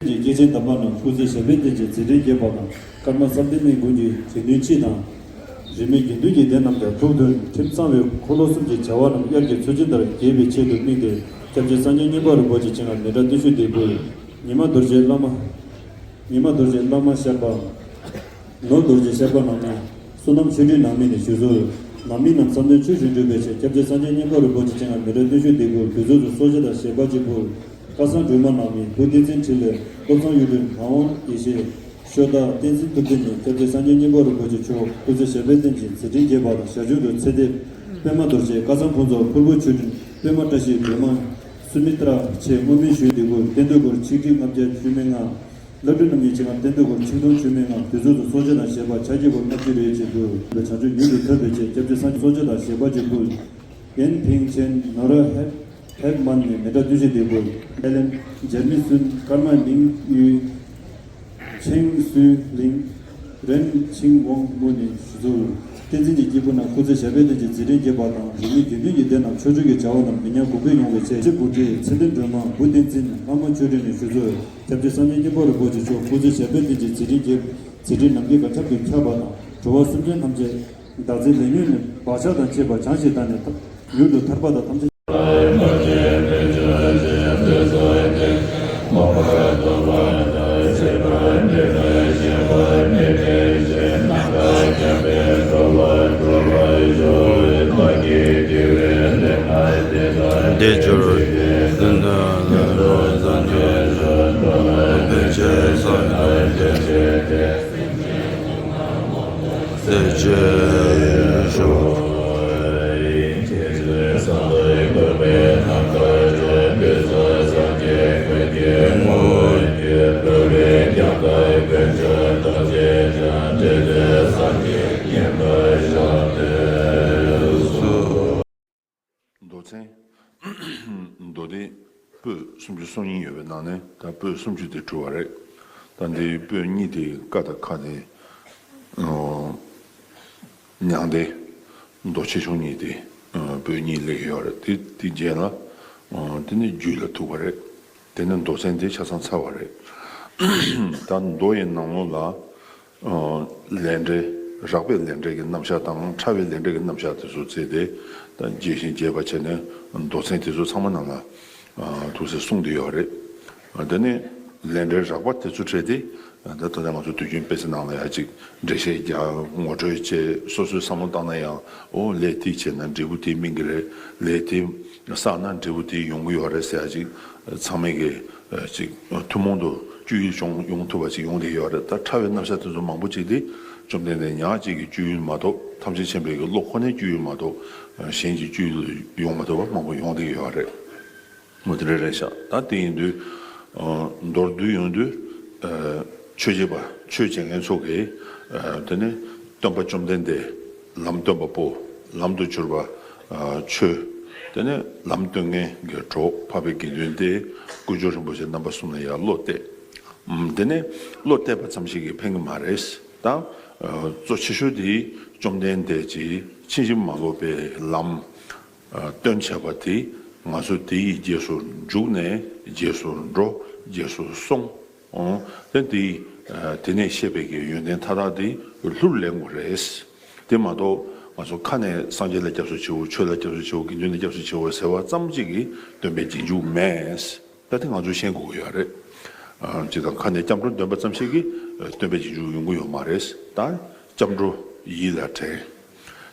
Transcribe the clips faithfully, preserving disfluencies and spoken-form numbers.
ཀྱི་སྐྱེས་ཆེན་དམ་པ་རྣམས་སྐུ་ཚེ་ཞབས་པད་བརྟན་ཅིང་མཛད་འཕྲིན་རྒྱས་པ་དང་། ཀརྨ་བསམ་གཏན་གླིང་དགོན་གྱི་དགེ་འདུན་སྤྱི་དང་། རིས་མེད་དགེ་འདུན་གྱི་སྡེ་རྣམས་ཀྱང་ཐུགས་མཐུན་ཁྲིམས་གཙང་བའི་འཁོར་ལོ་གསུམ་གྱི་བྱ་བ་རྣམས་དབྱར་གྱི་མཚོ་ཆེན་ལྟར་རྒྱས་པའི་ཆེད་དུ་དམིགས་ཏེ། སྐྱབས་རྗེ་སངས་རྒྱས་མཉན་པ་རིན་པོ་ཆེ་མཆེད་ལྔ་མི་ཏྲ་བརྟན་བཞུགས་ལྡེ་གུར། ཉི་མ་རྡོ་རྗེ་བླ་མ། ཉི་མ་རྡོ་རྗེ་བླ་མ་ཤར་པ། ནོར་རྡོ་རྗེ་ཤར་པ་རྣམ་གཉིས། བསོད་ནམས་ཆོས་སྒྲོན་ནང་མི་ནས་ཞུ་གསོལ། ནང་མི་རྣམས་བསམ་དོན་ཆོས་བཞིན་འགྲུབ་པའི་ཕྱིར་སྐྱབས་རྗེ་སངས་རྒྱས་མཉན་པ་རིན་པོ་ཆེ་མཆེད་ལྔ་མི་ཏྲ་བརྟན་བཞུགས་ལྡེ་གུར་དུས་ཚོད་དུ་གསོལ་ཇ་དང་ཞལ་པར་གཅིག་པུར། ཁ་སང་སྒྲོལ་མ་ནང་མི་བུ་བསྟན་འཛིན་འཕྲིན་ལས། བློ་བཟང་གཡུ་སྒྲོན་ངག་དབང་ཡེ་ཤེས། ཤོ་སྟག་བསྟན་འཛིན་ཐུབ་བསྟན་ནས་སྐྱབས་རྗེ་སངས་རྒྱས་མཉན་པ་རིན་པོ་ཆེ་མཆོག་སྐུ་ཚེ་ཞབས་པད་བརྟན་ཅིང་མཛད་འཕྲིན་རྒྱས་པ་དང་། ཞར་བྱུང་དུ་ཚེ་འདས་པད་མ་རྡོ་རྗེ། སྐལ་བཟང་ཕུན་ཚོགས། ཕུར་བུ་ཆོས་སྒྲོན། པད་མ་བཀྲ་ཤིས། སྒྲོལ་མ་སུ་མི་ཏྲ་མཆེད་སྔོན་མེད་ཞུས་ལྡེ་གུར་བསྟན་འདུས་སྒོར་ཆིག་ཁྲི་ལྔ་བརྒྱ་བཅུ་མེད་ལྔ། བླ་སྤྲུལ་རྣམ་གཉིས་མཆེད་ལྔ་བསྟན་འདུས་སྒོར་ཆིག་སྟོང་བཅུ་མེད་ལྔ། དུས་ཚོད་དུ་གསོལ་ཇ་དང་ཞལ་པར་ཕྱག་བགྱིས་སྒོར་ལྔ་བཅུ་རེ་གཅིག་དགོས། བྱང་ཆུབ་མྱུར་དུ་ཐོབ་པའི་ཆེད་སྐྱབས་རྗེ་སངས་རྒྱས་གསོལ་ཇ་དང་ཞལ་པར་གཅིག་པུར། ཡན་ཕིང་ཆེན་ནོར་ཧེག་ཧེག་མན་ནས་མི་ཏྲ་བརྟན་བཞུགས་ལྡེ་གུར། ཨེ་ལན་འཇར་མི་སུན་ཀརྨ་མིང་ཡུས། ཆེང་སུའི་གླིང་། རེན་ཆིང་ཝང་མུ་ནས་ཞུ་གསོལ། བསྟན་འཛིན་གྱི་སྐྱེས་བུ་རྣམས་སྐུ་ཚེ་ཞབས་པད་བརྟན་ཅིང་མཛད་འཕྲིན་རྒྱས་པ་དང་། རིས་མེད་དགེ་འདུན་གྱི་སྡེ་རྣམས་ཕྱོགས་བཅུ་གི་བྱ་བ་རྣམས་མི་ཉམས་གོང་འཕེལ་ཡོང་བའི་ཆེད། སྤྱི་བོ་ཏི་ཚེ་བརྟན་སྒྲོལ་མ་བུ་བསྟན་འཛིན་ལྷ་མོ་ཆོས་སྒྲོན་ནས་ཞུ་གསོལ། སྐྱབས་རྗེ་སངས་རྒྱས་མཉན་པ་རིན་པོ་ཆེ་མཆོག་སྐུ་ཚེ་ཞབས་པད་བརྟན་ཅིང་མཛད་འཕྲིན་རྒྱས། མཛད་འཕྲིན་ནམ་མཁའི་གང་ཁྱབ་ཏུ་ཁྱབ་པ་དང་། འགྲོ་བ་སེམས་ཅན་ཐམས་ཅད་བདག་འཛིན་ལས་ཉོན་ནས་བག་ཆགས་དང་བཅས་པ་བྱང་ཞིང་དག་ནས་མྱུར་དུ་ཐར་པ་དང་། ཐམས་ཅད། མདོ་ཚན། མདོ་སྡེ་པོད་སུམ་ཅུ་སོ་གཉིས་ཡོད་པའི་ནང་ནས་ད་པོད་སུམ་ཅུ་དེ་གྲུབ་པ་རེད། ད་འདི་པོད་གཉིས་དེ་ཀ་དང་ཁ་དེ། ཨོ། མྱང་འདས། མདོ་ཆེ་ཆུང་གཉིས་དེ། ཨོ། པོད་གཉིས་སླེབས་ཡོད་རེད། དེ་དེ་རྗེས་ལ། ཨོ། དེ་ནི་རྒྱུད་ལ་ཐུག་པ་རེད། དེ་ནི་མདོ་ཚན་དེ་ཆ་ཚང་ཚར་བ་རེད། ད་མདོ་ཡི་ནང་ལོགས་ལ། ཨོ། ལས་འབྲས། རགས་པའི་ལས་འབྲས་ཀྱི་རྣམ་གཞག་དང་ཕྲ་བའི་ལས་འབྲས་ཀྱི་རྣམ་གཞག་དེ་ཚོ་བརྩིས་ཏེ། ད་རྒྱས་ཤིང་རྒྱས་པ་བྱས་ནས་མདོ་ཚན་དེ་ཚོ་ཚང་མ་ནང་ལ། ཨ། ཐུགས་སྲས་གསུངས་བསྡད་ཡོད་རེད། ཨ། དེ་ནས་ལས་འབྲས་རགས་པ་དེ་ཚོ་བྲལ་ཏེ། ཨ། ད་ལྟ་ང་ཚོ་དུས་རྒྱུན་དཔེ་ཆ་ནང་ལ་ཡ་གཅིག་འགྲེལ་བཤད་རྒྱག་ངོ་སྤྲོད་བྱེད། སོ་སོའི་བསམ་བློ་བཏང་ན་ཡང་། ཨོ། ལས་དེ་བྱས་ན་འབྲས་བུ་དེ་སྨིན་གྱི་རེད། ལས་དེ་བསགས་ན་འབྲས་བུ་དེ་ཡོང་གི་ཡོད་རེད་ཟེར་ཡ་གཅིག་ཚང་མས་ཀྱི་ཨ། གཅིག་ཐུན་མོང་དུ་སྤྱོད་ཡུལ་བྱུང་ཡོང་ཐུབ་པ་ཅིག་ཡོང་བསྡད་ཡོད་རེད། ད་ཕྲ་བའི་རྣམ་གཞག་དེ་ཚོ་མང་པོ་ཅིག་དེ་བཅོམ་ལྡན་འདས་ཉག་གཅིག་གི་སྤྱོད་ཡུལ་མ་གཏོགས། ཐམས་ཅད་མཁྱེན་པའི་གི་བློ་ཁོ་ནའི་སྤྱོད་ཡུལ་མ་གཏོགས། གཞན་གྱི་སྤྱོད་ཡུལ་ཡོང་མ་ཐུབ་པ་མང་པོ་ཡོང་བསྡད་ཡོད་རེད། འོ། དེ་འདྲ་རེད་ཤག་ད་དེ་ཡིན་དུས། ཨ། མདོར་བསྡུས་ཡོང་དུས། ཨ། ཆོས་བྱེད་པ། ཆོས་བྱེད་མཁན་ཚོ་གིས། ཨ། དེ་ནི་སྟོན་པ་བཅོམ་ལྡན་འདས། ལམ་སྟོན་པ་པོ། ལམ་དུ་གྱུར་པ། ཨ། ཆོས། དེ་ནི་ལམ་སྟོན་མཁན་གྱི་གྲོགས་འཕགས་པའི་དགེ་འདུན་ཏེ། དཀོན་མཆོག་རིན་པོ་ཆེ་རྣམ་པ་གསུམ་ལ་ཡར་བློ་གཏད། ཨམ། དེ་ནི་བློ་གཏད་པ་ཙམ་ཞིག་གིས་ཕན་གྱི་མ་རེད། ད། ཨ། གཙོ་ཆེ་ཤོས་དེ་བཅོམ་ལྡན་འདས་ཀྱིས་ཕྱིན་ཅི་མ་ལོག་པའི་ལམ། ཨ། སྟོན་བྱས་པ་དེ། ང་ཚོ་དེ་ཡི་རྗེས་སུ་འཇུག་ནས་རྗེས་སུ་འགྲོ། རྗེས་སུ་སོང་། ཨོ། དེ་དེ། ཨ། དེ་ནས་བཤད་པའི་གི་ཡོན་ཏན་མཐའ་དག་དེ་ལྷུར་ལེན་དགོས་རེད། དེ་མ་གཏོགས་ང་ཚོ་ཁ་ནས་སངས་རྒྱས་ལ་སྐྱབས་སུ་མཆིའོ། ཆོས་ལ་སྐྱབས་སུ་མཆིའོ། དགེ་འདུན་ལ་སྐྱབས་སུ་མཆིའོ་ཟེར་བ་ཙམ་གཅིག་གིས་སྟོན་པའི་རྗེས་འཇུག་མེད། ད་དེ་ང་ཚོས་ཤེས་དགོས་ཀྱི་ཡོད་རེད། ཨ། སྤྱིར་བཏང་ཁ་ནས་སྐྱབས་འགྲོ་འདོན་པ་ཙམ་ཞིག་གིས་སྟོན་པའི་རྗེས་འཇུག་ཡོང་གི་ཡོད་མ་རེད། ད་སྐྱབས་འགྲོ་ཡིད་ལ་དྲན།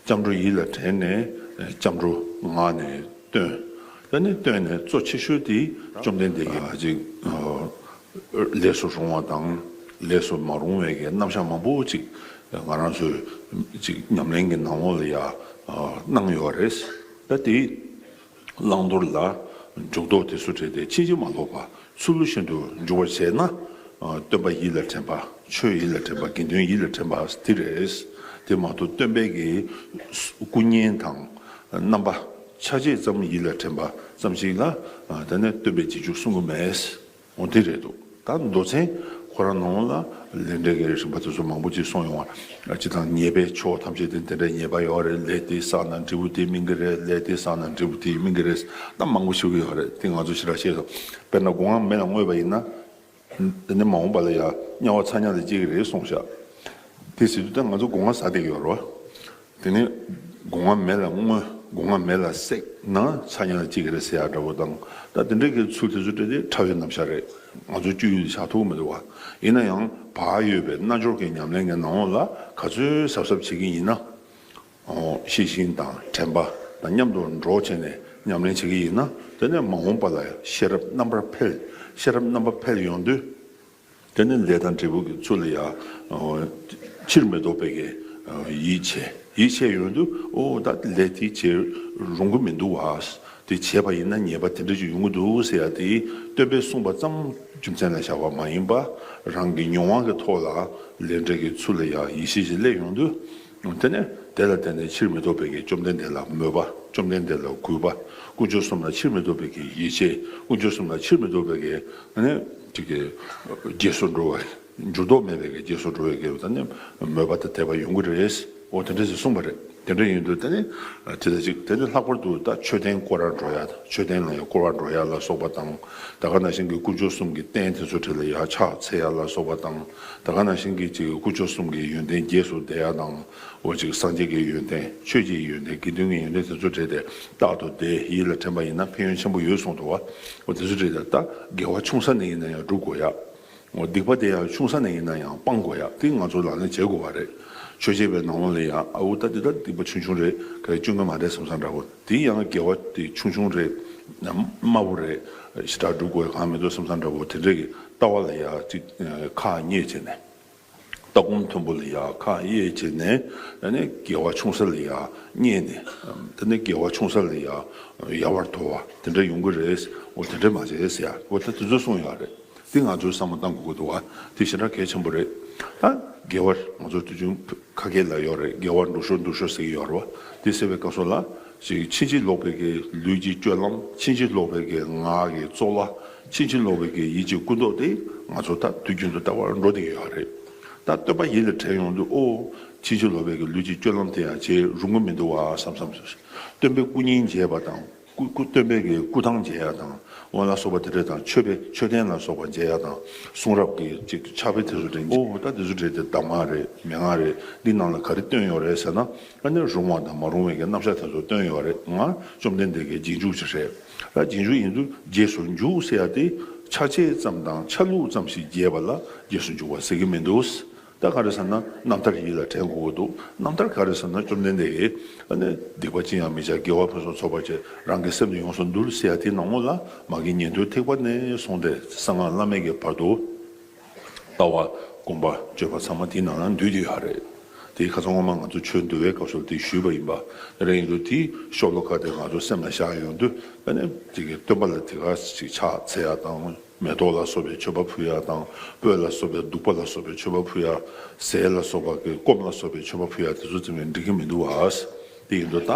སྐྱབས་འགྲོ་ཡིད་ལ་དྲན་ནས་སྐྱབས་འགྲོ་ངག་ནས་བཏོན། ད་ནི་བཏོན་ནས་གཙོ་ཆེ་ཤོས་དེ་བཅོམ་ལྡན་འདས་ཀྱིས་ཅིག་ལས་སུ་རུང་བ་དང་ལས་སུ་མ་རུང་བའི་གི་རྣམ་གཞག་མང་པོ་ཅིག་ང་རང་ཚོས་ཅིག་ཉམས་ལེན་གྱི་ནང་ལོགས་ལ་ཡ་གནང་ཡོད་རེད། ད་དེ། བླང་དོར་ལ་འཇུག་ལྡོག་དེ་ཚོ་བྲལ་ཏེ་ཕྱིན་ཅི་མ་ལོག་པ་ཚུལ་བཞིན་དུ་འཇུག་པར་བྱས་ན། ཨ། སྟོན་པ་ཡིད་ལ་དྲན་པ། ཆོས་ཡིད་ལ་དྲན་པ། དགེ་འདུན་ཡིད་ལ་དྲན་པ་དེ་རེད། དེ་མ་གཏོགས་སྟོན་པའི་གི་སྐུ་བརྙན་དང་རྣམ་པ་ཆ་བྱད་ཙམ་ཡིད་ལ་དྲན་པ་ཙམ་ཞིག་ལ། ཨ། དེ་ནས་སྟོན་པའི་རྗེས་འཇུག་གསུང་གི་མེད། འོ། དེ་རེད་འདུག་ད་མདོ་ཚན་ཁོ་རང་ནང་ལ་ལས་འབྲས་ཀྱི་རིམ་པ་དེ་ཚོ་མང་པོ་ཅིག་གསུངས་ཡོང་བ། སྤྱིར་བཏང་ཉེས་པའི་ཕྱོགས་ཐམས་ཅད་དེ་དེ་འདྲའི་ཉེས་པ་ཡོད་རེད། ལས་དེ་བསགས་ན་འབྲས་བུ་དེ་སྨིན་གྱི་རེད། ལས་དེ་བསགས་ན་འབྲས་བུ་དེ་སྨིན་གྱི་རེད། ད་མང་པོ་ཞུ་གི་ཡོད་རེད། དེ་ང་ཚོ་ཞེ་དྲག་ཤེས་སོང་། དཔེར་ན་སྒོ་ལྔ་མེ་ལ་བསྔོས་པ་ཡིན་ན། དེ་ནས་མ་འོངས་པ་ལ་ཡང་དམྱལ་བ་ཚ་དམྱལ་ལ་སྐྱེ་གི་རེད་གསུངས་ཤག་དེ་ཟེར་དུས་ད་ང་ཚོ་སྒོ་ང་ཟ་བསྡད་ཀྱི་ཡོད་རེད་བ། དེ་ནས་སྒོ་ང་མེ་ལ་བརྔོས། སྒོ་ང་མེ་ལ་བསྲེགས་ན་ཚ་དམྱལ་ལ་སྐྱེ་གི་རེད་ཟེར་ཡག་འདྲ་བོ་དང་། ད་དེ་འདྲའི་གི་ཚུལ་དེ་ཚོ་སྤྲད་དེ་ཁྲ་བའི་རྣམ་གཞག་རེད། ང་ཚོ་སྤྱོད་ཡུལ་དུ་བཞག་ཐུབ་ཀྱི་མི་འདུག་བ། ཡིན་ན་ཡང་བག་ཡོད་པའི་རྣལ་འབྱོར་གྱི་ཉམས་ལེན་གྱི་ནང་ལ་ག་ཚོད་གཟབ་གཟབ་བྱེད་ཀྱི་ཡིན་ན། ཤེས་བཞིན་དང་དྲན་པ་དང་མཉམ་དུ་འགྲོགས་བྱས་ནས་ཉམས་ལེན་བྱེད་ཀྱི་ཡིན་ན། དེ་ནས་མ་འོངས་པ་ལ་ཤེས་རབ་རྣམ་པར་འཕེལ། ཤེས་རབ་རྣམ་པར་འཕེལ་ཡོང་དུས། དེ་ནས་ལས་དང་འབྲས་བུ་གི་ཚུལ་ལ་ཡང་ཕྱིར་མི་ལྡོག་པའི་གི་ཡིད་ཆེས། ཡིད་ཆེས་ཡོང་དུས་ཨོ་ད་ལས་དེ་བྱེད་རུང་གི་མི་འདུག་བ། དེ་བྱས་པ་ཡིན་ན་ཉེས་པ་དེ་འདྲ་ཅིག་ཡོང་གི་འདུག་ཟེར་ཡ་དེ་སྟོན་པས་གསུངས་པ་ཙམ་རྒྱུ་མཚན་ལ་བཞག་པ་མ་ཡིན་པ། རང་གི་མྱོང་བ་གི་ཐོག་ལ་ལས་འབྲས་ཀྱི་ཚུལ་ལ་ཡང་ཡིད་ཆེས་ཤིག་སླེབས་ཡོང་དུས། དེ་ནས་དེ་ལ་བརྟེན་ནས་ཕྱིར་མི་ལྡོག་པའི་གི་བཅོམ་ལྡན་འདས་ལ་མོས་པ། བཅོམ་ལྡན་འདས་ལ་གུས་པ། དཀོན་མཆོག་གསུམ་ལ་ཕྱིར་མི་ལྡོག་པའི་གི་ཡིད་ཆེས། དཀོན་མཆོག་གསུམ་ལ་ཕྱིར་མི་ལྡོག་པའི་གི་ཨ་ནི་ཅིག་གི་རྗེས་སུ་འགྲོ་བའི་འགྱུར་ལྡོག་མེད་པའི་གི་རྗེས་སུ་འགྲོ་བའི་གི་ད་ནི་མོས་པ་དང་དད་པ་ཡོང་གི་རེད། འོ་དེ་འདྲ་ཞིག་གསུངས་པ་རེད། དེ་འདྲ་ཡིན་དུས་ད་ནི་དེ་ལ་ཅིག་དེ་ནི་ལྷག་པར་དུ་ད་མཆོད་རྟེན་སྐོར་ར་འགྲོ་ཡ་དང་། མཆོད་རྟེན་ལ་ཡང་སྐོར་བ་འགྲོ་ཡ་ལ་སོགས་པ་དང་། ད་ག་ནང་བཞིན་གྱི་དཀོན་མཆོག་གསུམ་གྱི་རྟེན་དེ་ཚོ་གྲས་ལ་ཡར་ཕྱག་འཚལ་ཡ་ལ་སོགས་པ་དང་། ད་ག་ནང་བཞིན་གྱི་ཅིག་དཀོན་མཆོག་གསུམ་གྱི་ཡོན་ཏན་རྗེས་སུ་བཟླས་ཡ་དང་། འོ་ཅིག་སངས་རྒྱས་ཀྱི་ཡོན་ཏན། ཆོས་ཀྱི་ཡོན་ཏན། དགེ་འདུན་གྱི་ཡོན་ཏན་དེ་ཚོ་གྲས་དེ་རྟག་ཏུ་བཟླས་ཡིད་ལ་དྲན་པ་ཡིན་ན་ཕན་ཡོན་ཆེན་པོ་ཡོད་གསུངས་འདུག་བ། འོ་དེ་ཚོ་གྲས་དེ་ད་དགེ་བ་ཆུང་ས་ནས་ཡིན་ན་ཡང་སྒྲུབ་དགོས་ཡ། འོ་སྡིག་པ་དེ་ཡང་ཆུང་ས་ནས་ཡིན་ན་ཡང་སྤང་དགོས་ཡ། དེ་ང་ཚོ་ལག་ལེན་བྱེད་དགོས་པ་རེད། ཆོས་བྱེད་པའི་ནང་ལོགས་ལ་ཡང་ཨ་འོ་ད་འདི་ད་སྡིག་པ་ཆུང་ཆུང་རེད། ག་རེ་སྐྱོན་ག་མ་རེད་བསམ་བསམ་འདྲ་བོ། དེ་ཡང་དགེ་བ་དེ་ཆུང་ཆུང་རེད། དམའ་བོ་རེད། ཞེ་དྲག་སྒྲུབ་དགོས་ཡ་གང་མི་འདུག་བསམ་བསམ་འདྲ་བོ་དེ་འདྲ་གི་ལྟ་བ་ལ་ཡང་ཅིག་ཁག་ཉེས་བྱས་ནས། ལྟ་སྒོམ་མཐོན་པོ་ལ་ཡང་ཁག་དབྱེ་བྱས་ནས། ཨ་ནི་དགེ་བ་ཆུང་ས་ལ་ཡང་བསྙེན་ནས། དེ་ནས་དགེ་བ་ཆུང་ས་ལ་ཡང་ཡལ་བར་དོར་བ་དེ་འདྲ་ཡོང་གི་རེད། འོ་དེ་འདྲ་མ་བྱེད་ཟེར་ཡ། འོ་ད་དེ་ཚོ་གསུངས་ཡོད་རེད། དེ་ང་ཚོས་བསམ་བློ་བཏང་དགོས་ཀྱི་འདུག་བ། དེ་ཞེ་དྲག་གལ་ཆེན་པོ་རེད། ད་དགེ་བར་ང་ཚོ་དུས་རྒྱུན་ཁ་སྐད་ལ་ཡོད་རེད། དགེ་བ་འགྲུབ་ཤོག་འགྲུབ་ཤོག་ཟེར་གྱི་ཡོད་རེད་བ། དེ་ཟེར་བའི་སྐབས་སུ་ལ། ཅིག་ཕྱིན་ཅི་ལོག་པའི་གི་ལུས་ཀྱི་སྤྱོད་ལམ། ཕྱིན་ཅི་ལོག་པའི་གི་ངག་གི་རྩོལ་བ། ཕྱིན་ཅི་ལོག་པའི་གི་ཡིད་ཀྱི་ཀུན་རྟོག་དེ་ང་ཚོ་ད་དུས་རྒྱུན་དུ་ལྟ་བར་འགྲོ་བསྡད་ཀྱི་ཡོད་རེད། ད་སྟོན་པ་ཡིད་ལ་དྲན་ཡོང་དུས་ཨོ། ཕྱིན་ཅི་ལོག་པའི་གི་ལུས་ཀྱི་སྤྱོད་ལམ་དེ་ཡང་བྱེད་རུང་གི་མི་འདུག་བ་བསམ་བསམ། སྟོན་པའི་སྐུ་བརྙན་མཇལ་བ་དང་། སྐུ་སྐུ་སྟོན་པའི་གི་སྐུ་ཐང་མཇལ་ཡ་དང་། འོ་ལ་སོགས་པ་དེ་འདྲ་དང་། མཆོད་པའི་མཆོད་རྟེན་ལ་སོགས་པ་མཇལ་ཡ་དང་། གསུང་རབ་ཀྱི་ཅིག་ཕྱག་དཔེ་དེ་ཚོ་དྲན་གྱི། ཨོ་ད་དེ་ཚོ་དྲན་དེ་གདམས་ངག་རེད། མན་ངག་རེད། འདི་ནང་ལ་ག་རེ་བཏོན་ཡོད་རེད་ཟེར་ན། ཨ་ནི་རུང་བ་དང་མ་རུང་བའི་གི་རྣམ་གཞག་དེ་ཚོ་བཏོན་ཡོད་རེད། ང་བཅོམ་ལྡན་འདས་ཀྱི་རྗེས་འཇུག་ཅིག་རེད། ད་རྗེས་འཇུག་ཡིན་དུས་རྗེས་སུ་འཇུག་ཟེར་ཡ་དེ་ཆ་བྱད་ཙམ་དང་ཆ་ལུགས་ཙམ་ཞིག་མཇལ་བ་ལ་རྗེས་སུ་འཇུག་པ་ཟེར་གྱི་མི་འདུག་ད་ག་རེ་ཟེར་ན་རྣམ་ཐར་ཡིད་ལ་དྲན་དགོས་ཀྱི་འདུག་རྣམ་ཐར་ག་རེ་ཟེར་ན་བཅོམ་ལྡན་འདས་ཀྱིས་ཨ་ནི་སྡིག་པ་ཅི་ཡང་མི་བྱ། དགེ་བ་ཕུན་སུམ་ཚོགས་པར་སྤྱད། རང་གི་སེམས་ནི་ཡོངས་སུ་འདུལ་ཟེར་ཡ་དེའི་ནང་ལོགས་ལ་མ་གི་ཉན་ཐོས་ཐེག་པ་ནས་བཟུང་སྟེ་གསང་སྔགས་བླ་མེད་ཀྱི་བར་དུ། ལྟ་བ་སྒོམ་པ་སྤྱོད་པ་ཚང་མ་དེའི་ནང་ན་འདུས་ཏེ་ཡོད་རེད། དེའི་ཁ་སང་སྔོན་མ་ང་ཚོ་ཆོས་འདུལ་བའི་སྐབས་སུ་དེ་ཞུས་པ་ཡིན་པ། དེ་རེད། ཡིན་དུས་དེའི་ཤོ་ལོ་ཀ་དེ་ང་ཚོ་སེམས་ལ་བཞག་ཡོང་དུས་ཨ་ནི་དེ་གི་སྟོན་པ་ལ་དེ་ག་ཅིག་ཕྱག་འཚལ་ཡ་དང་། མེ་ཏོག་ལ་སོགས་པའི་མཆོད་པ་ཕུལ་ཡ་དང་། སྤོས་ལ་སོགས་པའི་བདུག་པ་ལ་སོགས་པའི་མཆོད་པ་ཕུལ་ཡ། ཟས་ལ་སོགས་པ་གི་སྐོམ་ལ་སོགས་པའི་མཆོད་པ་ཕུལ་ཡ་དེ་ཚོ་ཙམ་ཡང་འགྲིག་གི་མི་འདུག་བ། དེ་ཡིན་དུས་ད་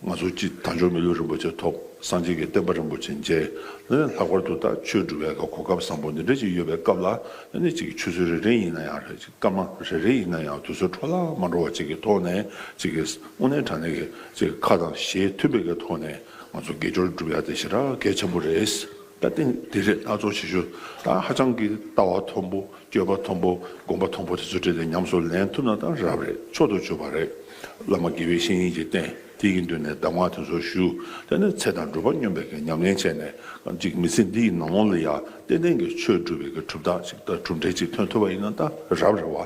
ང་ཚོ་སྤྱི་དལ་འབྱོར་མི་ལུས་རིན་པོ་ཆེ་ཐོབ། སངས་རྒྱས་ཀྱི་བསྟན་པ་རིན་པོ་ཆེ་མཇལ། ལྷག་པར་དུ་ད་ཆོས་སྒྲུབ་པའི་གོ་སྐབས་བཟང་པོ་འདི་འདྲ་ཅིག་ཡོད་པའི་སྐབས་ལ་ཨ་ནི་ཅིག་ཆུ་ཚོད་རེ་རེ་ཡིན་ན་ཡང་རེད། ཅིག་སྐར་མ་རེ་རེ་ཡིན་ན་ཡང་དུས་ཚོད་འཕྲོ་བརླག་མ་འགྲོ་བ་ཅིག་གི་ཐོག་ནས་ཅིག་གི་དངོས་གནས་དྲང་གནས་ཀྱི་ཅིག་ཁ་དང་ཞལ་མཐུན་པའི་གི་ཐོག་ནས་ང་ཚོ་དགེ་སྦྱོར་སྒྲུབ་ཡ་དེ་ཞེ་དྲག་གལ་ཆེན་པོ་རེད། ད་ཐེངས་འདི་རེད། ད་གཙོ་ཆེ་ཤོས་ད་ཧ་ཅང་གི་ལྟ་བ་མཐོན་པོ། སྤྱོད་པ་མཐོན་པོ། སྒོམ་པ་མཐོན་པོ་དེ་ཚོ་སྤྲད་དེ་ཉམས་སུ་ལེན་ཐུབ་ན་ད་རབ་རེད། མཆོག་ཏུ་གྱུར་པ་རེད། བླ་མ་དགེ་བའི་བཤེས་གཉེན་གྱིས་བསྟེན། དེ་ཡི་མདུན་ནས་གདམས་ངག་དེ་ཚོ་ཞུ། དེ་ནས་ཚེ་དང་སྒྲུབ་པ་སྙོམས་པའི་གི་ཉམས་ལེན་བྱས་ནས་ཅིག་མི་ཚེ་འདི་ཡི་ནང་ལོགས་ལ་ཡ་ཏན་ཏན་གྱི་ཆོས་སྒྲུབ་པའི་གི་གྲུབ་རྟགས་ཅིག་དང་གྲུབ་འབྲས་ཅིག་ཐོན་ཐུབ་པ་ཡིན་ན་ད་རབ་རེད་བ།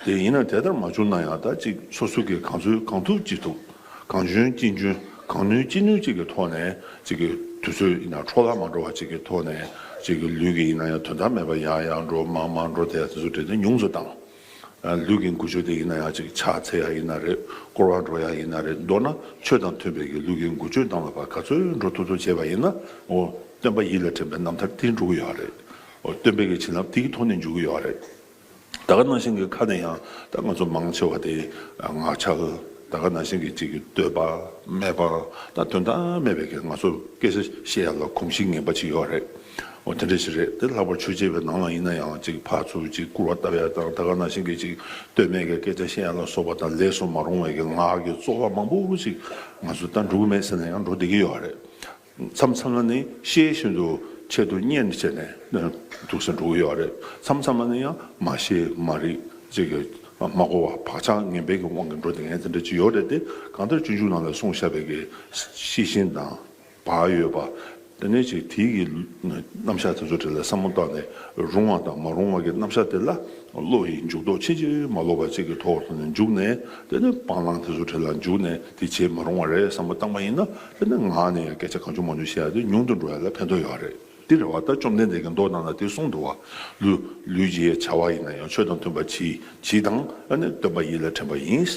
དེ་ཡིན་ན་དེ་ལྟར་མ་བྱུང་ན་ཡང་ད་ཅིག་སོ་སོ་གི་གང་ཚོད་གང་ཐུབ་ཅི་ཐུབ། གང་འཇོན་ཅི་འཇོན། གང་ནུས་ཅི་ནུས་ཅིག་གི་ཐོག་ནས་ཅིག་གི་དུས་ཚོད་ཡིན་ན་འཕྲོ་བརླག་མ་འགྲོ་བ་ཅིག་གི་ཐོག་ནས་ཅིག་གི་ལུས་ཀྱི་ཡིན་ན་ཡང་དོན་དག་མེད་པ་ཡར་ཡར་འགྲོ་མར་མར་འགྲོ་དེ་དེ་ཚོ་བྲིས་ཏེ་ཉུང་དུ་བཏང་། ལུས་ཀྱི་འགུལ་སྐྱོད་དེ་ཡིན་ན་ཡང་ཅིག་ཕྱག་འཚལ་ཡ་ཡིན་ན་རེད། སྐོར་བ་འགྲོ་ཡ་ཡིན་ན་རེད། མདོར་ན་ཆོས་དང་མཐུན་པའི་གི་ལུས་ཀྱི་འགུལ་སྐྱོད་བཏང་བ་ག་ཚོད་འགྲོ་ཐུབ་ཐུབ་བྱས་པ་ཡིན་ན་འོ་སྟོན་པ་ཡིད་ལ་དྲན་པའི་རྣམ་ཐར་དེ་འགྲུབ་ཀྱི་ཡོད་རེད། འོ་སྟོན་པའི་གི་བྱིན་རླབས་དེའི་ཐོག་ནས་འཇུག་གི་ཡོད་རེད། ད་ག་ནང་བཞིན་གྱི་ཁ་ནས་ཡང་ད་ང་ཚོ་མང་ཆེ་བ་དེ་ངག་འཁྱལ། ད་ག་ནང་བཞིན་གྱི་ཅིག་གི་བསྟོད་པ་སྨད་པ་ད་དོན་དག་མེད་པའི་གི་ང་ཚོ་སྐད་ཆ་བཤད་ཡ་ལ་གོམས་གཤིས་ངན་པ་ཅིག་ཡོད་རེད། འོ་དེ་འདྲ་ཞིག་རེད། དེ་ལྷག་པར་ཆོས་བྱེད་པའི་ནང་ལ་ཡིན་ན་ཡང་ཅིག་ཕར་ཚུར་ཅིག་སྐུར་བ་བཏབ་ཡ་དང་། ད་ག་ནང་བཞིན་གྱི་ཅིག་བསྟོད་སྨད་ཀྱི་སྐད་ཆ་བཤད་ཡ་ལ་སོགས་པ་དང་ལས་སུ་མ་རུང་བའི་གི་ངག་གི་རྩོལ་བ་མང་པོ་ཅིག་ང་ཚོ་ད་འགྲོ་གི་མེད་ཟེར་ན་ཡང་འགྲོ་བསྡད་ཀྱི་ཡོད་རེད། མཚམས་མཚམས་ལ་ནི་ཤེས་བཞིན་དུ་ ཆེད་དུ་གཉེར་ནས་བྱས་ནས་འདུག་སེ་འགྲོ་གི་ཡོད་རེད། མཚམས་མཚམས་ནས་ཡང་མ་ཤེས་མ་རིག་ཅིག་གི་མ་གོ་བ་བག་ཆགས་ངན་པའི་གི་དབང་གིས་འགྲོ་བསྡད་མཁན་དེ་འདྲ་ཅིག་ཡོད་རེད་དེ། གང་ལྟར་སྤྱོད་འཇུག་ནང་ལ་གསུངས་བཞག་པའི་གི་ཤེས་བཞིན་དང་བག་ཡོད་པ། དེ་ནས་ཅིག་དེའི་གི་རྣམ་གཞག་དེ་ཚོ་དེ་ལ་བསམ་བློ་བཏང་ནས་རུང་བ་དང་མ་རུང་བ་གི་རྣམ་གཞག་དེ་ལ་བློ་ཡི་འཇུག་ལྡོག་ཕྱིན་ཅི་མ་ལོག་པ་ཅིག་གི་ཐོག་ནས་འཇུག་ནས། དེ་ནས་སྤང་བླང་དེ་ཚོ་དེ་ལ་འཇུག་ནས་དེ་བྱེད་མ་རུང་བ་རེད་བསམ་པ་བཏང་པ་ཡིན་ན། དེ་ནས་ངག་ནས་ཡང་སྐད་ཆ་གང་བྱུང་མང་བྱུང་བཤད་ཡ་དེ་ཉུང་དུ་འགྲོ་ཡ་ལ་ཕན་ཐོགས་ཡོད་རེད། དེ་རེད་བ། ད་བཅོམ་ལྡན་འདས་ཀྱིས་མདོ་ནང་ལ་དེ་གསུངས་འདུག་བ། ལུས་ལུས་ཀྱི་བྱ་བ་ཡིན་ན་ཡང་ཆོས་དང་མཐུན་པར་གྱིས་གྱིས་དང་། ཨ་ནི་སྟོན་པ་ཡིད་ལ་དྲན་པ་ཡིན།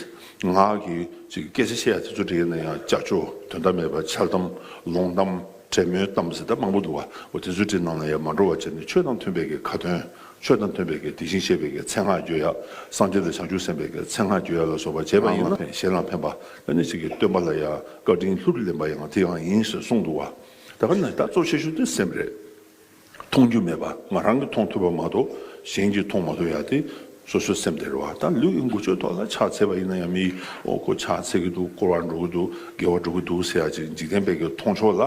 ངག་གི་ཅིག་སྐད་ཆ་བཤད་ཡ་དེ་ཚོ་དེ་ཡིན་ན་ཡང་ཅ་ཅོ་དོན་དག་མེད་པ་འཆལ་གཏམ་ལོང་གཏམ་དྲན་མོའི་གཏམ་ཟེར་ད་མང་པོ་འདུག་བ། འོ་དེ་ཚོ་དེ་ནང་ལ་ཡང་མ་འགྲོ་བ་བྱས་ནས་ཆོས་དང་མཐུན་པའི་གི་ཁ་ཏོན། ཆོས་དང་མཐུན་པའི་གི་དེ་བཞིན་གཤེགས་པའི་གི་མཚན་སྔགས་བརྗོད་ཡ། སངས་རྒྱས་དང་བྱང་ཆུབ་སེམས་དཔའི་གི་མཚན་སྔགས་བརྗོད་ཡ་ལ་སོགས་པ་བྱས་པ་ཡིན་ན་ཕན། གཞན་ལ་ཕན་པ། ཨ་ནི་ཅིག་གི་སྟོན་པ་ལ་ཡང་བཀའ་དྲིན་ལྷུར་ལེན་པ་ཡང་དེ་ཡང་ཡིན་ཟེར་གསུངས་འདུག་བ། ད་ག་ནས་ད་གཙོ་ཆེ་ཤོས་དེ་སེམས་རེད། མཐོང་རྒྱུ་མེད་པ། ང་རང་གིས་མཐོང་ཐུབ་པ་མ་གཏོགས་གཞན་གྱིས་མཐོང་མ་ཐུབ་ཡ་དེ་སོ་སོའི་སེམས་དེ་རེད་བ། ད་ལུས་ཀྱི་འགུལ་སྐྱོད་ཐོག་ལ་ཕྱག་འཚལ་བ་ཡིན་ན་ཡང་མི། ཨོ་ཁོ་ཕྱག་འཚལ་གྱི་འདུག། བསྐོར་བ་འགྲོ་གི་འདུག། དགེ་བ་སྒྲུབ་ཀྱི་འདུག་ཟེར་ཡ་ཅིག་འཇིག་རྟེན་པའི་གི་མཐོང་ཕྱོགས་ལ་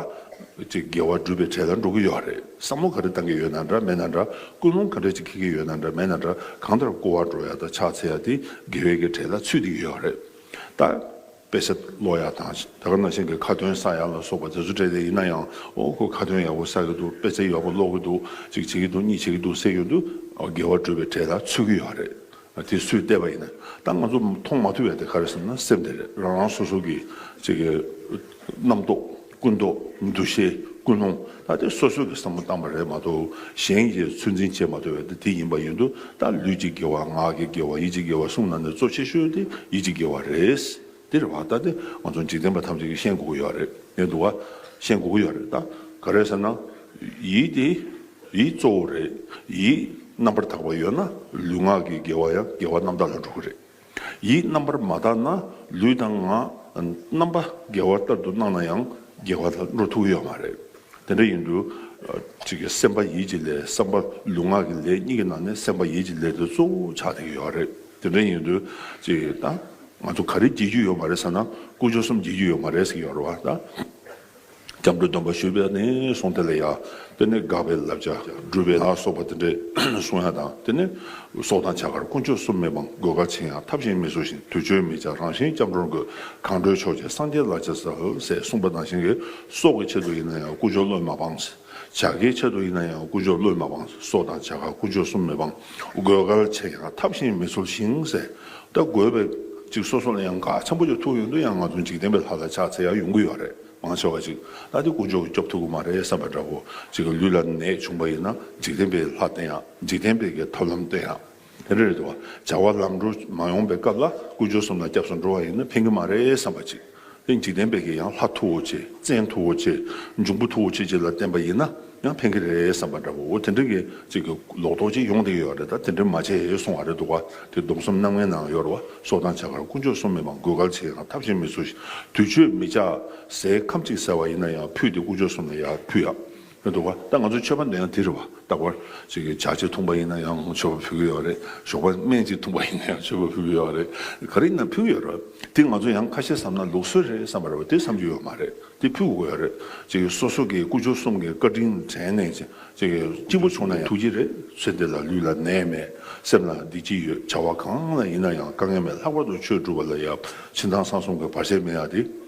ཅིག་དགེ་བ་སྒྲུབ་པའི་གྲས་ལ་འགྲོ་གི་ཡོད་རེད། བསམ་བློ་ག་རེ་བཏང་གི་ཡོད་ན་འདྲ་མེད་ན་འདྲ། ཀུན་སློང་ག་འདྲ་ཅིག་འཁྱེར་གྱི་ཡོད་ན་འདྲ་མེད་ན་འདྲ། གང་ལྟར་བསྐོར་བ་འགྲོ་ཡ་དང་ཕྱག་འཚལ་ཡ་དེ་དགེ་བའི་གི་གྲས་ལ་ཚུད་བསྡད་ཀྱི་ཡོད་རེད། ད། དཔེ་ཆ་ཀློག་ཡ་དང་། ད་ག་ནང་བཞིན་གྱི་ཁ་ཏོན་བསགས་ཡ་ལ་སོགས་པ་དེ་ཚོ་གྲས་དེ་ཡིན་ན་ཡང་། ཨོ་ཁོ་ཁ་ཏོན་ཡག་པོ་བསགས་ཀྱི་འདུག། དཔེ་ཆ་ཡག་པོ་ཀློག་གི་འདུག། ཅིག་བྱེད་ཀྱི་འདུག། གཉིས་བྱེད་ཀྱི་འདུག་ཟེར་ཡོང་དུས། ཨོ་དགེ་བ་སྒྲུབ་པའི་གྲས་ལ་ཚུད་ཀྱི་ཡོད་རེད། དེ་སུས་བལྟས་པ་ཡིན་ན། ད་ང་ཚོ་མཐོང་མ་ཐུབ་ཡ་དེ་ག་རེ་ཟེར་ན་སེམས་དེ་རེད། རང་རང་སོ་སོ་གི་ཅིག་གི་རྣམ་རྟོག་ཀུན་རྟོག། འདུ་ཤེས་ཀུན་སློང་། ད་དེ་སོ་སོ་གི་བསམ་བློ་བཏང་པ་རེད་མ་གཏོགས་གཞན་གྱིས་ཚོད་འཛིན་བྱེད་མ་ཐུབ་པ་དེ་དེ་ཡིན་པ་ཡིན་དུས། ད་ལུས་ཀྱི་དགེ་བ། ངག་གི་དགེ་བ། ཡིད་ཀྱི་དགེ་བ་གསུམ་ནང་ནས་གཙོ་ཆེ་ཤོས་དེ་ཡིད་ཀྱི་དགེ་བ་རེད། དེ་རེད་བ། ད་དེ་ང་ཚོ་འཇིག་རྟེན་པ་ཐམས་ཅད་ཀྱིས་ཤེས་དགོས་ཀྱི་ཡོད་རེད། ངས་འདུག་བ། ཤེས་དགོས་ཀྱི་ཡོད་རེད། ད་ག་རེ་ཟེར་ན། ཡིད་དེ་ཡིད་གཙོ་བོ་རེད། ཡིད་རྣམ་པར་དག་པ་ཡོད་ན་ལུས་ངག་གི་དགེ་བ་ཡང་དགེ་བ་རྣམ་དག་ལ་འགྲོ་གི་རེད། ཡིད་རྣམ་པར་མ་དག་ན་ལུས་དང་ངག་རྣམ་པ་དགེ་བ་ལྟར་དུ་སྣང་ན་ཡང་དགེ་བ་ལ་འགྲོ་ཐུབ་ཀྱི་ཡོད་མ་རེད། དེ་འདྲ་ཡིན་དུས། ཅིག་གི་སེམས་པ་ཡིད་ཀྱི་ལས། བསམ་པ་ལུས་ངག་གི་ལས་གཉིས་ཀྱི་ནང་ནས་སེམས་པ་ཡིད་ཀྱི་ལས་དེ་གཙོ་བོ་ཆགས་བསྡད་ཀྱི་ཡོད་རེད། དེ་འདྲ་ཡིན་དུས་ཅིག་ད་ང་ཚོ་ག་རེ་བགྱིད་རྒྱུ་ཡོད་མ་རེད་ཟེར་ན། དཀོན་མཆོག་གསུམ་བགྱིད་རྒྱུ་ཡོད་མ་རེད་ཟེར་གྱི་ཡོད་རེད་བ། ད་སྐྱབས་འགྲོའི་སྡོམ་པ་ཞུས་པ་ནས་བཟུང་དེ་ལ་ཡ། དེ་ནས་དགག་པའི་བསླབ་བྱ། སྒྲུབ་པའི་ལ་སོགས་པ་དེ་འདྲས་གསུང་ཡ་དང་། དེ་ནས་སྲོག་དང་བྱ་དགར་དཀོན་མཆོག་གསུམ་མི་སྤང་། དགོས་གལ་ཆེ་ཡང་ཐབས་གཞན་མི་འཚོལ་ཞིང་། དུས་མཆོད་མི་བྱ་རང་གཞན་སྐྱབས་འགྲོར་འགོད། གང་འགྲོའི་ཕྱོགས་ཀྱི་སངས་རྒྱས་ལ་ཕྱག་འཚལ་ཟེར་གསུངས་པ་ནང་བཞིན་གྱི། སྲོག་གི་ཆེད་དུ་ཡིན་ན་ཡང་དཀོན་མཆོག་བློས་མ་སྤངས། བྱ་དགའི་ཆེད་དུ་ཡིན་ན་ཡང་དཀོན་མཆོག་བློས་མ་སྤངས། སྲོག་དང་བྱ་དགར་དཀོན་མཆོག་གསུམ་མི་སྤང་། དགོས་གལ་ཆེ་ཡང་ཐབས་གཞན་མི་འཚོལ་ཞིང་ཟེར། ད་དགོས་པའི་ཅིག་སོ་སོ་ལ་ཡང་གལ་ཆེན་པོ་ཅིག་ཐུག་ཡོང་དུས་ཡང་ང་ཚོ་འཇིག་རྟེན་པའི་ལྷ་ལ་ཕྱག་འཚལ་ཡ་ཡོང་གི་ཡོད་རེད། མང་ཆེ་བ་ཅིག་ད་དེ་དཀོན་མཆོག་གིས་སྐྱོབ་ཐུབ་ཀྱི་མ་རེད་བསམ་པ་འདྲ་བོ། ཅིག་གི་ལུས་ལ་ནད་བྱུང་པ་ཡིན་ན་འཇིག་རྟེན་པའི་ལྷ་བསྟེན་ཡ། འཇིག་རྟེན་པའི་གི་ཐབས་ལམ་བསྟེན་ཡ། དེ་འདྲ་རེད་འདུག་བ། བྱ་བ་ལམ་འགྲོ་མ་ཡོང་པའི་སྐབས་ལ་དཀོན་མཆོག་གསུམ་ལ་སྐྱབས་སུ་འགྲོ་བ་ཡིན་ན་ཕན་གྱི་མ་རེད་བསམ་པ་ཅིག། དེ་འཇིག་རྟེན་པའི་གི་ཡང་ལྷ་མཐུ་བོ་ཆེ། བཙན་མཐུ་བོ་ཆེ། འབྱུང་པོ་མཐུ་བོ་ཆེ་ཅིག་ལ་བརྟེན་པ་ཡིན་ན་ཡང་ཕན་གྱི་རེད་བསམ་པ་འདྲ་བོ། འོ་དེ་འདྲ་གི་ཅིག་གི་ལོག་རྟོག་ཅིག་ཡོང་བསྡད་ཀྱི་ཡོད་རེད། ད་དེ་འདྲ་མ་བྱེད་གསུང་བ་རེད་འདུག་བ། དེ་སྡོམ་གསུམ་རྣམ་ལྔའི་ནང་ཡོད་རེད་བ། སྲོག་དང་བྱ་དགར་དཀོན་མཆོག་གསུམ་མི་སྤང་། དགོས་གལ་ཆེ་ཡང་ཐབས་གཞན་མི་འཚོལ་ཞིང་། དུས་མཆོད་མི་བྱ། ཟས་ཁམ་གཅིག་ཟ་བ་ཡིན་ན་ཡང་ཕུད་དེ་དཀོན་མཆོག་གསུམ་ལ་ཡར་ཕུལ་ཡ། རེད་འདུག་བ། ད་ང་ཚོ་མཆོད་པ་འདོན་ཡང་དེ་རེད་བ། རྟག་པར་ཅིག་གི་ཇ་གཅིག་འཐུང་པ་ཡིན་ན་ཡང་མཆོད་པ་ཕུལ་གྱི་ཡོད་རེད། ཞོགས་པ་སྨན་གཅིག་འཐུང་པ་ཡིན་ན་ཡང་མཆོད་པ་ཕུལ་གྱི་ཡོད་རེད། ག་རེ་ཡིན་ན་ཕུལ་གྱི་ཡོད་རེད། དེ་ང་ཚོ་ཡང་ཁ་ཤས་བསམ་ན་ལུགས་སྲོལ་རེད་བསམ་པ་རེད་བ། དེ་བསམ་རྒྱུ་ཡོད་མ་རེད། དེ་ཕུལ་དགོས་ཡོད་རེད། ཅིག་གི་སོ་སོ་གི་དཀོན་མཆོག་གསུམ་གྱི་བཀའ་དྲིན་དྲན་ནས་ཅིག་གི་སྐྱིད་པོ་བྱུང་ན་ཡང་ཐུགས་རྗེ་རེད། ཚེ་འདི་ལ་ལུས་ལ་ནད་མེད། སེམས་ལ་བདེ་སྐྱིད་ཡོད། བྱ་བ་གང་ལ་ཡིན་ན་ཡང་དཀའ་ངལ་མེད། ལྷག་པར་དུ་ཆོས་སྒྲུབ་པ་ལ་ཡང་ཕྱི་ནང་གསང་གསུམ་གྱི་བར་ཆད་མེད་ཡ་དེ།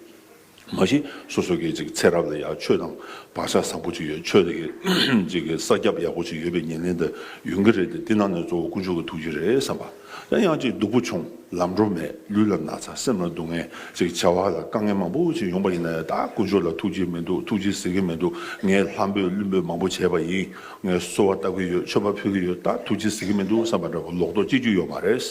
མ་གཞི་སོ་སོ་གི་ཅིག་ཚེ་རབས་ལ་ཡང་ཆོས་དང་བག་ཆགས་བཟང་པོ་ཅིག་ཡོད། ཆོས་དེ་གི་ཅིག་གི་ས་རྒྱབ་ཡག་པོ་ཅིག་ཡོད་པའི་ཉེར་ལེན་དེ་ཡོང་གི་རེད་དེ། དེ་ནང་ནས་གཙོ་བོ་དཀོན་མཆོག་གི་ཐུགས་རྗེ་རེད་བསམ་པ། ཡང་ཡང་ཅིག་སྡུག་པོ་བྱུང་། ལམ་འགྲོ་མེད། ལུས་ལ་ན་ཚ། སེམས་ལ་སྡུག་བསྔལ། ཅིག་བྱ་བ་ལ་དཀའ་ངལ་མང་པོ་ཅིག་ཡོང་པ་ཡིན་ན་ཡང་། ད་དཀོན་མཆོག་ལ་ཐུགས་རྗེ་མི་འདུག། ཐུགས་རྗེ་གཟིགས་ཀྱི་མི་འདུག། ངས་ལྷ་འབོད་ཀླུ་འབོད་མང་པོ་བྱས་པ་ཡིན། ངས་གསོལ་བ་བཏབ་ཀྱི་ཡོད། མཆོད་པ་ཕུལ་གྱི་ཡོད། ད་ཐུགས་རྗེ་གཟིགས་ཀྱི་མི་འདུག་བསམ་པ་འདྲ་བོ་ལོག་རྟོག་སྐྱེ་རྒྱུ་ཡོད་མ་རེད།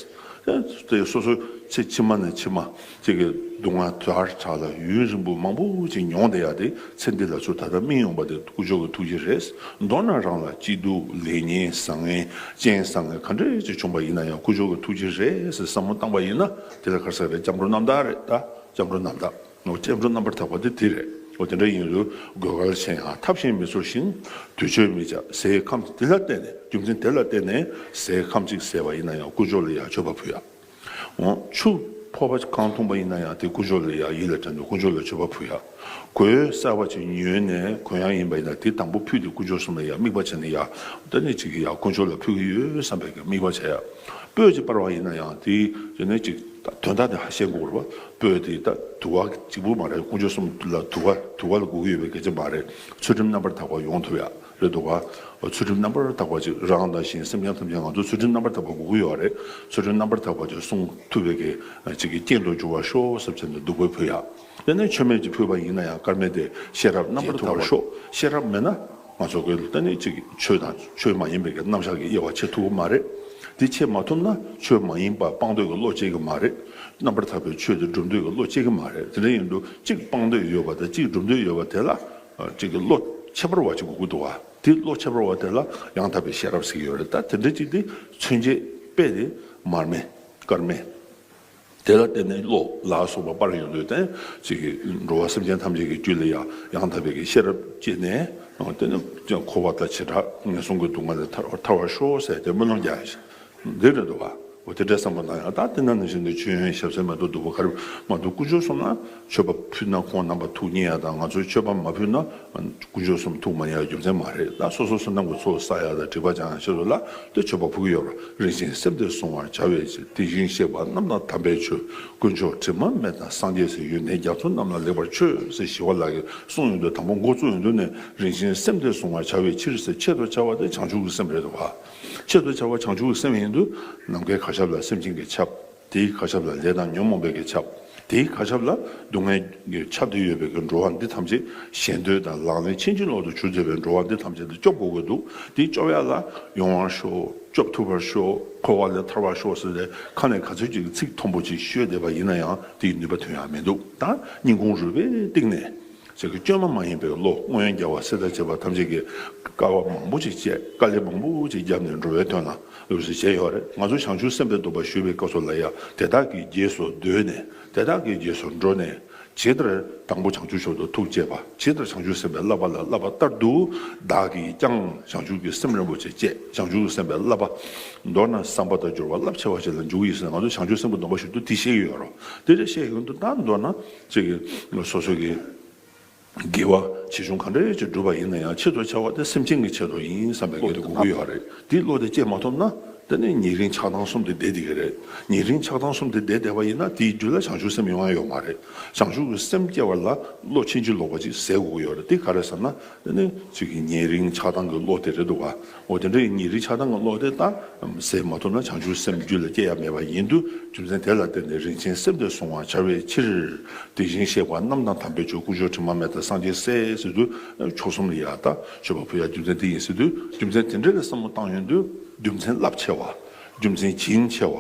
དེ་སོ་སོ་ཚེ་ཕྱི་མ་ནས་ཕྱི་མ་ཅིག་གི་སྡུག་བསྔལ་དལ་དྲགས་ལ་ཡུན་རིང་པོ་མང་པོ་ཅིག་མྱོང་བསྡད་ཡ་དེ། ཚེ་འདི་ལ་ཚུར་ད་ལྟ་སྨིན་ཡོང་པ་དེ་དཀོན་མཆོག་གི་ཐུགས་རྗེ་རེད། མདོར་ན་རང་ལ་སྐྱིད་སྡུག་ལེགས་ཉེས་བཟང་ངན་སྤྱན་བཟང་ངན་ག་འདྲ་ཅིག་བྱུང་པ་ཡིན་ན་ཡང་དཀོན་མཆོག་གི་ཐུགས་རྗེ་རེད་ཟེར་བསམ་བློ་བཏང་པ་ཡིན་ན། དེ་ལ་ག་རེ་ཟེར་རེད། སྐྱབས་འགྲོ་རྣམ་དག་རེད། ད་སྐྱབས་འགྲོ་རྣམ་དག། འོ་སྐྱབས་འགྲོ་རྣམ་པར་དག་པ་དེ་དེ་རེད། འོ་དེ་འདྲ་ཡིན་དུས་དགོས་གལ་ཆེ་ཡང་ཐབས་གཞན་མི་འཚོལ་ཞིང་། དུས་མཆོད་མི་བྱ། ཟས་ཁམ་དེ་ལ་བརྟེན་ནས། རྒྱུ་མཚན་དེ་ལ་བརྟེན་ནས་ཟས་ཁམ་གཅིག་ཟས་པ་ཡིན་ན་ཡང་དཀོན་མཆོག་ལ་ཡང་མཆོད་པ་ཕུལ་ཡ། འོ་ཆུ་ ཕོར་པ་གང་འཐུང་པ་ཡིན་ན་ཡང་དེ་དཀོན་མཆོག་ལ་ཡ་ཡིད་ལ་དྲན་དུས་དཀོན་མཆོག་ལ་མཆོད་པ་ཕུལ་ཡ། གོས་གསར་པ་ཅིག་ཉོས་ནས་གོན་ཡ་ཡིན་པ་ཡིན་ན་དེ་དང་པོ་ཕུད་དེ་དཀོན་མཆོག་གསུམ་ལ་ཡ་དམིགས་པ་བྱས་ནས་ཡ་ད་ནི་ཅིག་ཡ་དཀོན་མཆོག་ལ་ཕུལ་གྱི་ཡོད་བསམ་པའི་དམིགས་པ་བྱས་ཡ། སྤོས་ཅིག་སྤར་བ་ཡིན་ན་ཡང་དེ་ཡིན་ནས་ཅིག་དོན་དག་དེ་ཧ་ཤེས་དགོས་རེད་བ། སྤོས་དེ་ད་དུ་བ་གཅིག་པུ་མ་རེད། དཀོན་མཆོག་གསུམ་ལ་དུ་བ་དུ་བ་ལ་དགོས་ཀྱི་ཡོད་པའི་སྐད་ཆ་མ་རེད། ཚུལ་ཁྲིམས་རྣམ་པར་དག་པ་ཡོང་ཐུབ་ཡ། རེད་འདུག་ག་ཚུལ་ཁྲིམས་རྣམ་པར་དག་པ་ཅིག་རང་དང་གཞན་སེམས་ཅན་ཐམས་ཅད་ང་ཚོ་ཚུལ་ཁྲིམས་རྣམ་པར་དག་པ་དགོས་ཀྱི་ཡོད་རེད། ཚུལ་ཁྲིམས་རྣམ་པར་དག་པ་ཅིག་སྲུང་ཐུབ་པའི་གི་ཅིག་གི་རྐྱེན་དུ་འགྱུར་བར་ཤོག་ཟེར་བྱས་ནས་བདུག་སྤོས་ཕུལ་ཡ། དེ་ནས་མཆོད་མེ་ཅིག་ཕུལ་བ་ཡིན་ན་ཡང་དཀར་མེ་དེ་ཤེས་རབ་རྣམ་པར་དག་པར་ཤོག་ཤེས་རབ་མེད་ན་ང་ཚོ་གི་ད་ནི་ཅིག་ཆོས་དང་ཆོས་མ་ཡིན་པའི་གི་རྣམ་གཞག་གི་དབྱེ་བ་ཕྱེ་ཐུབ་ཀྱི་མ་རེད། དེ་ཕྱེ་མ་ཐུབ་ན་ཆོས་མ་ཡིན་པ་སྤང་འདོད་ཀྱི་བློ་སྐྱེ་གི་མ་རེད། རྣམ་པར་དག་པའི་ཆོས་དེ་སྒྲུབ་འདོད་ཀྱི་བློ་སྐྱེ་གི་མ་རེད། དེ་འདྲ་ཡིན་དུས་གཅིག་སྤང་འདོད་ཡོད་པ་དང་གཅིག་སྒྲུབ་འདོད་ཡོད་པ་དེ་ལ། ཅིག་གི་བློ་ཁྱད་པར་བ་ཅིག་དགོས་ཀྱི་འདུག་བ། དེ་བློ་ཁྱད་པར་བ་དེ་ལ་ཡང་དག་པའི་ཤེས་རབ་ཟེར་གྱི་ཡོད་རེད། ད་དེ་འདྲ་ཅིག་དེ་མཚོན་བྱེད་དཔེ་དེ་མར་མེ་དཀར་མེ། དེ་ལ་བརྟེན་ནས་བློ་ལ་སོགས་པ་སྤར་ཡོང་དུས་དེ་ཅིག་གི་འགྲོ་བ་སེམས་ཅན་ཐམས་ཅད་ཀྱི་རྒྱུད་ལ་ཡང་ཡང་དག་པའི་གི་ཤེས་རབ་སྐྱེས་ནས་དེ་ནི་འཁོར་བ་དང་བྱེ་བྲག་ངན་སོང་གི་སྡུག་བསྔལ་ལས་ཐར་ཐར་བར་ཤོག་ཟེར་ཏེ་སྨོན་ལམ་རྒྱག་ཡ་ཞིག་འདི་རེད་འདུག་བ། འོ་དེ་འདྲའི་བསམ་བློ་གནང་ཡང་ད་དེ་ན་ནང་བཞིན་དུ་མཆོད་ཡོན་ཞབས་བསིལ་མ་གཏོགས་བདུག་སྤོས་ག་རེ་མ་འདུག་དཀོན་མཆོག་གསུམ་ལ་མཆོད་པ་ཕུལ་ན་ཁོང་རྣམ་པ་ཐུགས་མཉེས་ཡ་དང་ང་ཚོས་མཆོད་པ་མ་ཕུལ་ན་དཀོན་མཆོག་གསུམ་ཐུགས་མ་མཉེས་ཡ་རྒྱུ་མཚན་མ་རེད། ད་སོ་སོ་བསོད་ནམས་ཀྱི་ཚོགས་བསགས་ཡ་དང་སྒྲིབ་པ་སྦྱང་ཡ་ཆེད་དུ་ལ་དེ་མཆོད་པ་ཕུལ་གྱི་ཡོད་རེད། རིན་ཆེན་སེམས་དེ་བསྲུང་བར་བྱ་བའི་ཕྱིར། དེ་བཞིན་གཤེགས་པ་རྣམས་དང་དམ་པའི་ཆོས། དཀོན་མཆོག་དྲི་མ་མེད་དང་སངས་རྒྱས་སྲས། ཡོན་ཏན་རྒྱ་མཚོ་རྣམས་ལ་ལེགས་པར་མཆོད་ཟེར་ཞི་བ་ལྷ་གིས་གསུངས་ཡོང་དུས་དང་པོ་འགོ་བཙུགས་ཡོང་དུས་ནས་རིན་ཆེན་སེམས་དེ་བསྲུང་བར་བྱ་བའི་ཕྱིར་ཟེར་ཆེད་དུ་བྱ་བ་དེ་བྱང་ཆུབ་ཀྱི་སེམས་རེད་འདུག་བ། ཆེད་དུ་བྱ་བ་བྱང་ཆུབ་ཀྱི་སེམས་ཡིན་དུས་ནམ་མཁའི་གར་ཁྱབ་ལ་སེམས་ཅན་གྱི་ཁྱབ། དེའི་གར་ཁྱབ་ལ་ལས་དང་ཉོན་མོངས་པའི་གི་ཁྱབ། དེའི་གར་ཁྱབ་ལ་སྡུག་བསྔལ་གྱི་ཁྱབ་སྟེ་ཡོད་པའི་གི་འགྲོ་བ་འདི་ཐམས་ཅད་ཞེ་འདོད་དང་ལག་ལེན་ཕྱིན་ཅི་ལོག་ཏུ་གྱུར་བསྡད་པའི་འགྲོ་བ་འདི་ཐམས་ཅད་དུ་སྐྱོབ་དགོས་ཀྱི་འདུག་དེ་སྐྱོབ་ཡ་ལ་ཡོང་བར་ཤོག་སྐྱོབ་ཐུབ་པར་ཤོག་འཁོར་བ་ལས་ཐར་བར་ཤོག་ཟེར་ཏེ་ཁ་ནས་ག་ཚོད་ཅིག་ཚིག་མཐོན་པོ་ཅིག་ཤོད་བསྡད་པ་ཡིན་ན་ཡང་དེའི་ནུས་པ་ཐོན་ཡ་མི་འདུག་ད་སྙིང་ཁུང་རུས་པའི་གཏིང་ནས། ཅིག་གི་བཅོས་མ་མ་ཡིན་པའི་བློ་སྔོན་རྒྱལ་བ་སྲས་དང་བཅས་པ་ཐམས་ཅད་ཀྱིས་དཀའ་བ་མང་པོ་ཅིག་སྤྱད། དཀའ་ལས་མང་པོ་ཅིག་བརྒྱབ་ནས་འགྲོ་བའི་དོན་ལ་ལུས་སུ་བྱས་ཡོད་རེད། ང་ཚོ་བྱང་ཆུབ་སེམས་དཔའི་སྡོམ་པ་ཞུ་བའི་སྐབས་སུ་ལ་ཡང་དེ་དག་གི་རྗེས་སུ་བསྡུས་ནས་དེ་དག་གི་རྗེས་སུ་འགྲོ་ནས་ཇི་ལྟར་དང་པོ་བྱང་ཆུབ་མཆོག་ཏུ་ཐུགས་བསྐྱེད་པ། ཇི་ལྟར་བྱང་ཆུབ་སེམས་དཔའི་བསླབ་པ་ལ་བསླབ་པ་ལྟར་དུ་བདག་གིས་ཀྱང་བྱང་ཆུབ་ཀྱི་སེམས་རིན་པོ་ཆེ་བསྐྱེད། བྱང་ཆུབ་ཀྱི་སེམས་དཔའི་བསླབ་པ་མདོར་ན་བསམ་པ་དང་སྦྱོར་བ་རླབས་ཆེ་བ་ཞིག་ལ་འཇུག་ཡིན་ཟེར་ང་ཚོ་བྱང་ཆུབ་སེམས་དཔའི་སྡོམ་པ་ཞུ་དུས་དེ་བཤད་ཀྱི་ཡོད་རེད། དེ་འདྲ་བཤད་ཡོང་དུས་ད་མདོར་ན་ཅིག་གི་སོ་སོ་གི་དགེ་བ་ཆེ་ཆུང་ག་འདྲ་ཅིག་བསྒྲུབས་པ་ཡིན་ན་ཡང་ཆེད་དུ་བྱ་བ་དེ་སེམས་ཅན་གྱི་ཆེད་དུ་ཡིན་བསམ་པའི་བློ་དེ་དགོས་ཀྱི་ཡོད་རེད། དེའི་བློ་དེ་སྐྱེ་མ་ཐུབ་ན་དེ་ནི་ཉེ་རིང་ཆགས་སྡང་གསུམ་དེ་བསྡད་བསྡད་ཀྱི་རེད། ཉེ་རིང་ཆགས་སྡང་གསུམ་དེ་བསྡད་བསྡད་པ་ཡིན་ན་དེའི་རྒྱུད་ལ་བྱང་ཆུབ་སེམས་ཡོང་ཡ་ཡོད་མ་རེད། བྱང་ཆུབ་ཀྱི་སེམས་སྐྱེ་བ་ལ་བློ་ཕྱིན་ཅི་ལོག་པ་ཅིག་ཟད་དགོས་ཀྱི་ཡོད་རེད། དེ་ག་རེ་ཟེར་ན། དེ་ནི་གཅིག་གི་ཉེ་རིང་ཆགས་སྡང་གི་བློ་དེ་རེད་འདུག་ག་འོ་དེ་འདྲའི་ཉེ་རིང་ཆགས་སྡང་གི་བློ་དེ་ད་ཟད་མ་ཐུབ་ན་བྱང་ཆུབ་སེམས་རྒྱུད་ལ་སྐྱེ་ཡ་མེད་པ་ཡིན་དུས་རྒྱུ་མཚན་དེ་ལ་བརྟེན་ནས་རིན་ཆེན་སེམས་དེ་བསྲུང་བར་བྱ་བའི་ཕྱིར། དེ་བཞིན་གཤེགས་པ་རྣམས་དང་དམ་པའི་ཆོས། དཀོན་མཆོག་དྲི་མ་མེད་དང་སངས་རྒྱས་སྲས་ཟེར་དུས་མཆོག་གསུམ་ལ་ཡ་ད་མཆོད་པ་ཕུལ་ཡ་རྒྱུ་མཚན་དེ་ཡིན་ཟེར་དུས་རྒྱུ་མཚན་དེ་འདྲ་ལ་བསམ་བློ་བཏང་ཡོང་དུས་རྒྱུ་མཚན་རླབས་ཆེ་བ། རྒྱུ་མཚན་བྱིན་ཆེ་བ།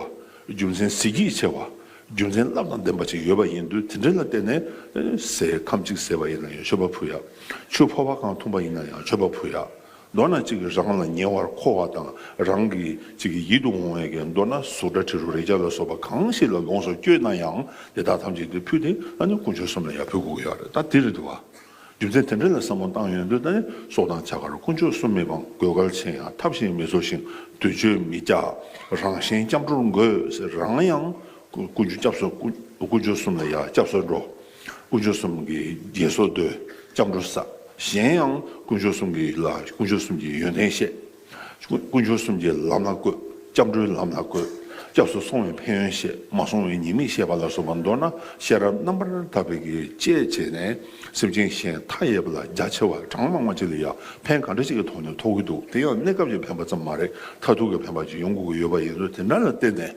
རྒྱུ་མཚན་གཟི་བརྗིད་ཆེ་བ། རྒྱུ་མཚན་རླབས་དང་ལྡན་པ་ཅིག་ཡོད་པ་ཡིན་དུས་དེ་འདྲ་ལ་བརྟེན་ནས་ཟས་ཁམ་གཅིག་ཟས་པ་ཡིན་ན་ཡང་མཆོད་པ་ཕུལ་ཡ། ཆུ་ཕོར་པ་གང་འཐུང་པ་ཡིན་ན་ཡང་མཆོད་པ་ཕུལ་ཡ། མདོར་ན་གཅིག་གིས་རང་ལ་ཉེ་བར་མཁོ་བ་དང་རང་གི་གཅིག་གི་ཡིད་དུ་འོང་བའི་གི་མདོར་ན་གཟུགས་སྒྲ་དྲི་རོ་རེག་བྱ་ལ་སོགས་པ་གང་ཞིག་ལ་ལོངས་སུ་སྤྱོད་ན་ཡང་དེ་དག་ཐམས་ཅད་དེ་ཕུལ་ཏེ་ཨ་ནི་དཀོན་མཆོག་གསུམ་ལ་ཡང་ཕུལ་དགོས་ཀྱི་ཡོད་རེད། ད་དེ་རེད་འདུག་བ། རྒྱུ་མཚན་དེ་འདྲ་ལ་བསམ་བློ་བཏང་ཡོང་དུས་ད་ནི་སྲོག་དང་བྱ་དགར་དཀོན་མཆོག་གསུམ་མི་སྤང་། གོས་དཀར་ཆེ་ཡང་ཐབས་གཞན་མི་འཚོ་ཞིང་། དུས་མཆོད་མི་བཅག་རང་གཞན་སྐྱབས་འགྲོར་འགོད་ཟེར། རང་ཡང་དཀོན་མཆོག་སྐྱབས་སུ་དཀོན་མཆོག་གསུམ་ལ་ཡང་སྐྱབས་སུ་འགྲོ། དཀོན་མཆོག་གསུམ་གྱི་དགེ་སོགས་འདོད། སྐྱབས་འགྲོ་བསགས། གཞན་ཡང་དཀོན་མཆོག་གསུམ་གྱི་ལ་དཀོན་མཆོག་གསུམ་གྱི་ཡོན་ཏན་བཤད། དཀོན་མཆོག་གསུམ་གྱི་ལམ་ལ་བཀོད། སྐྱབས་འགྲོའི་ལམ་ལ་བཀོད། སྐྱབས་སུ་སོང་བའི་ཕན་ཡོན་བཤད། མ་སོང་བའི་ཉེས་དམིགས་བཤད་པ་ལ་སོགས་པ་མདོར་ན་ཤེས་རབ་རྣམ་པར་དག་པའི་གི་དཔྱད་བྱས་ནས་སེམས་ཅན་གཞན་མཐའ་ཡས་པ་ལ་རྒྱ་ཆེ་བ་གྲངས་མང་བ་ཅིག་ལ་ཡང་ཕན་ག་འདྲ་ཞིག་གི་ཐོག་ནས་ཐོགས་ཀྱི་འདུག་དེ་ཡང་གནས་སྐབས་ཀྱི་ཕན་པ་ཙམ་མ་རེད། མཐར་ཐུག་གི་ཕན་པ་ཅིག་ཡོང་དགོས་ཀྱི་ཡོད་པ་ཡིན་དུས་དེ་འདྲ་ལ་བརྟེན་ནས།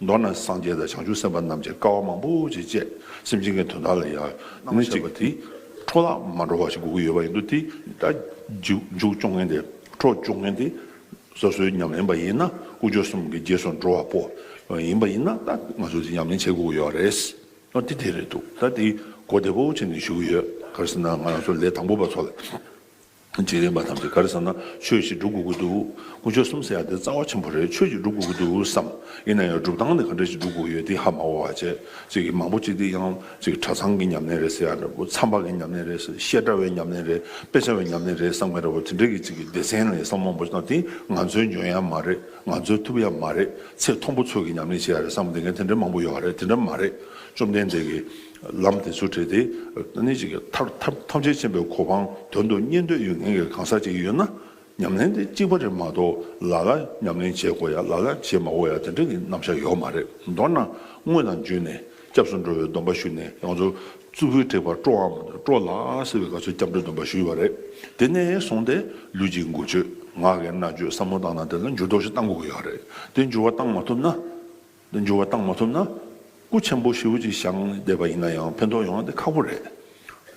མདོར་ན་སངས་རྒྱས་དང་བྱང་ཆུབ་སེམས་དཔའ་རྣམས་ཀྱིས་དཀའ་བ་མང་པོ་ཅིག་སྤྱད། སེམས་ཅན་གྱི་དོན་དག་ལ་ཡང་གནང་བཞག་པ་དེ་འཕྲོ་བརླག་མ་འགྲོ་བ་ཞིག་དགོས་ཀྱི་ཡོད་པ་ཡིན་དུས་དེ་ད་མཇུག་མཇུག་སྐྱོང་མཁན་དེ་འཕྲོ་སྐྱོང་མཁན་དེ་སོ་སོའི་ཉམས་ལེན་པ་ཡིན་ན་དཀོན་མཆོག་གསུམ་གྱི་རྗེས་སུ་འགྲོ་བ་པོ་ཡིན་པ་ཡིན་ན་ད་ང་ཚོས་དེ་ཉམས་ལེན་བྱེད་དགོས་ཀྱི་ཡོད་རེད། ཨ་དེ་དེ་རེད་འདུག་ད་དེ་གོ་བདེ་པོ་བྱས་ནས་ཞུ་གི་ཡོད། ག་རེ་ཟེར་ན་ང་རང་ཚོ་ལས་དང་པོ་པ་ཚོ་ལ། འཇིག་རྟེན་པ་ཐམས་ཅད་ག་རེ་ཟེར་ན་ཆོས་ཤིག་སྒྲུབ་དགོས་ཀྱི་འདུག་དཀོན་མཆོག་གསུམ་ཟེར་ཡ་དེ་རྩ་བ་ཆེན་པོ་རེད། ཆོས་ཤིག་སྒྲུབ་དགོས་ཀྱི་འདུག་བསམ། ཡིན་ན་ཡང་སྒྲུབ་སྟངས་དེ་ག་འདྲ་ཞིག་སྒྲུབ་དགོས་ཡོད་དེ་ཧ་མ་གོ་བ་བྱས། ཅིག་གི་མང་པོ་ཅིག་དེ་ཡང་ཅིག་གྲྭ་ཚང་གི་ཉམས་ལེན་རེད་ཟེར་ཡ་འདྲ་པོ། མཚམས་པ་གི་ཉམས་ལེན་རེད་ཟེར། བཤད་གྲྭ་བའི་ཉམས་ལེན་རེད། དཔེ་ཆ་བའི་ཉམས་ལེན་རེད་བསམ་མཁན་འདྲ་པོ། དེ་འདྲ་གི་ཅིག་གི་སྡེ་ཚན་ལ་བསམ་བློ་མང་པོ་ཞིག་བཏང་། དེ་ང་ཚོའི་འཇོན་ཡ་མ་རེད། ང་ཚོའི་ཐུབ་ཡ་མ་རེད། ཚད་མཐོན་པོ་ཚོ་གི་ཉམས་ལེན་བྱེད་ཡ་རེད་བསམ་བསྡད་མཁན་དེ་འདྲ་མང་པོ་ཡོད་རེད། དེ་འདྲ་མ་རེད། བཅོམ་ལྡན་འདས་ཀྱི་ལམ་དེ་ཚོ་བྲིས་ཏེ། ཨ་ནི་ཅིག་གི་ཐབས་ཐབས་ཐམས་ཅད་མཁྱེན་པའི་གོ་འཕང་དོན་དུ་གཉེར་འདོད་ཡོད་མཁན་གྱི་གང་ཟག་ཅིག་ཡོད་ན། ཉམས་ལེན་དེ་གཅིག་པ་རེད་མ་གཏོགས། ལ་ལ་ཉམས་ལེན་བྱེད་དགོས་ཡ། ལ་ལ་བྱེད་མ་དགོས་ཡ་དེ་འདྲ་གི་རྣམ་གཞག་ཡོད་མ་རེད། མདོར་ན་དངོས་དང་བརྒྱུད་ནས་སྐྱབས་སུ་འགྲོ་བའི་སྡོམ་པ་ཞུས་ནས། ང་ཚོ་གཙུག་ཕུད་ཐེག་པར་སྤྲོ་བའམ་སྤྲོ་ལགས་ཟེར་བའི་སྐབས་སུ་སྐྱབས་འགྲོའི་སྡོམ་པ་ཞུས་པ་རེད། དེ་ནས་བཟུང་སྟེ་ལུས་ཀྱི་འགུལ་སྐྱོད། ངག་གི་སྨྲ་བརྗོད། བསམ་བློ་བཏང་སྟངས་དེ་ལ་འགྱུར་ལྡོག་ཞིག་གཏང་དགོས་ཀྱི་ཡོད་རེད། དེ་འགྱུར་བ་བཏང་མ་ཐུབ་ན། འགྱུར་བ་བཏང་མ་ཐུབ་ན། སྐུ་ཆེན་པོ་ཞེ་པོ་ཅིག་བཞེངས་བསྡད་པ་ཡིན་ན་ཡང་ཕན་ཐོགས་ཡོང་བ་དེ་ཁག་པོ་རེད།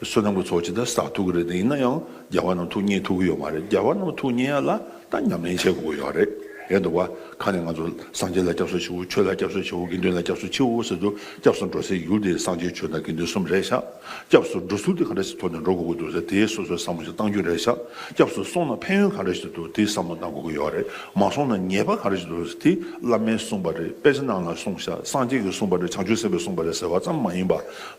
བསོད་ནམས་ཀྱི་ཚོགས་ཇི་ལྟར་བསགས་ཐུབ་ཀྱི་རེད། དེ་ཡིན་ན་ཡང་རྒྱལ་བ་རྣམས་ཐུགས་མཉེས་ཐུབ་ཀྱི་ཡོད་མ་རེད། རྒྱལ་བ་རྣམས་ཐུགས་མཉེས་ཡ་ལ་ད་ཉམས་ལེན་བྱེད་དགོས་ཀྱི་ཡོད་རེད། རེད་འདུག་བ། ཁ་ནས་ང་ཚོ་སངས་རྒྱས་ལ་སྐྱབས་སུ་མཆིའོ། ཆོས་ལ་སྐྱབས་སུ་མཆིའོ། དགེ་འདུན་ལ་སྐྱབས་སུ་མཆིའོ་ཟེར་དུས། སྐྱབས་སུ་འགྲོ་སའི་ཡུལ་དེ་སངས་རྒྱས་ཆོས་དང་དགེ་འདུན་གསུམ་རེད་ཤག། སྐྱབས་སུ་འགྲོ་ཚུལ་དེ་ག་འདྲ་ཞིག་ཐོག་ནས་འགྲོ་དགོས་ཀྱི་འདུག་ཟེར། དེའི་སོ་སོའི་བསམ་བློ་ཞིག་གཏང་རྒྱུ་རེད་ཤག། སྐྱབས་སུ་སོང་ན་ཕན་ཡོན་ག་འདྲ་ཞིག་འདུག། དེའི་བསམ་བློ་གཏང་དགོས་ཀྱི་ཡོད་རེད། མ་སོང་ན་ཉེས་པ་ག་འདྲ་ཞིག་འདུག། དེ་བླ་མས་གསུངས་པ་རེད། དཔེ་ཆ་ནང་ལ་གསུངས་ཤག། སངས་རྒྱས་ཀྱིས་གསུངས་པ་རེད། བྱང་ཆུབ་སེམས་དཔས་གསུངས་པ་རེད་ཟེར་བ་ཙམ་མ་ཡིན་པ།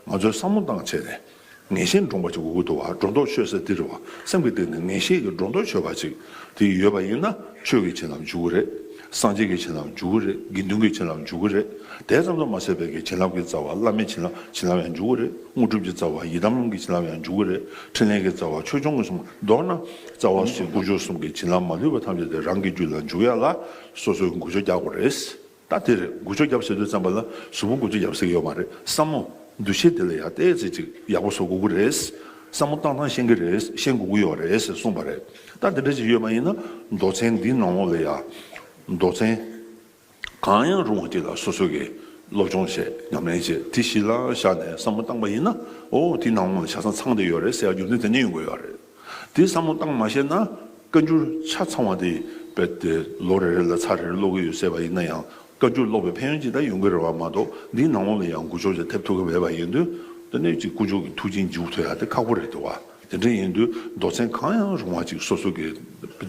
ང་ཚོས་བསམ་བློ་བཏང་བྱས་ནས། ངེས་ཤེས་འདྲོངས་པ་ཅིག་དགོས་ཀྱི་འདུག་བ། སྒྲོ་འདོགས་ཆོད་ས་དེ་རེད་བ། སེམས་ཀྱི་སྟེང་ནས་ངེས་ཤེས་ཀྱི་སྒྲོ་འདོགས་ཆོད་པ་ཅིག། དེ་ཡོད་པ་ཡིན་ན་ཆོས་ཀྱི་བྱིན་རླབས་འཇུག་གི་རེད། སངས་རྒྱས་ཀྱི་བྱིན་རླབས་འཇུག་གི་རེད། དགེ་འདུན་གྱི་བྱིན་རླབས་འཇུག་གི་རེད། དེ་ཙམ་དུ་མ་ཟད་པའི་གི་བྱིན་རླབས་ཀྱི་རྩ་བ་བླ་མའི་བྱིན་རླབས་བྱིན་རླབས་ཡང་འཇུག་གི་རེད། དངོས་གྲུབ་ཀྱི་རྩ་བ་ཡི་དམ་གྱི་བྱིན་རླབས་ཡང་འཇུག་གི་རེད། འཕྲིན་ལས་ཀྱི་རྩ་བ་ཆོས་སྐྱོང་གི་གསུང་། མདོར་ན་རྩ་བ་གསུམ་དཀོན་མཆོག་གསུམ་གྱི་བྱིན་རླབས་མ་ལུས་པ་ཐམས་ཅད་དེ་རང་གི་རྒྱུད་ལ་འཇུག་ཡ་ལ་སོ་སོའི་འགུལ་སྐྱོད་རྒྱག་དགོས་རེད། ད་དེ་རེད། འགུལ་སྐྱོད་རྒྱབ་ཟེར་དུས་ཙམ་པ་ལ་གཟུགས་པོ་འགུལ་སྐྱོད་རྒྱབ་ཟེར་གྱི་ཡོད་མ་རེད། བསམ་བློ་འདུ་ཤེས་དེ་ལ་ཡང་ཏོག་ཙམ་ཅིག་ཡག་པོ་བཟོ་དགོས་ཀྱི་རེད། བསམ་བློ་བཏང་སྟངས་ཤེས་ཀྱི་རེད། ཤེས་དགོས་ཀྱི་ཡོད་རེད་ཟེར་གསུངས་པ་རེད། ད་དེ་འདྲ་ཅིག་ཡོད་པ་ཡིན་ན། མདོ་ཚན་འདིའི་ནང་ལོགས་ལ་ཡང་། མདོ་ཚན་གང་ཡང་རུང་བ་ཅིག་ལ་སོ་སོ་གིས་སློབ་སྦྱོང་བྱས། ཉམས་ལེན་བྱས། དེ་གཞི་ལ་བཞག་ནས་བསམ་བློ་བཏང་པ་ཡིན་ན། ཨོ་དེའི་ནང་ལོགས་ལ་ཆ་ཚང་ཚང་བསྡད་ཡོད་རེད་ཟེར་ཡ་རྒྱུ་མཚན་དེ་ནས་ཡོང་གི་ཡོད་རེད། དེ་བསམ་བློ་བཏང་མ་ཤེས་ན། བཀའ་འགྱུར་ཆ་ཚང་བ་དེ་རྦད་དེ་ལོ་རེ་རེ་ལ་ཚར་རེ་རེ་ཀློག་གི་ཡོད་ཟེར་བ་ཡིན་ན་ཡང་། བཀའ་འགྱུར་ཀློག་པའི་ཕན་ཡོན་ཅིག་ད་ཡོང་གི་རེད་བ། མ་གཏོགས་འདིའི་ནང་ལོགས་ལ་ཡང་འགུལ་སྐྱོད་ཅིག་ཐེབས་ཐུབ་ཀྱི་མེད་པ་ཡིན་དུས། དེ་ནས་ཅིག་དཀོན་མཆོག་གི་ཐུགས་རྗེ་འཇུག་ཐུབ་ཡ་དེ་ཁག་པོ་རེད་འདུག་བ། དེ་འདྲ་ཡིན་དུས་མདོ་ཚན་གང་ཡང་རུང་བ་ཅིག་སོ་སོ་གི་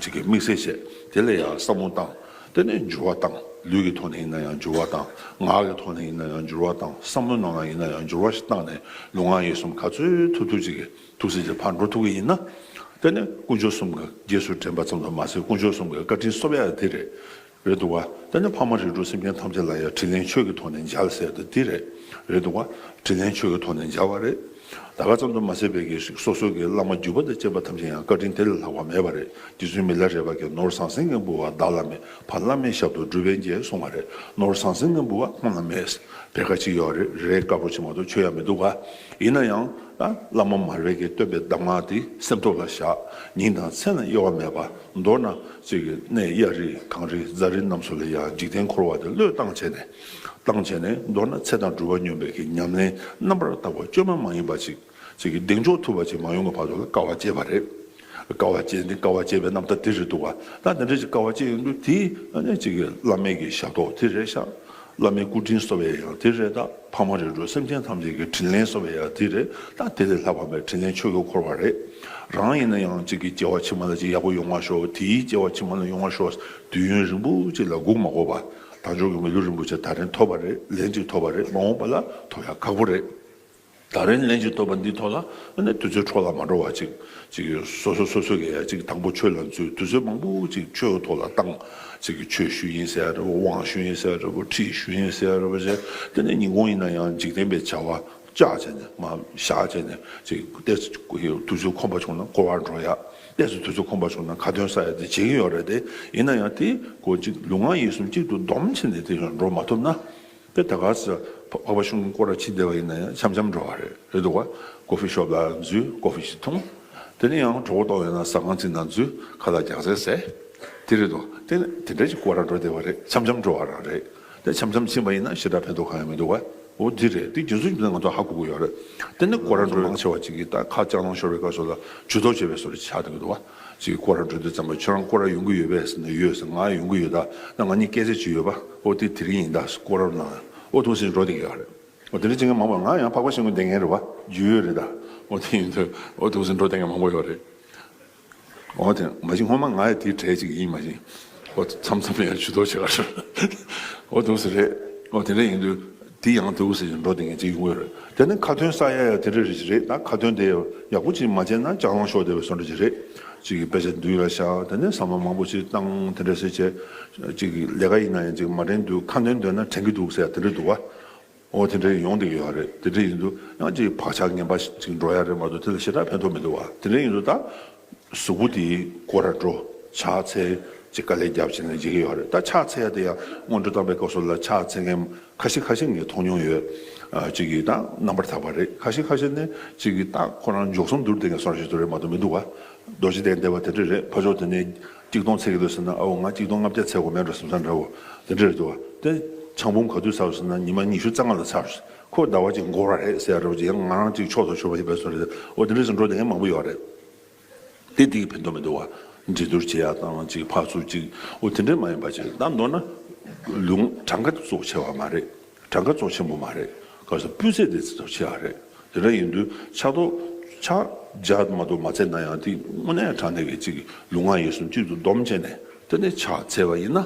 ཅིག་གི་དམིགས་བསལ་བྱས། དེ་ལ་ཡང་བསམ་བློ་བཏང་། དེ་ནས་འགྱུར་བ་བཏང་། ལུས་ཀྱི་ཐོག་ནས་ཡིན་ན་ཡང་འགྱུར་བ་བཏང་། ངག་གི་ཐོག་ནས་ཡིན་ན་ཡང་འགྱུར་བ་བཏང་། བསམ་བློ་ནང་ལ་ཡིན་ན་ཡང་འགྱུར་བ་ཞིག་བཏང་ནས། ལུས་ངག་ཡིད་གསུམ་ག་ཚོད་ཐུབ་ཐུབ་ཅིག་གི་ཐུགས་སྲས་ཀྱི་ཕར་འགྲོ་ཐུབ་ཀྱི་ཡིན་ན། དེ་ནས་དཀོན་མཆོག་གསུམ་གྱི་རྗེས་སུ་དྲན་པ་ཙམ་དུ་མ་ཟད། དཀོན་མཆོག་གསུམ་གྱི་བཀའ་དྲིན་གསོབ་ཡ་དེ་རེད། རེད་འདུག་བ། དེ་ནས་ཕ་མ་རིགས་དྲུག་སེམས་ཅན་ཐམས་ཅད་ལ་ཡང་དྲིན་ལན་ཆོས་ཀྱི་ཐོག་ནས་འཇལ་ཟེར་དེ་དེ་རེད། རེད་འདུག་བ། དྲིན་ལན་ཆོས་ཀྱི་ཐོག་ནས་འཇལ་བ་རེད། ད་ག་ཙམ་དུ་མ་ཟད་པའི་གི་སོ་སོ་གི་བླ་མ་བརྒྱུད་པ་དང་བཅས་པ་ཐམས་ཅད་ཡང་བཀའ་དྲིན་དེ་ལས་ལྷག་པ་མེད་པ་རེད། རྗེ་བཙུན་མི་ལ་རས་པ་གིས། ནོར་ཟང་ཟིང་གིས་འབུལ་བ་བདག་ལ་མེད། ཕ་བླ་མའི་ཞབས་ཏོག་སྒྲུབ་པས་འཇལ་གསུངས་པ་རེད། ནོར་ཟང་ཟིང་གིས་འབུལ་བ་ཁོང་ལ་མེད། བེར་ཀ་གཅིག་ཡོད་རེད། རས་དཀར་པོ་ཅིག་མ་གཏོགས་མཆོད་ཡ་མི་འདུག་ག། ཡིན་ན་ཡང་ད་བླ་མ་མར་པ་གིས་སྟོན་པའི་གདམས་ངག་དེ་སེམས་ཐོག་ལ་བཞག། ཉིན་དང་མཚན་ལ་གཡོ་བ་མེད་པ། མདོར་ན་ཅིག་གི་གནས་གཡའ་རི་གངས་རི་རྫ་རི་རྣམས་སུ་ལ་ཡང་འཇིག་རྟེན་འཁོར་བ་དེ་བློས་བཏང་བྱས་ནས། བཏང་བྱས་ནས། མདོར་ན་ཚེ་དང་སྒྲུབ་པ་སྙོམས་པའི་གི་ཉམས་ལེན་རྣམ་པར་དག་པ་བཅོས་མ་མ་ཡིན་པ་ཅིག། ཅིག་གི་གདེང་འཇོག་ཐུབ་པ་ཅིག་མ་ཡོང་གི་བར་དུ་ལ་དཀའ་བ་སྤྱད་པ་རེད། དཀའ་བ་སྤྱད་འདི། དཀའ་བ་སྤྱད་པའི་རྣམ་ཐར་དེ་རེད་འདུག་བ། ད་དེ་འདྲ་ཅིག་དཀའ་བ་སྤྱད་ཡོང་དུས། དེ་ཨ་ནི་ཅིག་གི་བླ་མའི་གི་ཞབས་ཏོག་དེ་རེད་ཤག། བླ་མའི་སྐུ་དྲིན་གསོ་བའི་ཡང་དེ་རེད། ད་ཕ་མ་རིགས་དྲུག་སེམས་ཅན་ཐམས་ཅད་ཀྱི་དྲིན་ལན་གསོ་བའི་ཡང་དེ་རེད། ད་དེ་ལས་ལྷག་པ་མེད། དྲིན་ལན་ཆོས་ཀྱིས་འཁོར་བ་རེད། རང་ཡིན་ན་ཡང་ཅིག་གི་སྐྱེ་བ་ཕྱི་མ་ལ་ཅིག་ཡག་པོ་ཡོང་བ་ཤོག། དེའི་སྐྱེ་བ་ཕྱི་མ་ལ་ཡོང་བ་ཤོག། དུས་ཡུན་རིང་པོ་ཅིག་ལ་སྒུག་མ་དགོས་པ། དལ་འབྱོར་གྱི་མི་ལུས་རིན་པོ་ཆེ་ད་རིང་ཐོབ་པ་རེད། ལན་ཅིག་ཐོབ་པ་རེད། མ་འོངས་པ་ལ་ཐོབ་ཡ་ཁག་པོ་རེད། ད་རིང་ལན་ཅིག་ཐོབ་པ་འདི་ཐོག་ལ་ཨ་ནི་དུས་ཚོད་འཕྲོ་བརླག་མ་འགྲོ་བ་ཅིག། ཅིག་སོ་སོ་སོ་སོ་གིས་ཡ་ཅིག་དང་པོ་ཆོས་ལ་འཛུལ། དུས་ཚོད་མང་པོ་ཅིག་ཆོས་ཀྱི་ཐོག་ལ་བཏང་། ཅིག་གི་ཆོས་ཞུ་ཡིན་ཟེར་ཡ་འདྲ་པོ། དབང་ཞུ་ཡིན་ཟེར་ཡ་འདྲ་པོ། ཁྲིད་ཞུ་ཡིན་ཟེར་ཡ་འདྲ་པོ་བྱས། དེ་ནས་ཉིན་གུང་ཡིན་ན་ཡང་འཇིག་རྟེན་པའི་བྱ་བ་བཅག་བྱས་ནས། མར་བཞག་བྱས་ནས། ཅིག་ཏོག་ཙམ་དུས་ཚོད་ཁོམ་པ་བྱུང་ན་སྐོར་བར་འགྲོ་ཡ། ཏོག་ཙམ་དུས་ཚོད་ཁོམ་པ་བྱུང་ན་ཁ་འདོན་ས་ཡ་དེ་བྱེད་ཀྱི་ཡོད་རེད་དེ། ཡིན་ན་ཡང་དེ་ཁོ་ཅིག་ལུས་ངག་ཡིད་གསུམ་གཅིག་ཏུ་སྡོམ་བྱས་ནས་དེ་ཡང་འགྲོ་མ་ཐུབ་ན། དེ་ད་ག་ས་འཕགས་པ་ཤིང་ཀུན་སྐོར་ར་ཕྱིན་བསྡད་པ་ཡིན་ན་ཡང་འཆམ་འཆམ་འགྲོ་བ་རེད། རེད་འདུག་བ། ཀོ་ཧྥི་ཤོབ་ལ་འཛུལ། ཀོ་ཧྥི་ཞིག་འཐུང་། དེ་ནས་ཡང་གྲོད་ཁོག་ལྟོགས་ཡོད་ན་ཟ་ཁང་ཅིག་ནང་འཛུལ། ཁ་ལག་རྒྱགས་ཚད་ཟས། དེ་རེད་འདུག། དེ་ནས་དེ་འདྲ་ཞིག་སྐོར་ར་འགྲོ་བསྡད་པ་རེད། འཆམ་འཆམ་འགྲོ་བ་རང་རེད། དེ་འཆམ་འཆམ་ཕྱིན་པ་ཡིན་ན་ཞེ་དྲག་ཕན་ཐོགས་གང་ཡང་མི་འདུག་བ། འོ་འདི་རེད། དེ་རྒྱུ་མཚན་ཅི་ཡིན་ང་ཚོ་ཧ་གོ་གི་ཡོད་རེད། དེ་ནས་སྐོར་ར་འགྲོ་མང་ཆེ་བ་ཅིག་གིས་ད་ཁ་ལྕགས་ལམ་ཤོར་བའི་སྐབས་སུ་ལ་ཇུས་གཏོགས་བྱེད་པའི་བཟོ་འདྲ་ཆགས་བསྡད་ཀྱི་འདུག་བ། ཅིག་སྐོར་ར་འགྲོ་དུས་ཙམ་པ་ཁྱོད་རང་སྐོར་ར་ཡོང་གི་ཡོད་པས་ཟེར་ནས། ཡོད་ཟེར། ང་ཡོང་གི་ཡོད། ད་ད་ང་གཉིས་སྐད་ཆ་ཅིག་ཡོད་པ། ཨོ་དེ་དེ་རིང་ཡིན། ད་སྐོར་ར་ནང་ཨོ་ཐུག་སེ་འགྲོ་བསྡད་ཀྱི་ཡོད་རེད། ཨོ་དེ་འདྲ་བྱེད་མཁན་མང་པོ། ང་ཡང་འཕགས་པ་ཤིང་ཀུན་བསྡད་མཁན་རེད་བ། རྒྱུས་ཡོད་རེད་ད། ཨོ་དེ་ཡིན་དུས་ཨོ་ཐུག་སེ་འགྲོ་བསྡད་མཁན་མང་པོ་ཡོད་རེད། ཨོ་དེ་མ་གཞི་སྔོན་མ་ང་ཡང་དེའི་གྲས་ཅིག་ཡིན་མ་གཞི། པ་མཚམས་མཚམས་ཡང་ཇུས་གཏོགས་བྱེད་ག་འགྲོ། འོ་འདུག་སེ་རེད། འོ་དེ་འདྲ་ཡིན་དུས་དེ་ཡང་འདུག་སེ་འགྲོ་བསྡད་མཁན་ཅིག་ཡོང་གི་ཡོད་རེད། དེ་ནས་ཁ་ཏོན་བསགས་ཡ་ཡང་དེ་འདྲ་རེད་ཅིག་རེད། ད་ཁ་ཏོན་དེ་ཡག་པོ་ཅིག་མ་བྱས་ན་ལྕགས་ལང་ཤོར་བསྡད་པའི་བཟོ་འདྲ་ཅིག་རེད། ཅིག་གི་དཔེ་ཆ་མདུན་ལ་བཞག་དེ་ནས་བསམ་བློ་མང་པོ་ཅིག་བཏང་དེ་འདྲ་སེ་བྱས། ཅིག་གི་ལས་ཀ་ཡིན་ན་ཡང་ཅིག་མ་དྲན་དུས་ཁ་ཏོན་འདོན་ན་དྲན་གི་འདུག་ཟེར་ཡ་དེ་འདྲ་འདུག་བ། འོ་དེ་འདྲ་ཡོང་བསྡད་ཀྱི་ཡོད་རེད། དེ་འདྲ་ཡིན་དུས་ཡང་ཅིག་བག་ཆགས་ངན་པ་ཅིག་འགྲོ་ཡ་རེད་མ་གཏོགས་དེ་ལ་ཞེ་དྲག་ཕན་ཐོགས་མི་འདུག་བ། དེ་འདྲ་ཡིན་དུས་ད་གཟུགས་པོ་དེ་སྐོར་ར་འགྲོ། ཕྱག་འཚལ་ཅིག་དཀའ་ལས་རྒྱབ་བྱས་ནས་བྱེད་ཀྱི་ཡོད་རེད། ད་ཕྱག་འཚལ་ཡ་དེ་ཡང་སྔོན་འགྲོ་བཏང་པའི་སྐབས་སུ་ལ་ཕྱག་འཚལ་མཁན་ཁ་ཤས་ཁ་ཤས་ངས་མཐོང་མྱོང་ཡོད། ཨ་ཅིག་གིས་ད་རྣམ་པར་དག་པ་རེད། ཁ་ཤས་ཁ་ཤས་ནས་ཅིག་གིས་ད་ཁོ་རང་མགྱོགས་སོང་འདུག་བསྡད་མཁན་བཟོ་འདྲ་ཞིག་འདུག་རེད་མ་གཏོགས་མི་འདུག་བ། རྡོ་རྗེ་གདན་བསྡད་པ་དེ་འདྲ་རེད། ཕར་ཕྱོགས་དེ་ནས་གཅིག་སྟོང་འཚལ་གྱི་འདུག་ཟེར་ན། ཨའོ་ང་གཅིག་སྟོང་ལྔ་བརྒྱ་འཚལ་དགོས་མེད་འགྲོ་བསམ་ས་འདྲ་བོ་དེ་འདྲ་རེད་འདུག་བ། དེ་ཕྱག་འབུམ་ག་དུས་ཚར་ཟེར་ན་ཉི་མ་ཉི་ཤུ་རྩ་ལྔ་ལ་ཚར། ཁོ་ཟླ་བ་གཅིག་འགོར་བ་རེད་ཟེར་ཡ་འདྲ་བོ་ཅིག་ཡང་ང་རང་གཅིག་ཕྱོགས་སུ་ཞུགས་པ་ཡིན་པའི་བཟོ་འདྲ་རེད། འོ་དེ་འདྲ་ཞིག་འགྲོ་བསྡད་མཁན་མང་པོ་ཡོད་རེད། དེ་དེ་གི་ཕན་ཐོགས་མི་འདུག་བ། འགྲན་བསྡུར་བྱེད་ཡ་དང་ཅིག་ཕར་ཚུར་ཅིག་འོ་དེ་འདྲ་མ་ཡིན་པ་ཅིག་ད་མདོར་ན་ལུང་གྲངས་ཀ་གཙོ་ཆེ་བ་མ་རེད། གྲངས་ཀ་གཙོ་ཆེན་པོ་མ་རེད། ག་ས་སྤུས་ཚད་དེ་གཙོ་ཆེ་བ་རེད། དེ་འདྲ་ཡིན་དུས་ཕྱག་ཐོག་ཕྱག་བརྒྱ་མ་གཏོགས་མ་འཚལ་ན་ཡང་དེ་དངོས་གནས་དྲང་གནས་ཀྱི་ཅིག་ལུས་ངག་ཡིད་གསུམ་གཅིག་ཏུ་བསྡོམས་བྱས་ནས་དེ་ནས་ཕྱག་འཚལ་བ་ཡིན་ན།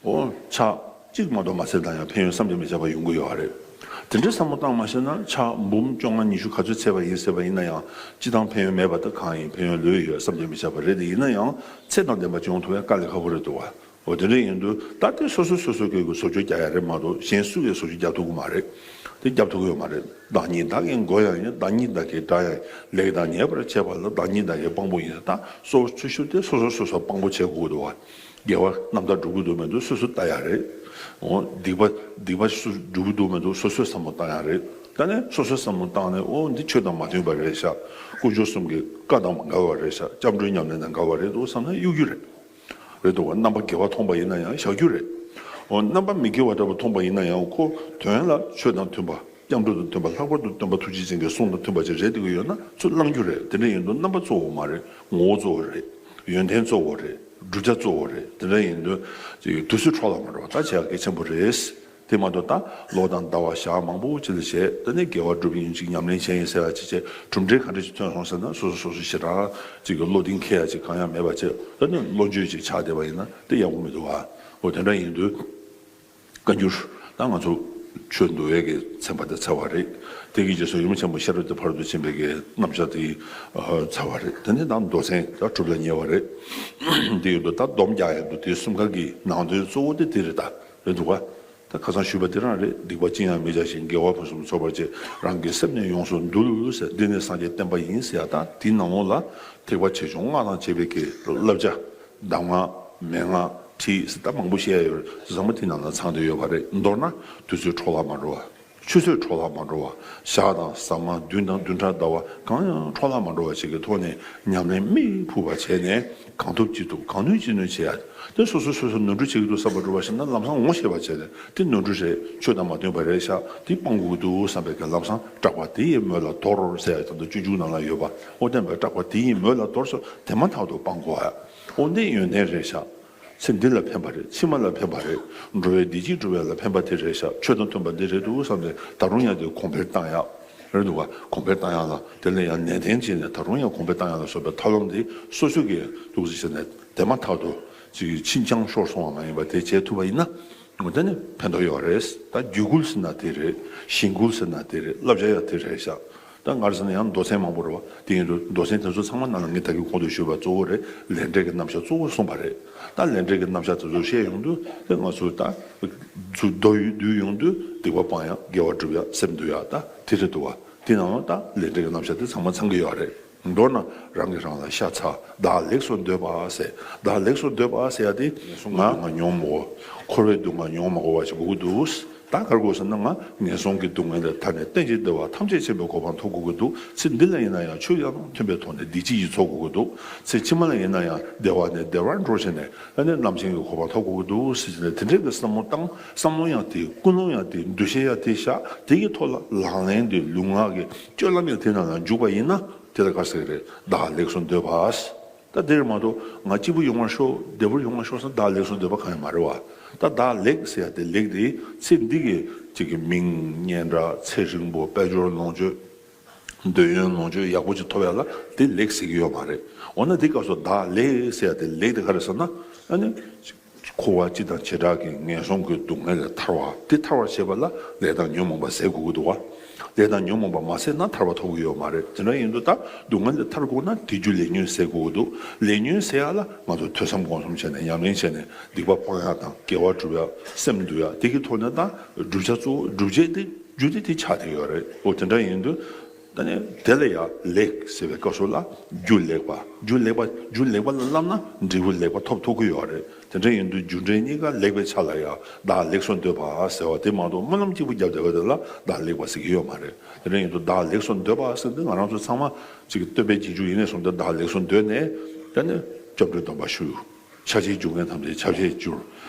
འོ་ཕྱག་གཅིག་མ་གཏོགས་མ་འཚལ་ན་ཡང་ཕན་ཡོན་བསམ་གྱིས་མི་ཁྱབ་པ་ཡོང་གི་ཡོད་རེད། དེ་འདྲའི་བསམ་བློ་བཏང་མ་ཤེས་ན་ཕྱག་འབུམ་བཅོ་ལྔ་ཉི་ཤུ་ག་ཚོད་འཚལ་བ་ཡིན་ཟེར་བ་ཡིན་ན་ཡང་སྤྱི་བཏང་ཕན་ཡོན་མེད་པ་ད་གང་ཡིན། ཕན་ཡོན་ལོས་ཡོད་བསམ་གྱིས་མི་ཁྱབ་པ་རེད། དེ་ཡིན་ན་ཡང་ཚད་དང་ལྡན་པ་ཅིག་ཡོང་ཐུབ་ཡ་དཀའ་ལས་ཁག་པོ་རེད་འདུག་བ། འོ་དེ་འདྲ་ཡིན་དུས་ད་དེ་སོ་སོ་སོ་སོ་སྐད་ཀྱི་བཟོ་བཅོས་རྒྱག་ཡ་རེད་མ་གཏོགས་གཞན་སུ་གིས་བཟོ་བཅོས་རྒྱག་ཐུབ་ཀྱི་མ་རེད། དེ་རྒྱབ་ཐུབ་ཀྱི་ཡོད་མ་རེད། བདག་ཉིད་བདག་གི་མགོ་ཡང་ཡིན། བདག་ཉིད་བདག་གི་དགྲ་ཡང་ཡིན། ལེགས་དང་ཉེས་པར་བྱེད་པ་ལ་བདག་ཉིད་བདག་གི་དཔང་པོ་ཡིན། ད་གཙོ་བོ་ཆེ་ཤོས་དེ་སོ་སོ་སོ་སོ་དཔང་པོ་བྱེད་དགོས་འདུག་བ། དགེ་བ་རྣམ་དག་སྒྲུབ་ཀྱི་འདུག་མི་འདུག་སོ་སོས་བལྟ་ཡ་རེད། འོ་སྡིག་པ་སྡིག་པ་སོ་སྒྲུབ་ཀྱི་འདུག་མི་འདུག་སོ་སོས་བསམ་བློ་བཏང་ཡ་རེད། ད་ནས་སོ་སོས་བསམ་བློ་བཏང་ནས་འོ་འདི་ཆོས་དང་མ་མཐུན་པ་རེད་ཤག་དཀོན་མཆོག་གསུམ་གྱི་བཀའ་དང་འགལ་བ་རེད་ཤག་སྐྱབས་འགྲོའི་ཉམས་ལེན་དང་འགལ་བ་རེད་འདུག་བསམ་ན་གཡུག་རྒྱུ་རེད། རེད་འདུག་བ། རྣམ་པ་དགེ་བ་མཐོང་པ་ཡིན་ན་ཡང་བཞག་རྒྱུ་རེད། འོ་རྣམ་པ་མི་དགེ་བ་འདྲ་པོ་མཐོང་པ་ཡིན་ན་ཡང་ཁོ་དོན་ལ་ཆོས་དང་མཐུན་པ། སྐྱབས་འགྲོ་དང་མཐུན་པ། ལྷག་པར་དུ་སྟོན་པ་ཐུགས་རྗེ་ཅན་གྱི་གསུང་དང་མཐུན་པ་ཅིག་རེད་འདུག་གི་ཡོད་ན་ཚུར་བླང་རྒྱུ་རེད། དེ་འདྲ་ཡིན་དུས་རྣམ་པ་གཙོ་བོ་མ་རེད། ངོ་བོ་གཙོ་བོ་རེད། ཡོན་ཏན་གཙོ་བོ་རེད། བསྒྲུབ་བྱ་གཙོ་བོ་རེད། དེ་འདྲ་ཡིན་དུས་ཅིག་དུས་ཚོད་འཕྲོ་བརླག་མ་འགྲོ་བ་ད་བྱེད་ཡག་གལ་ཆེན་པོ་རེད། དེ་མ་གཏོགས་ད་ལོ་དང་ཟླ་བ་ཞག་མང་པོ་ཅིག་ལ་བྱས་ད་ནི་དགེ་བ་སྒྲུབ་ཡིན་ཅིག་ཉམས་ལེན་བྱས་ཡིན་ཟེར་བ་ཅིག་བྱས་གྲུབ་འབྲས་ག་འདྲ་ཅིག་ཐོན་སོང་ཟེར་ན་སོ་སོ་སོ་སོ་ཞེ་དྲག་ཅིག་གི་བློ་གདེང་འཁེལ་ཡ་ཅིག་གང་ཡང་མེད་པ་བྱས་ད་ནི་བློ་འགྱོད་ཅིག་ཆགས་བསྡད་པ་ཡིན་ན་དེ་ཡག་པོ་མི་འདུག་བ། འོ་དེ་འདྲ་ཡིན་དུས། བཀའ་འགྱུར། ད་ང་ཚོ་ཆོས་འདུལ་བའི་གི་ཚན་པ་དེ་ཚར་བ་རེད། དེ་གི་རྗེས་སུ་ཡུམ་ཆེན་མོ་ཤེས་རབ་ཀྱི་ཕ་རོལ་ཏུ་ཕྱིན་པའི་གི་རྣམ་གཞག་དེ་ཨ་ཚར་བ་རེད། དེ་ནས་ད་མདོ་ཚན་ད་གྲུབ་ལ་ཉེ་བ་རེད། དེ་ཡོད་དུ་ད་སྡོམ་རྒྱག་ཡག་འདུག་དེ་གསུམ་ཀ་གི་ནང་དོན་གཙོ་བོ་དེ་དེ་རེད། ད་རེད་འདུག་ག་ད་ཁ་སང་ཞུས་པ་དེ་རང་རེད། སྡིག་པ་ཅི་ཡང་མི་བྱ་ཞིང་། དགེ་བ་ཕུན་སུམ་ཚོགས་པར་བྱེད། རང་གི་སེམས་ནི་ཡོངས་སུ་འདུལ་ཟེར། འདི་ནི་སངས་རྒྱས་བསྟན་པ་ཡིན་ཟེར་ཡ། ད་དེའི་ནང་ལོགས་ལ་ཐེག་པ་ཆེ་ཆུང་སྔགས་དང་བཅས་པའི་གི་བསླབ་བྱ། གདམས་ངག་མན་ངག་ཁྲིད་ཟེར་ད་མང་པོ་བཤད་ཡ་ཡོད་རེད། ཚང་མ་དེ་ནང་ལ་ཚང་བསྡད་ཡོད་པ་རེད། མདོར་ན་དུས་ཚོད་འཕྲོ་བརླག་མ་འགྲོ་བ། ཆུ་ཚོད་འཕྲོ་བརླག་མ་འགྲོ་བ། ཞག་དང་ཟ་མ་བདུན་དང་བདུན་ཕྲག་ཟླ་བ་གང་ཡང་འཕྲོ་བརླག་མ་འགྲོ་བ་ཞིག་གི་ཐོག་ནས་ཉམས་ལེན་མིག་ཕུག་པ་བྱས་ནས་གང་ཐུབ་ཅི་ཐུབ་གང་ནུས་ཅི་ནུས་བྱེད་ཡ། དེ་སོ་སོ་སོ་སོ་ནོར་འཁྲུལ་བྱེད་ཀྱི་འདུག་བསམ་པ་འགྲོ་བ་ཞིག་ན་ལམ་སང་ངོ་ཤེས་པ་བྱས་ནས་དེ་ནོར་འཁྲུལ་རེད། ཆོས་དང་མ་མཐུན་པ་རེད་ཤག་དེ་སྤང་དགོས་ཀྱི་འདུག་བསམ་པའི་གི་ལམ་སང་སྐྲག་པ་དེ་ཡི་མོད་ལ་དོར་ཟེར་ཡ་ད་ལྟ་སྤྱོད་འཇུག་ནང་ལ་ཡོད་པ། འོ་བསྟན་པའི་སྐྲག་པ་དེ་ཡི་མོད་ལ་དོར་སོ་དེ་མ་ཐག་ཏུ་སྤང་དགོས་ཡ། འོ་འདི་ཡོན་ཏན་རེད་ཤག་ཚེ་འདི་ལ་ཕན་པ་རེད། ཕྱི་མ་ལ་ཕན་པ་རེད། འགྲོ་བའི་བདེ་སྐྱིད་སྒྲུབ་ཡ་ལ་ཕན་པ་དེ་རེད་ཤག་ཆོས་དང་མཐུན་པ་འདི་རེད་འདུག་བསམ་ནས་ད་རུང་ཡང་དེ་གོང་འཕེལ་བཏང་ཡག་རེད་འདུག་བ། གོང་འཕེལ་བཏང་ཡག་ལ་དེ་ལ་ཡང་ནན་ཏན་བྱས་ནས་ད་རུང་ཡང་གོང་འཕེལ་བཏང་ཡག་ལ་སོགས་པའི་ཐབས་ལམ་འདི་སོ་སོ་གིས་འདུག་སེ་བྱས་ནས་དེ་མ་ཐག་ཏུ་ཅིག་ཕྱིན་ཅང་ཤོར་སོང་བ་མ་ཡིན་པ་དེ་བྱེད་ཐུབ་པ་ཡིན་ན་འོ་དེ་ནི་ཕན་ཐོགས་ཡོད་རེད། ད་རྒྱུད་སྐུལ་ཟེར་ན་དེ་རེད། ཞིང་སྐུལ་ཟེར་ན་དེ་རེད། བསླབ་བྱ་ཡང་དེ་རེད་ཤག་ད་ང་རང་ཚོ་ནི་ཡང་མདོ་ཚན་མང་པོ་རེད་བ། དེ་ཡིན་དུས་མདོ་ཚན་དེ་ཚོ་ཚང་མ་ནང་ལ་ངས་ད་གིན་གོང་དུ་ཞུས་པ་གཙོ་བོ་རེད། ལས་འབྲས་ཀྱི་རྣམ་གཞག་གཙོ་བོ་གསུངས་པ་རེད། ད་ལས་འབྲས་ཀྱི་རྣམ་གཞག་དེ་ཚོ་བཤད་ཡོང་དུས་དེ་ང་ཚོ་ད་ཚུར་མདོ་ཡུལ་བསྡུས་ཡོང་དུས་སྡིག་པ་སྤང་ཡག་དགེ་བ་སྒྲུབ་ཡག་སེམས་འདུལ་ཡག་ད་དེ་རེད་འདུག་བ། དེ་ནང་ལ་ད་ལས་འབྲས་ཀྱི་རྣམ་གཞག་དེ་ཚང་མ་ཚང་གི་ཡོད་རེད། མདོར་ན་རང་གིས་རང་ལ་ཤ་ཚ། བདག་ལེགས་སུ་འདོད་པ་ཟེར། བདག་ལེགས་སུ་འདོད་པ་ཟེར་ཡ་དེ་ང་སྡུག་བསྔལ་མྱོང་མ་དགོས། འཁོར་བའི་སྡུག་བསྔལ་མྱོང་མ་དགོས་པ་ཞིག་དགོས་ཀྱི་འདུག་ད་ག་རེ་དགོས་ཟེར་ན་ང་ངན་སོང་གི་སྡུག་བསྔལ་ལས་ཐར་ནས་གཏན་གྱི་བདེ་བ་ཐམས་ཅད་མཁྱེན་པའི་གོ་འཕང་ཐོབ་དགོས་ཀྱི་འདུག་ཚེ་འདི་ལ་ཡིན་ན་ཡང་ཆོས་ཡང་མཐུན་པའི་ཐོག་ནས་བདེ་སྐྱིད་ཀྱི་ཚོགས་དགོས་ཀྱི་འདུག་ཚེ་ཕྱི་མ་ལ་ཡིན་ན་ཡང་བདེ་བ་ནས་བདེ་བར་འགྲོ་བྱས་ནས་ཨ་ནི་རྣམ་མཁྱེན་གྱི་གོ་འཕང་ཐོབ་དགོས་ཀྱི་འདུག་ཟེར་བྱས་ནས་དེ་འདྲའི་གི་བསམ་བློ་བཏང་། བསམ་བློ་ཡང་དེ། ཀུན་སློང་ཡང་དེ། འདུ་ཤེས་ཡང་དེ་བཞག་དེ་གི་ཐོག་ལ་ལག་ལེན་དེ་ལུས་ངག་གི་སྤྱོད་ལམ་ཡང་དེ་ནང་ལ་འཇུག་པ་ཡིན་ན། དེ་ལ་ག་ཟེར་གི་རེད། བདག་ལེགས་སུ་འདོད་པ། ད་དེར་མ་གཏོགས་ང་སྐྱིད་པོ་ཡོང་བར་ཤོག་བདེ་པོར་ཡོང་བར་ཤོག་ཟེར་བདག་ལེགས་སུ་འདོད་པ་གང་ཡང་མ་རེད་བ། ད་བདག་ལེགས་ཟེར་ཡ་དེ་ལེགས་དེ་ཚེ་འདི་གི་ཅིག་གི་མིང་སྙན་གྲགས་ཚེ་རིང་པོ་དཔལ་འབྱོར་ལོངས་སྤྱོད་འདོད་ཡོན་ལོངས་སྤྱོད་ཡག་པོ་ཅིག་ཐོབ་ཡ་ལ་དེ་ལེགས་ཟེར་གི་ཡོད་མ་རེད། འོ་ན་དེ་སྐབས་སུ་བདག་ལེགས་ཟེར་ཡ་དེ་ལེགས་དེ་ག་རེ་ཟེར་ན་ཨ་ནི། འཁོར་བ་སྤྱི་དང་བྱེ་བྲག་གི་ངན་སོང་གི་སྡུག་བསྔལ་ལས་ཐར་བ། དེ་ཐར་བར་བྱེད་པ་ལ་ལས་དང་ཉོན་མོངས་པ་ཟད་དགོས་ཀྱི་འདུག་བ། ལས་དང་ཉོན་མོངས་པ་མ་ཟད་ན་ཐར་བ་ཐོབ་ཀྱི་ཡོད་མ་རེད། དེ་འདྲ་ཡིན་དུས་ད་སྡུག་བསྔལ་ལས་ཐར་དགོས་ན་དེ་རྒྱུ་ལས་ཉོན་ཟད་དགོས་ཀྱི་འདུག་ལས་ཉོན་ཟད་ཡག་ལ་ང་ཚོ་ཐོས་བསམ་སྒོམ་གསུམ་བྱས་ནས་ཉམས་ལེན་བྱས་ནས་སྡིག་པ་སྤང་ཡག་དང་དགེ་བ་སྒྲུབ་ཡག་སེམས་འདུལ་ཡག་དེ་གི་ཐོག་ནས་ད་བསྒྲུབ་བྱ་གཙོ་བོ་བསྒྲུབ་བྱེད་དེ་རྒྱུ་དེ་དེ་ཆགས་བསྡད་ཡོད་རེད། འོ་དེ་འདྲ་ཡིན་དུས། ད་ནི་དེ་ལ་ཡང་ལེགས་ཟེར་བའི་སྐབས་སུ་ལ་རྒྱུ་ལེགས་པ། རྒྱུ་ལེགས་པ། རྒྱུ་ལེགས་པ་ལ་བསླབ་ན་འབྲས་བུ་ལེགས་པ་ཐོབ་ཐུབ་ཀྱི་ཡོད་རེད། དེ་འདྲ་ཡིན་དུས་རྒྱུ་འབྲས་གཉིས་ཀ་ལེགས་པའི་ཆ་ལ་ཡང་བདག་ལེགས་སུ་འདོད་པ་ཟེར་བ་དེ་མ་གཏོགས་སྨོན་ལམ་གཅིག་པུ་བརྒྱབ་བསྡད་པ་དེ་ལ་བདག་ལེགས་པ་ཟེར་གྱི་ཡོད་མ་རེད། དེ་འདྲ་ཡིན་དུས་བདག་ལེགས་སུ་འདོད་པ་ཟེར་དུས་ང་རང་ཚོ་ཚང་མ་ཅིག་སྟོན་པའི་རྗེས་འཇུག་ཡིན་ནས་བཟུང་སྟེ་བདག་ལེགས་སུ་འདོད་ནས་ད་ནི་སྐྱབས་འགྲོའི་སྡོམ་པ་ཞུ། ཆ་བྱད་འཇུག་མཁན་ཐམས་ཅད་ཆ་བྱད་འཇུག་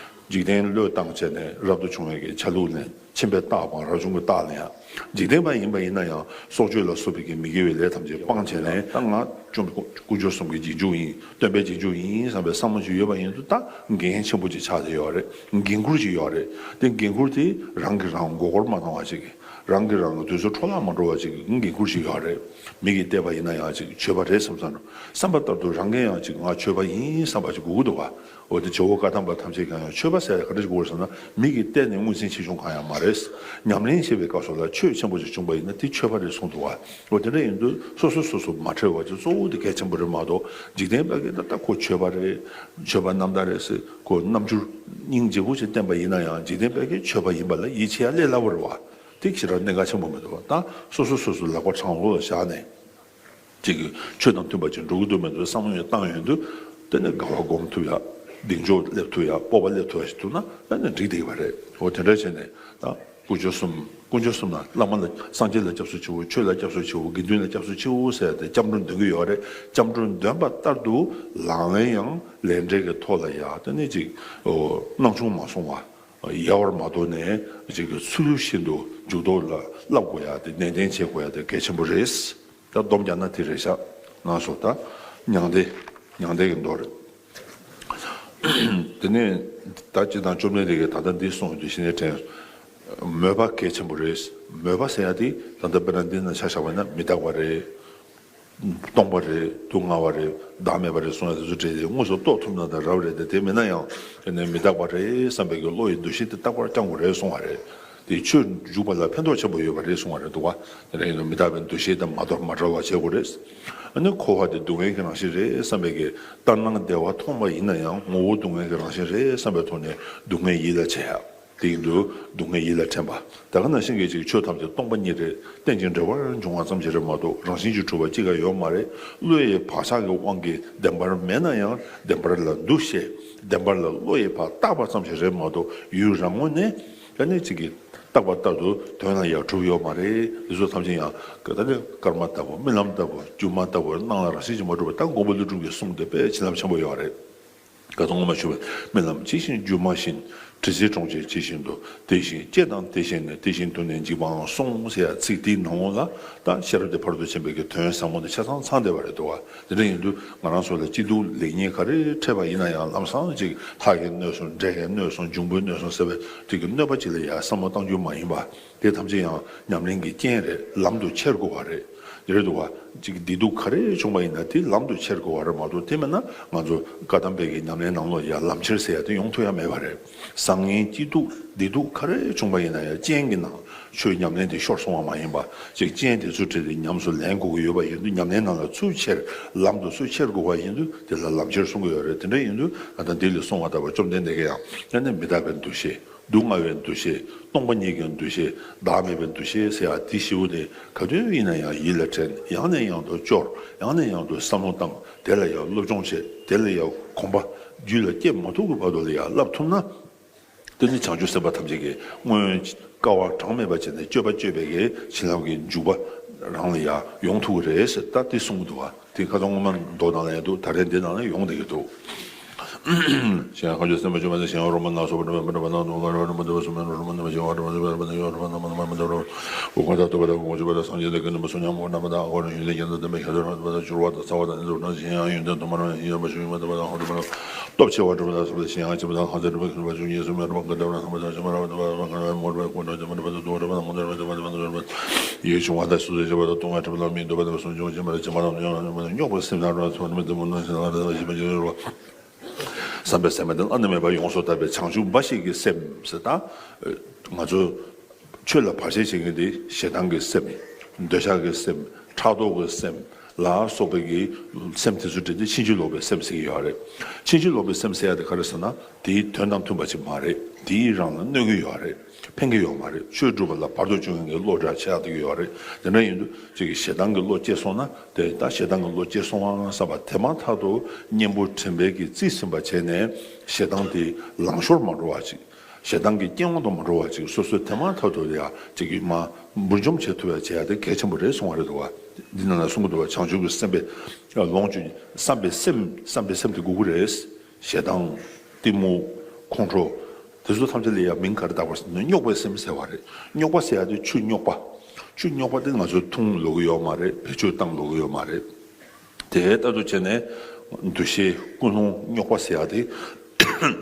འཇིག་རྟེན་བློས་བཏང་བྱས་ནས་རབ་ཏུ་བྱུང་བའི་གི་ཆ་ལུགས་ལེན། ཁྱིམ་པའི་རྟགས་སྤང་། རབ་བྱུང་གི་རྟགས་ལེན་ཡ། འཇིག་རྟེན་པ་ཡིན་པ་ཡིན་ན་ཡང་སྲོག་གཅོད་ལ་སོགས་པའི་གི་མི་དགེ་བའི་ལས་ཐམས་ཅད་སྤངས་བྱས་ནས་ད་ང་བཅོམ་དཀོན་མཆོག་གསུམ་གྱི་རྗེས་འཇུག་ཡིན། སྟོན་པའི་རྗེས་འཇུག་ཡིན་བསམ་པའི་བསམ་བློ་ཞིག་ཡོད་པ་ཡིན་དུས་ད་འགན་ཆེན་པོ་ཅིག་ཆགས་བསྡད་ཡོད་རེད། འགན་ཁུར་ཅིག་ཡོད་རེད། དེ་འགན་ཁུར་དེ་རང་གིས་རང་མགོ་སྐོར་མ་གཏོང་བ་ཅིག་རང་གིས་རང་གི་དུས་ཚོད་འཕྲོ་བརླག་མ་འགྲོ་བ་ཅིག་འགན་ཁུར་ཞིག་ཡོད་རེད། མི་གིས་བལྟས་པ་ཡིན་ན་ཡང་ཅིག་ཆོས་པ་རེད་བསམ་ས་རེད། བསམ་པ་ལྟར་དུ་རང་གིས་ཡང་ཅིག་ང་ཆོས་པ་ཡིན་བསམ་པ་ཅིག་དགོས་ཀྱི་འདུག་བ། འོ་དེ་ཇོ་བོ་བཀའ་གདམས་པ་ཐམས་ཅད་ཀྱང་ཡང་ཆོས་པ་ཟེར་ཡ་ག་འདྲ་ཞིག་དགོས་རེད་ཟེར་ན་མི་གིས་བལྟས་ནས་དངོས་འཛིན་ཆེ་ཆུང་གང་ཡང་མ་རེད། ཉམས་ལེན་བྱེད་པའི་སྐབས་སུ་ལ་ཆོས་ཆེན་པོ་ཞིག་བྱུང་པ་ཡིན་ན་དེ་ཆོས་པ་རེད་གསུངས་འདུག་བ། འོ་དེ་འདྲ་ཡིན་དུས་སོ་སོ་སོ་སོ་མ་ཁྲེལ་བ་ཅིག་གཙོ་བོ་དེ་གལ་ཆེན་པོ་རེད་མ་གཏོགས་འཇིག་རྟེན་པ་གིས་ད་ལྟ་ཁོ་ཆོས་པ་རེད། ཆོས་པ་རྣམ་དག་རེད་ཟེར་ཁོ་རྣམ་འགྱུར་སྙིང་རྗེ་པོ་ཞིག་བསྟན་པ་ཡིན་ན་ཡང་འཇིག་རྟེན་པ་གིས་ཆོས་པ་ཡིན་པ་ལ་ཡིད་ཆེས་ཡ་ལས་སླ་པོ་རེད་བ། དེ་ཞེ་དྲག་གནད་འགག་ཆེན་པོ་མི་འདུག་ད་སོ་སོ་སོ་སོ་ལག་པ་དྲང་བོ་ལ་བཞག་ནས། ཅིག་ཆོས་དང་མཐུན་པ་ཅིག་འགྲོ་གི་འདུག་མི་འདུག་བསམ་བློ་ཡང་བཏང་ཡོང་དུས། དེ་ནས་དགའ་བ་སྒོམ་ཐུབ་ཡ། གདེང་འཇོག་སླེབས་ཐུབ་ཡ། སྤོབས་པ་སླེབས་ཐུབ་ཡ་ཞིག་ཐུབ་ན་ཨ་ནི་འགྲིག་བསྡད་ཀྱི་རེད། འོ་དེ་འདྲ་བྱས་ནས་ད་དཀོན་མཆོག་གསུམ། དཀོན་མཆོག་གསུམ་ལ་བླ་མ་ལ་སངས་རྒྱས་ལ་སྐྱབས་སུ་མཆིའོ། ཆོས་ལ་སྐྱབས་སུ་མཆིའོ། དགེ་འདུན་ལ་སྐྱབས་སུ་མཆིའོ་ཟེར་ཏེ་སྐྱབས་འགྲོ་འདོན་གྱི་ཡོད་རེད། སྐྱབས་འགྲོ་འདོན་པ་ལྟར་དུ་ལག་ལེན་ཡང་ལས་འབྲས་ཀྱི་ཐོག་ལ་ཡ་དེ་ནས་ཅིག་སྣང་ཆུང་མ་སོང་བ། ཡལ་བར་མ་དོར་ནས་ཅིག་གི་ཚུལ་བཞིན་དུ་འཇུག་ལྡོག་ལ་བསླབ་དགོས་ཡ་དེ་ནན་ཏན་བྱེད་དགོས་ཡ་དེ་གལ་ཆེན་པོ་རེད། ད་སྡོམ་རྒྱག་ན་དེ་རེད་ཤག་ང་ཚོ་ད་མྱང་འདས། མྱང་འདས་ཀྱི་མདོ་རེད། དེ་ནས་ད་སྤྱིར་བཏང་བཅོམ་ལྡན་འདས་ཀྱིས་ད་ལྟ་འདི་གསུངས་ཡོད་དུས་གཞི་ནས་དྲན། མོས་པ་གལ་ཆེན་པོ་རེད། མོས་པ་ཟེར་ཡ་དེ་ད་ལྟ་དཔེར་ན་འདི་ན་ཆ་བཞག་པ་ན་མི་རྟག་པ་རེད། སྟོང་པ་རེད། སྡུག་བསྔལ་བ་རེད། བདག་མེད་པ་རེད་གསུངས་ཡ་དེ་ཚོ་འདྲ་དེ་དངོས་སུ་རྟོགས་ཐུབ་ན་ད་རབ་རེད་དེ། དེ་མིན་ན་ཡང་དེ་ནས་མི་རྟག་པ་རེད་བསམ་པའི་གི་བློ་ཡི་འདུ་ཤེས་དེ་རྟག་པར་བསྐྱང་དགོས་རེད་གསུངས་པ་རེད། དེ་ཆོས་འཇུག་པ་ལ་ཕན་ཐོགས་ཆེན་པོ་ཡོད་པ་རེད་གསུངས་པ་རེད་འདུག་བ། དེ་ནས་ཡིན་ན་མི་རྟག་པའི་འདུ་ཤེས་དེ་མ་དོར་མ་བྲལ་བ་བྱེད་དགོས་རེད། ཨ་ནི་འཁོར་བ་དེ་སྡུག་བསྔལ་གྱི་རང་བཞིན་རེད་བསམ་པའི་གི་ལྟར་སྣང་བདེ་བ་མཐོང་བ་ཡིན་ན་ཡང་ངོ་བོ་སྡུག་བསྔལ་གྱི་རང་བཞིན་རེད་བསམ་པའི་ཐོག་ནས་སྡུག་བསྔལ་ཡིད་ལ་བྱེད་ཡ། དེ་ཡིན་དུས་སྡུག་བསྔལ་ཡིད་ལ་དྲན་པ། ད་ག་ནང་བཞིན་གྱི་ཅིག་ཆོས་ཐམས་ཅད་སྟོང་པ་ཉིད་རེད། རྟེན་ཅིང་འབྲེལ་བར་འབྱུང་བ་ཙམ་ཞིག་རེད་མ་གཏོགས་རང་བཞིན་གྱིས་གྲུབ་པ་གཅིག་ཀྱང་ཡོད་མ་རེད། བློ་ཡི་བག་ཆགས་ཀྱི་དབང་གིས་བདེན་པར་མེད་ན་ཡང་བདེན་པར་ལ་འདུ་ཤེས། བདེན་པར་ལ་བློ་ཡི་བག་བཏགས་པ་ཙམ་ཞིག་རེད་མ་གཏོགས་ཡུལ་རང་ངོས་ནས་ད་ནི་ཅིག་གིས་བཏགས་པ་ལྟར་དུ་དོན་ལ་ཡང་གྲུབ་ཡོད་མ་རེད། འདི་ཚོ་ཐམས་ཅད་ཡང་ད་ནི་སྐར་མ་ལྟ་བུ་རྨི་ལམ་ལྟ་བུ་སྒྱུ་མ་ལྟ་བུ་སྣང་ལ་རང་བཞིན་གྱིས་མ་གྲུབ་པ། ད་མགོན་པོ་ཀླུ་སྒྲུབ་ཀྱི་གསུང་དེ་དཔེ་བྱིན་རླབས་ཆེན་པོ་ཡོད་རེད། བཀའ་གདམས་ངོ་མ་ཞུ་བའི་རྨི་ལམ་ཇི་བཞིན་སྒྱུ་མ་བཞིན། དྲི་ཟའི་གྲོང་ཁྱེར་ཇི་བཞིན་དུ། དེ་བཞིན་སྐྱེ་དང་དེ་བཞིན་གནས། དེ་བཞིན་དུ་ནི་འཇིག་པའང་གསུངས་ཟེར་ཡ་ཚིག་དེའི་ནང་ལོགས་ལ་ད་ཤེས་རབ་སྟེ་ཕ་རོལ་ཏུ་ཕྱིན་པའི་གི་དོན་ཟབ་མོ་དེ་ཆ་ཚང་ཚང་བསྡད་པ་རེད་འདུག་བ། དེ་འདྲ་ཡིན་དུས་ང་རང་ཚོ་ལ་སྐྱིད་སྡུག་ལེགས་ཉེས་ག་རེ་འཕྲད་པ་ཡིན་ན་ཡང་ལམ་སང་ཅིག་ལྷ་གིས་གནོད་སོང་། འདྲེ་གིས་གནོད་སོང་། འབྱུང་པོས་གནོད་སོང་ཟེར་བའི་དེ་གི་གནོད་པ་ཅིག་ལ་ཡ་བསམ་བློ་གཏང་རྒྱུ་མ་ཡིན་པ། དེ་ཐམས་ཅད་ཡང་ཉམས་ལེན་གྱི་རྐྱེན་རེད། ལམ་དུ་ཁྱེར་དགོས་པ་རེད། དེ་རེད་འདུག་བ། ཅིག་བདེ་སྡུག་ག་རེ་བྱུང་བ་ཡིན་ན་དེ་ལམ་དུ་ཁྱེར་དགོས་པ་རེད་མ་གཏོགས་དེ་མིན་ན་ང་ཚོ་བཀའ་གདམས་པའི་གི་ཉམས་ལེན་ནང་ལོགས་ཡ་ལམ་ཁྱེར་ཟེར་ཡ་དེ་ཡོང་ཐུབ་ཡ་མེད་པ་རེད། བཟང་ངན་སྐྱིད་སྡུག་བདེ་སྡུག་ག་རེ་བྱུང་བ་ཡིན་ན་ཡང་རྐྱེན་གྱི་ནང་ཆོས་ཉམས་ལེན་དེ་ཤོར་སོང་བ་མ་ཡིན་པ། ཅིག་རྐྱེན་དེ་ཚུར་འཕྲད་དེ་ཉམས་སུ་ལེན་དགོས་ཀྱི་ཡོད་པ་ཡིན་དུས་ཉམས་ལེན་ནང་ལ་ཚུར་ཁྱེར་ལམ་དུ་ཚུར་ཁྱེར་དགོས་པ་ཡིན་དུས་དེ་ལ་ལམ་ཁྱེར་གསུང་གི་ཡོད་རེད། དེ་འདྲ་ཡིན་དུས་ད་ལྟ་འདི་ལས་གསུངས་པ་ལྟ་བུ་བཅོམ་ལྡན་འདས་ཀྱིས་ཡང་ཡང་ནས་མི་རྟག་པའི་འདུ་ཤེས། སྡུག་བསྔལ་བའི་འདུ་ཤེས། སྟོང་པ་ཉིད་ཀྱི་འདུ་ཤེས། བདག་མེད་པའི་འདུ་ཤེས་ཟེར་ཡ་དེ་བཞི་པོ་དེ་ག་དུས་ཡིན་ན་ཡང་ཡིད་ལ་དྲན། ཡང་ནས་ཡང་དུ་སྐྱོར། ཡང་ནས་ཡང་དུ་བསམ་བློ་བཏང་། དེ་ལ་ཡང་སློབ་སྦྱོང་བྱེད། དེ་ལ་ཡང་གོམས་པ་རྒྱུད་ལ་སྐྱེ་མ་ཐུབ་ཀྱི་བར་དུ་ལ་ཡང་བསླབ་ཐུབ་ན། དེ་ནི་བྱང་ཆུབ་སེམས་དཔའ་ཐམས་ཅད་ཀྱིས་སྔོན་དཀའ་བ་གྲངས་མེད་པ་བྱས་ནས་སྤྱོད་པ་སྤྱོད་པའི་གི་བྱིན་རླབས་ཀྱི་འཇུག་པ་རང་ལ་ཡང་ཡོང་ཐུབ་ཀྱི་རེད་ཟེར་ད་དེ་གསུངས་འདུག་བ། དེ་ཁ་སང་སྔོན་མ་མདོ་ནང་ལ་ཡང་འདུག་ད་རེས་འདི་ནང་ལ་ཡོང་བསྡད་ཀྱི་འདུག་གཞན་ཡང་ཁ་སྦྱོར་སེམས་དཔའ་སྤྱོད་པ་དང་། གཞན་ཡང་རོ་མ་ན་སོགས་པ་འགྲོ་བའི་མི་འགྲོ་བ་དང་། དུག་ཁ་རོ་རོ་མ་དུ་བ་སུ་མ་རོ་རོ་མ་ནི་མ་བྱེད་པ་རོ་མ་ནི་མ་དུ་རོ། འོ་ཁ་ད་དུ་བ་དང་གོང་ཆུ་བ་དང་། སངས་རྒྱས་ལས་ཀུན་རིན་པོ་སོ་ཉམས་པོ་རྣམ་པ་དང་། ཨ་ཁོ་རང་ཡུལ་ལས་རྒྱལ་དང་ལྡན་པའི་ཤ་དོ་རང་དུ་བ་དང་། སྐྱུར་བ་དང་ཚ་བ་དང་ཨེ་ཙོ་དང་། གཞན་ཡང་ཡོན་ཏན་དུ་མ་རུང་བའི་ཡོན་པ་ཞུ་མ་དུ་བ་དང་ཧོ་དུ་བ་དང་། སྟོབས་ཆེ་བ་འགྲུབ་པ་དང་སོགས་པ་གཞན་ཡང་ཆེན་པོ་དང་ལྷ་དང་རིག་པ་ཁྱད་པར་ཅན་ཡེ་ཤེས་མེ་རོ་པ་ཀུན་ཏུ་རང་སྣང་བ་དང་ཤེས་མ་ར་བ་དུ་བ་དང་ཁ་ར་མོ་ར་བ་ཀུན་ཏུ་ཅི་མ་ར་བ་དུ་བ་དང་ཁ་ར་མོ་ར་བ་དུ་བ་དང་ཡིད་ཆུང་བ་དང་སོ་སོའི་བྱ་བ་དང་ལྟུང་བ་འཁྲབ་ལ་མི་འདོད་པ་དང་སོང་ཆུང་ཅི་མ་ར་ཅི་མ་ར་སྙོགས་པར་སེམས་ནང་ར་ཚོ་མི་དུ་མོ་ནང་ཞིང་ལ་ར་ཞིབ་པ་ཅི་ར། བསམ་པས་སེམས་དཔའ་དེ་བླ་ན་མེད་པ་ཡོངས་སུ་དག་པའི་བྱང་ཆུབ་འབའ་ཞིག་གི་སེམས་ཟེར་ད། ང་ཚོ་ཆོས་ལ་བར་ཆད་བྱེད་མཁན་དེ་ཞེ་སྡང་གི་སེམས། འདོད་ཆགས་ཀྱི་སེམས། ཕྲག་དོག་གི་སེམས་ལ་སོགས་པའི་གི་སེམས་དེ་ཚོ་བྲིས་ཏེ་ཕྱིན་ཅི་ལོག་པའི་སེམས་ཟེར་གྱི་ཡོད་རེད། ཕྱིན་ཅི་ལོག་པའི་སེམས་ཟེར་ཡ་དེ་ག་རེ་ཟེར་ན། དེའི་དོན་དང་མཐུན་པ་ཅིག་མ་རེད། དེའི་རང་ལ་གནོད་ཀྱི་ཡོད་རེད། ཕན་གྱི་ཡོད་མ་རེད། ཆོས་སྒྲུབ་པ་ལ་བར་དུ་གཅོད་མཁན་གྱི་བློ་འདྲ་ཆགས་བསྡད་ཀྱི་ཡོད་རེད། དེ་འདྲ་ཡིན་དུས་ཅིག་གི་ཞེ་སྡང་གི་བློ་སྐྱེས་སོང་ན། དེ་ད་ཞེ་སྡང་གི་བློ་སྐྱེས་སོང་ཨང་བསམ་པ་དེ་མ་ཐག་ཏུ་གཉེན་པོ་དྲན་པས་ཀྱིས་རྩིས་ཟིན་པ་བྱས་ནས་ཞེ་སྡང་དེ་ལང་ཤོར་མ་འགྲོ་བ་ཅིག་ཞེ་སྡང་གི་རྐྱེན་དབང་དུ་མ་འགྲོ་བ་ཅིག་སོ་སོས་དེ་མ་ཐག་ཏུ་ཡ་ཅིག་གི་མ་འབུར་འཇོམས་བྱེད་ཐུབ་ཡ་བྱེད་ཡ་དེ་གལ་ཆེན་པོ་རེད་གསུང་བ་རེད་འདུག་བ། འདི་ནང་ལ་གསུང་གི་འདུག་བ། བྱང་ཆུབ་ཀྱི་སེམས་དཔའི་ལོངས་སྤྱོད་བསམ་པའི་སེམས། བསམ་པའི་སེམས་དེ་དགོས་ཀྱི་རེད། ཞེ་སྡང་། གཏི་མུག་ཁོང་ཁྲོ། དེ་ཚོ་ཐམས་ཅད་ལ་ཡང་མིང་ག་རེ་བཏགས་པ་ཟེར་ན་རྙོག་པའི་སེམས་ཟེར་བ་རེད། རྙོག་པ་ཟེར་ཡ་དེ་ཆུ་རྙོག་པ། ཆུ་རྙོག་པ་དེ་ང་ཚོས་འཐུང་ལོ་གི་ཡོད་མ་རེད། བེད་སྤྱོད་བཏང་ལོ་གི་ཡོད་མ་རེད། དེ་ལྟར་དུ་བྱས་ནས་འདུ་ཤེས་ཀུན་སློང་རྙོག་པ་ཟེར་ཡ་དེ་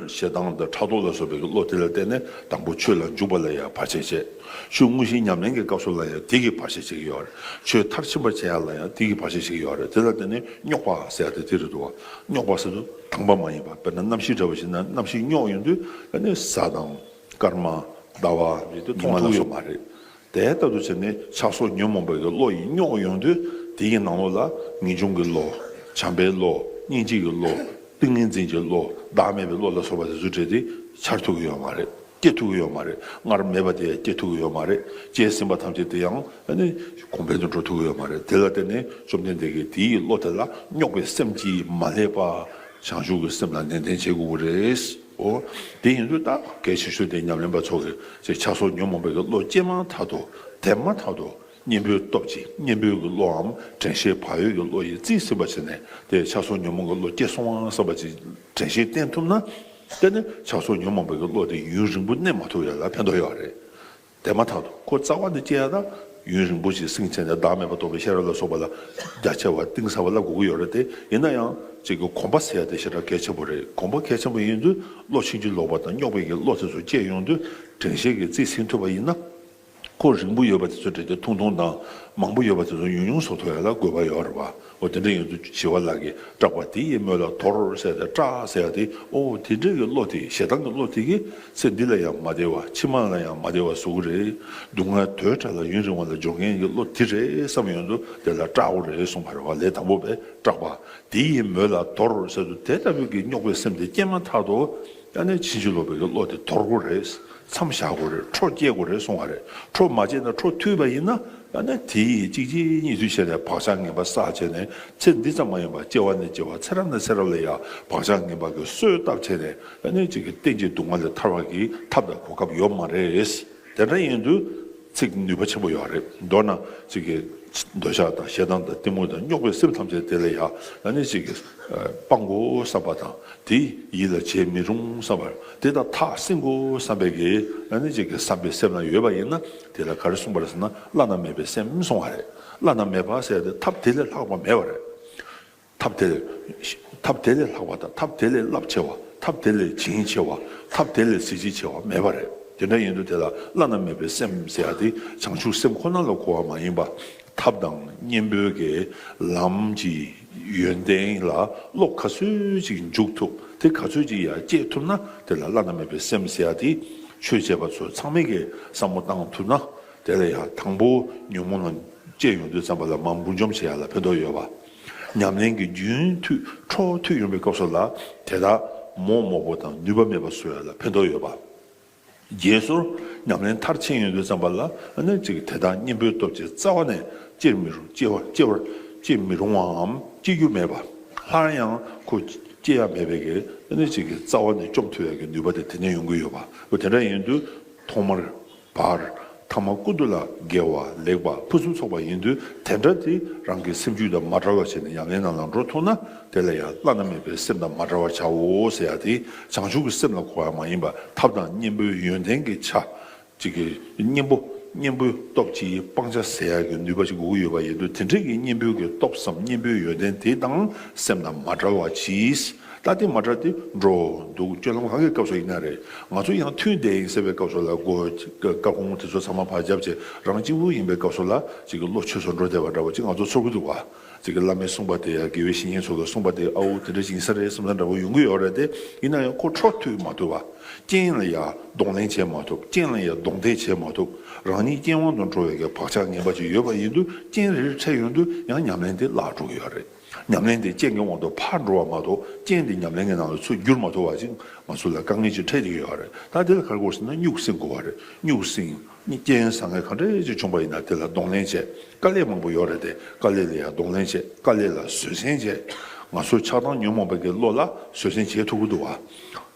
ཞེ་སྡང་དང་ཕྲག་དོག་ལ་སོགས་པའི་བློ་དེ་ལ་བརྟེན་ནས་དང་པོ་ཆོས་ལ་འཇུག་པ་ལ་ཡང་བར་ཆད་བྱེད། ཆོས་དངོས་གཞི་ཉམས་ལེན་གྱི་སྐབས་སུ་ལ་ཡང་དེ་གིས་བར་ཆད་བྱེད་ཀྱི་ཡོད་རེད། ཆོས་མཐར་ཕྱིན་པར་བྱེད་ཡ་ལ་ཡང་དེ་གིས་བར་ཆད་བྱེད་ཀྱི་ཡོད་རེད། དེ་ལ་བརྟེན་ནས་རྙོག་པ་ཟེར་ཡ་དེ་དེ་རེད་འདུག་བ། རྙོག་པ་ཟེར་དུས་དྭངས་པ་མ་ཡིན་པ། དཔེར་ན་གནམ་གཤིས་འདྲ་བ་ཞིག་ན་གནམ་གཤིས་རྙོག་ཡོང་དུས་ཨ་ནི་གཟའ་དང་སྐར་མ་ཟླ་བ་ཉི་མ་ལ་སོགས་མ་རེད། དེ་ལྟར་དུ་བྱས་ནས་ཆགས་སོགས་ཉོན་མོངས་པའི་བློ་ཡིས་རྙོག་ཡོང་དུས་དེ་ཡི་ནང་ལོགས་ལ་ངེས་འབྱུང་གི་བློ། བྱམས་པའི་བློ། སྙིང་རྗེ་གི་བློ། ཏིང་ངེ་འཛིན་གྱི་བློ། བདག་མེད་པའི་བློ་ལ་སོགས་པ་དེ་ཚོ་བྲལ་ཏེ་འཆར་ཐུབ་ཀྱི་ཡོད་མ་རེད། སྐྱེ་ཐུབ་ཀྱི་ཡོད་མ་རེད། སྔར་མེད་པ་དེ་ཡང་སྐྱེ་ཐུབ་ཀྱི་ཡོད་མ་རེད། སྐྱེས་ཟིན་པ་ཐམས་ཅད་དེ་ཡང་ཨ་ནི་གོང་འཕེལ་དུ་འགྲོ་ཐུབ་ཀྱི་ཡོད་མ་རེད། དེ་ལ་བརྟེན་ནས་བཅོམ་ལྡན་འདས་ཀྱིས་དེའི་བློ་དེ་ལ་རྙོག་པའི་སེམས་ཀྱིས་མ་བསླད་པ། བྱང་ཆུབ་ཀྱི་སེམས་ལ་ནན་ཏན་བྱེད་དགོས་ཀྱི་རེད། འོ། དེ་ཡིན་དུས་ད་གལ་ཆེ་ཤོས་དེ་ཉམས་ལེན་པ་ཚོ་གིས་ཅིག་ཆགས་སོགས་ཉོན་མོངས་པའི་བློ་སྐྱེས་མ་ཐག་ཏུ་དེ་མ་ཐག་ཏུ་གཉེན་པོའི་སྟོབས་ཀྱིས་གཉེན་པོའི་གི་བློའམ་དྲན་ཤེས་བག་ཡོད་ཀྱི་བློ་ཡིས་རྩིས་ཟིན་པ་བྱས་ནས་དེ་ཆགས་སོགས་ཉོན་མོངས་ཀྱི་བློ་སྐྱེས་སོང་བ་བསམ་པ་ཅིག་དྲན་ཤེས་བསྟེན་ཐུབ་ན། དེ་ནི་ཆགས་སོགས་ཉོན་མོངས་པའི་གི་བློ་དེ་ཡུན་རིང་པོ་གནས་མ་ཐུབ་ཡ་ལ་ཕན་ཐོགས་ཡོད་རེད། དེ་མ་ཐག་ཏུ་ཁོ་རྩ་བ་ནས་སྐྱེ་ཡ་ད་ཡུན་རིང་པོ་ཞིག་སྲིང་བྱས་ནས་བདག་མེད་པ་རྟོགས་པའི་ཤེས་རབ་ལ་སོགས་པ་ལ་རྒྱ་ཆེ་བ་གཏིང་ཟབ་པ་བསླབ་དགོས་ཀྱི་ཡོད་རེད་དེ། ཡིན་ན་ཡང་ཅིག་གི་གོམས་པ་ཟེར་ཡ་དེ་ཞེ་དྲག་གལ་ཆེན་པོ་རེད། གོམས་པ་གལ་ཆེན་པོ་ཡིན་དུས་བློ་ཕྱིན་ཅི་ལོག་པ་དང་རྙོག་པའི་གི་བློ་དེ་ཚོ་སྐྱེ་ཡོང་དུས་དྲན་ཤེས་ཀྱིས་རྩིས་ཟིན་ཐུབ་པ་ཡིན་ན། ཁོ་རིང་པོ་ཡོད་པ་དེ་ཚོ་བྲལ་ཏེ་ཐུང་ཐུང་དང་མང་པོ་ཡོད་པ་དེ་ཚོ་ཉུང་ཉུང་བཟོ་ཐུབ་ཡ་ལ་དགོས་པ་ཡོད་རེད་བ། འོ་དེ་འདྲ་ཡིན་དུས་ཞི་བ་ལྷ་གིས་སྐྲག་པ་དེ་ཡི་མོད་ལ་དོར་ཟེར་ཏེ། སྐྲག་ཟེར་ཡ་དེ་འོ་དེ་འདྲ་གི་བློ་དེ་ཞེ་སྡང་གི་བློ་དེ་གིས་ཚེ་འདི་ལ་ཡང་མ་བདེ་བ་ཕྱི་མ་ལ་ཡང་མ་བདེ་བ་བཟོ་གི་རེད། སྡུག་བསྔལ་དོས་བྲལ་ལ་ཡུན་རིང་བ་ལ་སྦྱོར་མཁན་གྱི་བློ་དེ་རེད་བསམ་ཡོང་དུས་དེ་ལ་སྐྲག་དགོས་རེད་གསུངས་པ་རེད་བ། ལས་དང་པོ་པས་སྐྲག་པ་དེ་ཡི་མོད་ལ་དོར་ཟེར་དུས་དེ་ལྟ་བུའི་གི་རྙོག་པའི་སེམས་དེ་སྐྱེས་མ་ཐག་ཏུ། ཨ་ནི་ཕྱིན་ཅི་ལོག་པའི་གི་བློ་དེ་དོར་དགོས་རེད། མཚམས་བཞག་དགོས་རེད། འཕྲོ་བཅད་དགོས་རེད་གསུང་བ་རེད། འཕྲོ་མ་བཅད་ན་འཕྲོ་མཐུད་པ་ཡིན་ན། ཨ་ནི་དེ་ཡིས་གཅིག་རྗེས་གཉིས་མཐུད་བྱས་ནས་བག་ཆགས་ངན་པ་བསགས་བྱས་ནས་ཚེ་འདི་ཙམ་མ་ཡིན་པར་སྐྱེ་བ་ནས་སྐྱེ་བ་ཚེ་རབས་ནས་ཚེ་རབས་ལ་ཡང་བག་ཆགས་ངན་པ་གི་གསོས་བཏབ་བྱས་ནས་ཨ་ནི་གཅིག་གི་གཏན་གྱི་སྡུག་བསྔལ་ལས་ཐར་བ་གི་ཐབས་དང་གོ་སྐབས་ཡོད་མ་རེད། དེ་འདྲ་ཡིན་དུས་ཚིག་ནུས་པ་ཆེན་པོ་ཡོད་རེད། མདོར་ན་ཅིག་གི་འདོད་ཆགས་དང་ཞེ་སྡང་དང་གཏི་མུག་དང་རྙོག་པའི་སེམས་ཐམས་ཅད་དེ་ལ་ཡང་ཨ་ནི་ཅིག་གི་སྤང་དགོས་བསམ་པ་དང་དེ་ཡིད་ལ་བྱེད་མི་རུང་བསམ་པ་དེ་དང་ཐག་བསྲིང་དགོས་བསམ་པའི་གི་ཨ་ནི་ཅིག་གི་བསམ་པའི་སེམས་ལ་ཡོད་པ་ཡིན་ན་དེ་ལ་ག་རེ་གསུངས་པ་རེད་ཟེར་ན་བླ་ན་མེད་པའི་སེམས་གསུང་བ་རེད། བླ་ན་མེད་པ་ཟེར་ཏེ་ཐབས་དེ་ལས་ལྷག་པ་མེད་པ་རེད། ཐབས་དེ་ལས་ཐབས་དེ་ལས་ལྷག་པ་དང་ཐབས་དེ་ལས་རླབས་ཆེ་བ། ཐབས་དེ་ལས་བྱིན་ཆེ་བ། ཐབས་དེ་ལས་གཟི་བརྗིད་ཆེ་བ་མེད་པ་རེད། དེ་འདྲ་ཡིན་དུས་དེ་ལ་བླ་ན་མེད་པའི་སེམས་ཟེར་ཡ་དེ་བྱང་ཆུབ་སེམས་ཁོ་ན་ལ་གོ་བ་མ་ཡིན་པ། ཐབས་དང་གཉེན་པོའི་གི་ལམ་གྱི་ཡོན་ཏན་ལ་བློ་ག་ཚོད་ཅིག་འཇུག་ཐུབ། དེ་ག་ཚོད་ཅིག་ཡར་བསྐྱེད་ཐུབ་ན་དེ་ལ་བླ་ན་མེད་པའི་སེམས་ཟེར་ཡ་དེ་ཆོས་བྱེད་པ་ཚོ་ཚང་མས་གི་བསམ་བློ་བཏང་ཐུབ་ན། དེ་ལ་ཡང་དང་པོ་ཉོན་མོངས་ལ་སྐྱེས་ཡོང་དུས་ཙམ་པ་ལ་མར་འབུར་འཇོམས་བྱེད་ཡ་ལ་ཕན་ཐོགས་ཡོད་པ། ཉམས་ལེན་གྱི་རྒྱུན་མཐུད་འཕྲོ་མཐུད་ཡོང་བའི་སྐབས་སུ་ལ་དེ་དག་མོག་མོག་པོ་དང་ནུས་པ་མེད་པ་བཟོ་ཡ་ལ་ཕན་ཐོགས་ཡོད་པ། རྗེས་སོར་ཉམས་ལེན་མཐར་ཕྱིན་ཡོང་དུས་ཙམ་པ་ལ་ཨ་ནི་ཅིག་དེ་དག་གཉེན་པོའི་སྟོབས་ཀྱིས་རྩ་བ་ནས་སྐྱེར་མི་རུང་། སྐྱེ་བར་སྐྱེ་བར་སྐྱེ་མི་རུང་བའམ་སྐྱེ་རྒྱུ་མེད་པ། སླར་ཡང་ཁོ་སྐྱེ་ཡ་མེད་པའི་གི་ཨ་ནི་ཅིག་གི་རྩ་བ་ནས་བཅོམ་ཐུབ་ཡ་གི་ནུས་པ་དེ་དེ་ནས་ཡོང་གི་ཡོད་པ། འོ་དེ་འདྲ་ཡིན་དུས་ཐོག་མར། བར། ཐ་མ་ཀུན་ཏུ་ལ་དགེ་བ་ལེགས་པ་ཕུན་སུམ་ཚོགས་པ་ཡིན་དུས་དེ་འདྲ་དེ་རང་གི་སེམས་རྒྱུད་དང་མ་བྲལ་བ་བྱས་ནས་ཉམས་ལེན་ནང་ལ་འགྲོ་ཐུབ་ན་དེ་ལ་ཡང་བླ་ན་མེད་པའི་སེམས་དང་མ་བྲལ་བར་བྱའོ་ཟེར་ཡ་དེ་བྱང་ཆུབ་ཀྱི་སེམས་ལ་གོ་བ་མ་ཡིན་པ་ཐབས་དང་གཉེན་པོའི་ཡོན་ཏན་གྱི་ཆ་གཅིག་གི་གཉེན་པོ་གཉེན་པོའི་སྟོབས་ཀྱིས་སྤང་བྱ་ཟེར་ཡ་གི་ནུས་པ་ཅིག་དགོས་ཀྱི་ཡོད་པ་ཡིན་དུས་དེ་འདྲའི་གི་གཉེན་པོའི་གི་སྟོབས་སམ་གཉེན་པོའི་ཡོན་ཏན་དེ་དང་སེམས་དང་མ་བྲལ་བ་གྱིས། ད་དེ་མ་འདྲ་དེ་འགྲོ་འདུག་སྤྱོད་ལམ་གང་གི་སྐབས་སུ་ཡིན་ན་རེད། ང་ཚོ་ཡང་ཐུན་དེ་ཡིན་ཟེར་བའི་སྐབས་སུ་ལ་སྒོ་སྐར་ཁུང་དེ་ཚོ་ཚང་མ་ཕར་བརྒྱབ་བྱས་རང་གཅིག་པུ་ཡིན་པའི་སྐབས་སུ་ལ་ཅིག་གི་བློ་ཆོས་སུ་འགྲོ་བསྡད་པ་འདྲ་བོ་ཅིག་ང་ཚོ་ཚོར་གི་འདུག་བ། དེ་གི་བླ་མས་གསུངས་པ་དེ་ཡང་དགེ་བའི་བཤེས་གཉེན་ཚོ་ལ་གསུངས་པ་དེ་ཨ་འོ་དེ་འདྲ་ཞིག་ཡིན་ས་རེད་བསམ་ས་འདྲ་པོ་ཡོང་གི་ཡོད་རེད་དེ། ཡིན་ན་ཡང་ཁོ་འཕྲོ་མཐུད་མ་ཐུབ་པ། རྐྱེན་ལ་ཡང་གདོང་ལེན་བྱེད་མ་ཐུབ། རྐྱེན་ལ་ཡང་གདོང་གཏད་བྱེད་མ་ཐུབ། རང་ཉིད་རྐྱེན་དབང་དུ་འགྲོ་བའི་གི་བག་ཆགས་ངན་པ་ཅིག་ཡོད་པ་ཡིན་དུས་རྐྱེན་རེ་རེ་འཕྲད་ཡོང་དུས་ཡང་ཉམས་ལེན་དེ་བརླག་འགྲོ་གི་ཡོད་རེད། ཉམས་ལེན་དེ་རྐྱེན་གྱི་དབང་དུ་ཕར་འགྲོ་བ་མ་གཏོགས་རྐྱེན་དེ་ཉམས་ལེན་གྱི་ནང་ལ་ཚུར་བསྒྱུར་མ་ཐུབ་པ་ཅིག་ང་ཚོ་ལ་དཀའ་ངལ་ཅིག་འཕྲད་ཀྱི་ཡོད་རེད། ད་དེ་ལ་ག་རེ་དགོས་ཟེར་ན་གཉུག་སེམས་དགོས་པ་རེད། གཉུག་སེམས། རྐྱེན་བཟང་ངན་ག་འདྲ་ཅིག་བྱུང་པ་ཡིན་ན་དེ་ལ་གདོང་ལེན་བྱེད། དཀའ་ལས་མང་པོ་ཡོད་རེད་དེ། དཀའ་ལས་ལ་ཡང་གདོང་ལེན་བྱེད། དཀའ་ལས་ལ་བཟོད་བསྲན་བྱེད། ང་ཚོ་ཆགས་སྡང་ཉོན་མོངས་པའི་གི་བློ་ལ་བཟོད་བསྲན་བྱེད་ཐུབ་ཀྱི་འདུག་བ།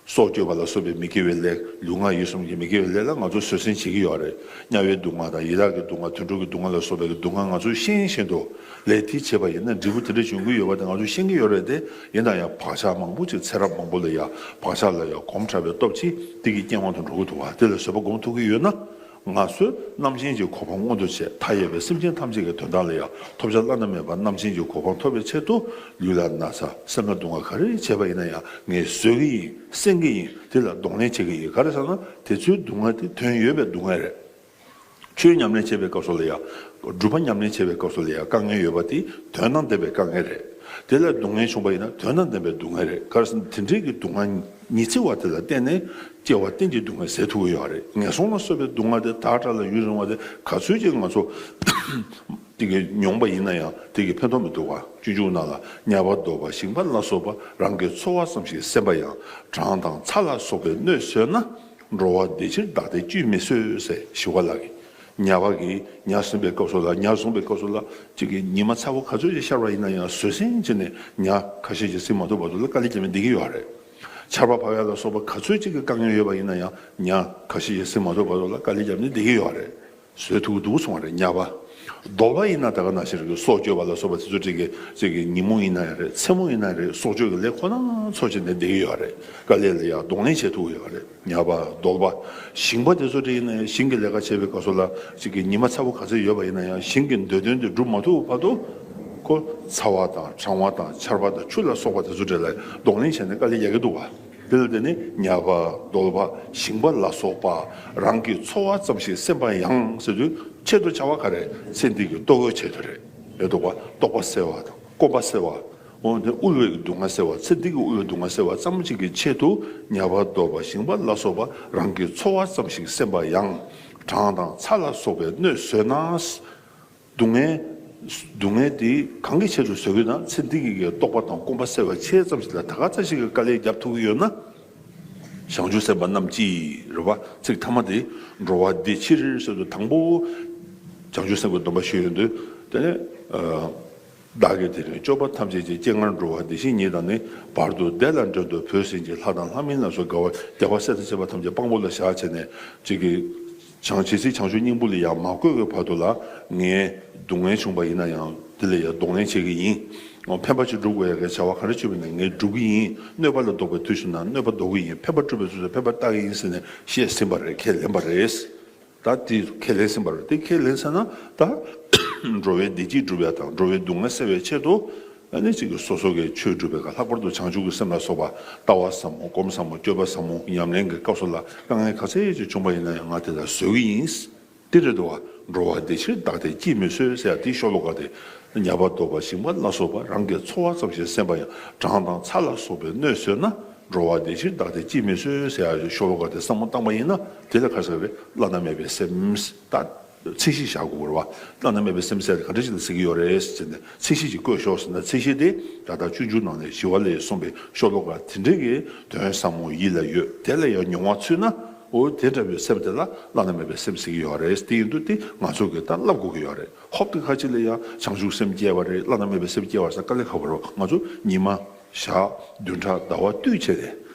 སྲོག་གཅོད་པ་ལ་སོགས་པའི་མི་དགེ་བའི་ལས། ལུས་ངག་ཡིད་གསུམ་གྱི་མི་དགེ་བའི་ལས་ལ་ང་ཚོ་བཟོད་བསྲན་བྱེད་ཀྱི་ཡོད་རེད། དམྱལ་བའི་སྡུག་བསྔལ་དང་ཡི་དྭགས་ཀྱི་སྡུག་བསྔལ། དུད་འགྲོ་གི་སྡུག་བསྔལ་ལ་སོགས་པའི་གི་སྡུག་བསྔལ་ང་ཚོས་ཤེས་བཞིན་དུ་ལས་དེ་བྱེད་པ་ཡིན་ན་འབྲས་བུ་དེ་འདྲ་འབྱུང་གི་ཡོད་པ་དེ་ང་ཚོས་ཤེས་ཀྱི་ཡོད་རེད་དེ། ཡིན་ན་ཡང་བག་ཆགས་མང་པོ་ཅིག་ཚེ་རབས་མང་པོ་ལ་ཡང་བག་ཆགས་ལ་ཡང་གོམས་དྲགས་པའི་སྟོབས་ཀྱིས་དེ་གི་རྐྱེན་དབང་དུ་འགྲོ་གི་འདུག་བ། དེ་ལ་བཟོད་པ་སྒོམ་ཐུབ་ཀྱི་ཡོད་ན། ང་ཚོས་རྣམ་མཁྱེན་གྱི་གོ་འཕང་མངོན་དུ་བྱས། མཐའ་ཡས་པའི་སེམས་ཅན་ཐམས་ཅད་ཀྱི་དོན་དག་ལ་ཡང་ཐོབ་བྱ་བླ་ན་མེད་པ་རྣམ་མཁྱེན་གྱི་གོ་འཕང་ཐོབ་པའི་ཆེད་དུ། ལུས་ལ་ན་ཚ་སེམས་ལ་སྡུག་བསྔལ་ག་རེ་བྱས་པ་ཡིན་ན་ཡང་ངས་བཟོད་ཀྱི་ཡིན། སེལ་གྱི་ཡིན། དེ་ལ་གདོང་ལེན་བྱེད་ཀྱི་ཡིན། ག་རེ་ཟེར་ན་དེ་ཚོའི་སྡུག་བསྔལ་དེ་དོན་ཡོད་པའི་སྡུག་བསྔལ་རེད། ཆོས་ཉམས་ལེན་བྱེད་པའི་སྐབས་སུ་ལ་ཡང་། སྒྲུབ་པ་ཉམས་ལེན་བྱེད་པའི་སྐབས་སུ་ལ་ཡང་དཀའ་ངལ་ཡོད་པ་དེ་དོན་དང་ལྡན་པའི་དཀའ་ངལ་རེད། དེ་ལ་སྡུག་བསྔལ་བྱུང་པ་ཡིན་ན་དོན་དང་ལྡན་པའི་སྡུག་བསྔལ་རེད། ག་རེ་ཟེར་ན་དེ་འདྲའི་གི་སྡུག་བསྔལ་ཉི་ཚེ་བ་དེ་ལ་བརྟེན་ནས་སྐྱེ་བ་གཏན་གྱི་སྡུག་བསྔལ་ཟད་ཐུབ་ཀྱི་ཡོད་རེད། ངན་སོང་ལ་སོགས་པའི་སྡུག་བསྔལ་དེ་དག་དགྲ་ལ་ཡུན་རིང་བ་དེ་ག་ཚོད་ཅིག་ང་ཚོ་དེ་གི་མྱོང་པ་ཡིན་ན་ཡང་དེ་གི་ཕན་ཐོགས་མི་འདུག་པ། སྤྱོད་འཇུག་ནང་ལ་ཉ་པ་གདོལ་པ་ཞིང་པ་ལ་སོགས་པ་རང་གི་འཚོ་བ་ཙམ་ཞིག་སེམས་པ་ཡང་། གྲང་དང་ཚ་ལ་སོགས་པའི་གནོད་བཟོད་ན། འགྲོ་བ་བདེ་ཕྱིར་བདག་བདེ་ཅིས་མི་བཟོད་ཟེར་ཞི་བ་ལྷ་གིས། ཉ་པ་གིས་ཉ་ཟིན་པའི་སྐབས་སུ་ལ་ཉ་བཟུང་པའི་སྐབས་སུ་ལ་གཅིག་གིས་ཉི་མ་ཚ་པོ་ག་ཚོད་ཅིག་ཤར་བ་ཡིན་ན་ཡང་བཟོད་བསྲན་བྱས་ནས་ཉ་ཁ་ཤས་ཤིག་ཟིན་མ་ཐུབ་བར་དུ་ལ་དཀའ་ལས་བརྒྱབ་ནས་བསྡད་ཀྱི་ཡོད་རེད། ཆར་པ་བབས་ཡ་ལ་སོགས་པ་ག་ཚོད་ཅིག་གི་དཀའ་ངལ་ཡོད་པ་ཡིན་ན་ཡང་ཉ་ཁ་ཤས་ཤིག་ཟིན་མ་ཐུབ་བར་དུ་ལ་དཀའ་ལས་བརྒྱབ་ནས་བསྡད་ཀྱི་ཡོད་རེད། བཟོད་ཐུབ་ཀྱི་འདུག་གསུངས་པ་རེད། ཉ་པ། གདོལ་པ་ཡིན་ན་ད་ག་ནང་བཞིན་རེད། སྲོག་གཅོད་པ་ལ་སོགས་པ་དེ་ཚོ་འདྲ་གི་ཅིག་གི་ཉིན་མོ་ཡིན་ན་ཡང་རེད། མཚན་མོ་ཡིན་ན་ཡང་རེད། སྲོག་གཅོད་ཀྱི་ལས་ཁོ་ན་ཚོ་བྱས་ནས་བསྡད་ཀྱི་ཡོད་རེད། དཀའ་ལས་ལ་ཡང་གདོང་ལེན་བྱེད་ཐུབ་ཀྱི་ཡོད་རེད། ཉ་པ་གདོལ་པ། ཞིང་པ་དེ་ཚོ་འདྲ་ཡིན་ན་ཡང་ཞིང་གི་ལས་ཀ་བྱེད་པའི་སྐབས་སུ་ལ་ཅིག་གི་ཉི་མ་ཚ་པོ་ག་ཚོད་ཡོད་པ་ཡིན་ན་ཡང་ཞིང་གི་འདོད་དོན་དེ་འགྲུབ་མ་ཐུབ་བར་དུ་ཁོ་ཚ་བ་དང་གྲང་བ་དང་ཆར་པ་དང་ཆུ་ལ་སོགས་པ་དེ་ཚོ་འདྲ་ལ་གདོང་ལེན་བྱས་ནས་དཀའ་ལས་རྒྱག་གི་འདུག་བ། དེ་ལ་བརྟེན་ནས་ཉ་པ་གདོལ་པ་ཞིང་པ་ལ་སོགས་པ་རང་གི་འཚོ་བ་ཙམ་ཞིག་སེམས་པ་ཡང་ཟེར་དུས་ཆེད་དུ་བྱ་བ་ག་རེ། ཚེ་འདི་གི་ལྟོ་གོས་ཆེད་དུ་རེད། རེད་འདུག་བ། རྟོག་པ་སེལ་བ་དང་སྐོམ་པ་སེལ་བ། འོ་དེ་དབུལ་བའི་སྡུག་བསྔལ་སེལ་བ། ཚེ་འདི་གི་དབུལ་བའི་སྡུག་བསྔལ་སེལ་བ་ཙམ་ཞིག་གི་ཆེད་དུ་ཉ་པ་གདོལ་པ་ཞིང་པ་ལ་སོགས་པ་རང་གི་འཚོ་བ་ཙམ་ཞིག་སེམས་པ་ཡང་། གྲང་དང་ཚ་ལ་སོགས་པའི་གནོད་བཟོད་ན། སྡུག་བསྔལ། སྡུག་བསྔལ་དེ་གང་གི་ཆེད་དུ་བཟོད་ཀྱི་ན། ཚེ་འདི་གི་རྟོག་པ་དང་སྐོམ་པ་སེལ་བ་ཆེད་ཙམ་ཞིག་ལ་ད་ག་ཙམ་ཞིག་གི་དཀའ་ལས་རྒྱབ་ཐུབ་ཀྱི་ཡོད་ན། བྱང་ཆུབ་སེམས་དཔའ་རྣམས་ཀྱིས་རེད་བ། ཚིག་ཐ་མ་དེ། འགྲོ་བ་བདེ་ཕྱིར་ཟེར་དུས་དང་པོ། བྱང་ཆུབ་སེམས་ཀྱི་སྡོམ་པ་ཞུས་ཡོང་དུས་དེ་ནས། བདག་གིས་དེ་རིང་སྐྱོབ་པ་ཐམས་ཅད་ཀྱི། སྤྱན་སྔར་འགྲོ་བ་བདེ་གཤེགས་ཉིད་དང་ནི། བར་དུ་བདེ་ལ་འགྲོ་འདོད་བོས་ཟིན་ཅིང་། ལྷ་དང་ལྷ་མིན་ལ་སོགས་དགའ་བ། རྒྱལ་བ་སྲས་དང་བཅས་པ་ཐམས་ཅད་དཔང་པོ་ལ་བཞག་བྱས་ནས་ཅིག་གིས། བྱང་ཆེས་སྲིད་བྱང་ཆུབ་སྙིང་པོ་ལ་ཡང་མ་བཀོད་པའི་བར་དུ་ལ་ངས་སྡུག་བསྔལ་བྱུང་བ་ཡིན་ན་ཡང་དེ་ལ་ཡང་གདོང་ལེན་བྱེད་ཀྱི་ཡིན། ཕན་པ་ཅིག་སྒྲུབ་དགོས་ཡ་གི་བྱ་བ་ག་རེ་བྱུང་བ་ཡིན་ན་ངས་སྒྲུབ་ཀྱི་ཡིན། གནོད་པ་ལ་ཟློག་པའི་དུས་བྱུང་ན་གནོད་པ་ཟློག་གི་ཡིན། ཕན་པ་སྒྲུབ་པའི་དུས་སུ་ཕན་པ་བཏགས་ཀྱི་ཡིན་ཟེར་ནས་བཤད་ཟིན་པ་རེད། ཁས་ལེན་པ་རེད། ད་དེ་ཁས་ལེན་ཟིན་པ་རེད། དེ་ཁས་ལེན་ཟིན་ན་ད་འགྲོ་བའི་བདེ་སྐྱིད་སྒྲུབ་ཡ་དང་འགྲོ་བའི་སྡུག་བསྔལ་སེལ་བའི་ཆེད་དུ། ཨ་ནི་གཅིག་གིས་སོ་སོ་གི་ཆོས་སྒྲུབ་པའི་སྐབས་ལྷག་པར་དུ་བྱང་ཆུབ་ཀྱི་སེམས་ལ་སོགས་པ་ལྟ་བ་ཟབ་མོ་སྒོམ་ཟབ་མོ་སྤྱོད་པ་ཟབ་མོ་ཉམས་ལེན་གྱི་སྐབས་སུ་ལ་དཀའ་ངལ་ག་ཚད་ཅིག་བྱུང་བ་ཡིན་ན་ཡང་ང་དེ་ལ་བཟོད་ཀྱི་ཡིན། དེ་རེད་དོ། འགྲོ་བ་བདེ་ཕྱིར་བདག་བདེ་ཅིས་མི་བཟོད་ཟེར་ཡ་དེའི་ཤོ་ལོ་ཀ་དེ། ཉ་པ་གདོལ་པ་ཞིང་པ་ལ་སོགས་པ་རང་གི་འཚོ་བ་ཙམ་ཞིག་སེམས་པ་ཡང་། གྲང་དང་ཚ་ལ་སོགས་པའི་གནོད་བཟོད་ན། འགྲོ་བ་བདེ་ཕྱིར་བདག་བདེ་ཅིས་མི་བཟོད་ཟེར་ཡ་ཤོ་ལོ་ཀ་དེ་བསམ་བློ་བཏང་པ་ཡིན་ན་དེ་ལ་ག་རེ་ཟེར་བས། བླ་ན་མེད་པའི་སེམས། ད་ཚད་གཞི་བཞག་དགོས་རེད་བ། བླ་ན་མེད་པའི་སེམས་ཟེར་དེ་ག་འདྲ་ཞིག་ལ་ཟེར་གྱི་ཡོད་རེད་ཟེར་ནས་ཚད་གཞི་ཅིག་བཀོད་ཤོག་ཟེར་ན། ཚད་གཞི་དེ་ད་ལྟ་སྤྱོད་འཇུག་ནང་ནས་ཞི་བ་ལྷས་གསུངས་པའི་ཤོ་ལོ་ཀ་དེ་འདྲའི་གི་དོན་ཟབ་མོ་ཡིད་ལ་ཡོད། དེ་ལ་ཡང་མྱོང་བ་ཚུད་ན། འོ་དེ་འདྲ་བའི་སེམས་དེ་ལ་བླ་ན་མེད་པའི་སེམས་ཟེར་གྱི་ཡོད་རེད། དེ་ཡིན་དུས་དེ་ང་ཚོ་གིས་ད་བསླབ་དགོས་ཀྱི་ཡོད་རེད། ཧོབ་ཏེ་ཁ་ཅིག་ལ་ཡང་བྱང་ཆུབ་སེམས་སྐྱེ་བ་རེད། བླ་ན་མེད་པའི་སེམས་སྐྱེ་བ་རེད་ཟེར་དཀའ་ལས་ཁག་པོ་རེད། ང་ཚོ་ཉི་མ། ཞག་བདུན་ཕྲག་ཟླ་བ་བསྟུད་བྱས་ཏེ།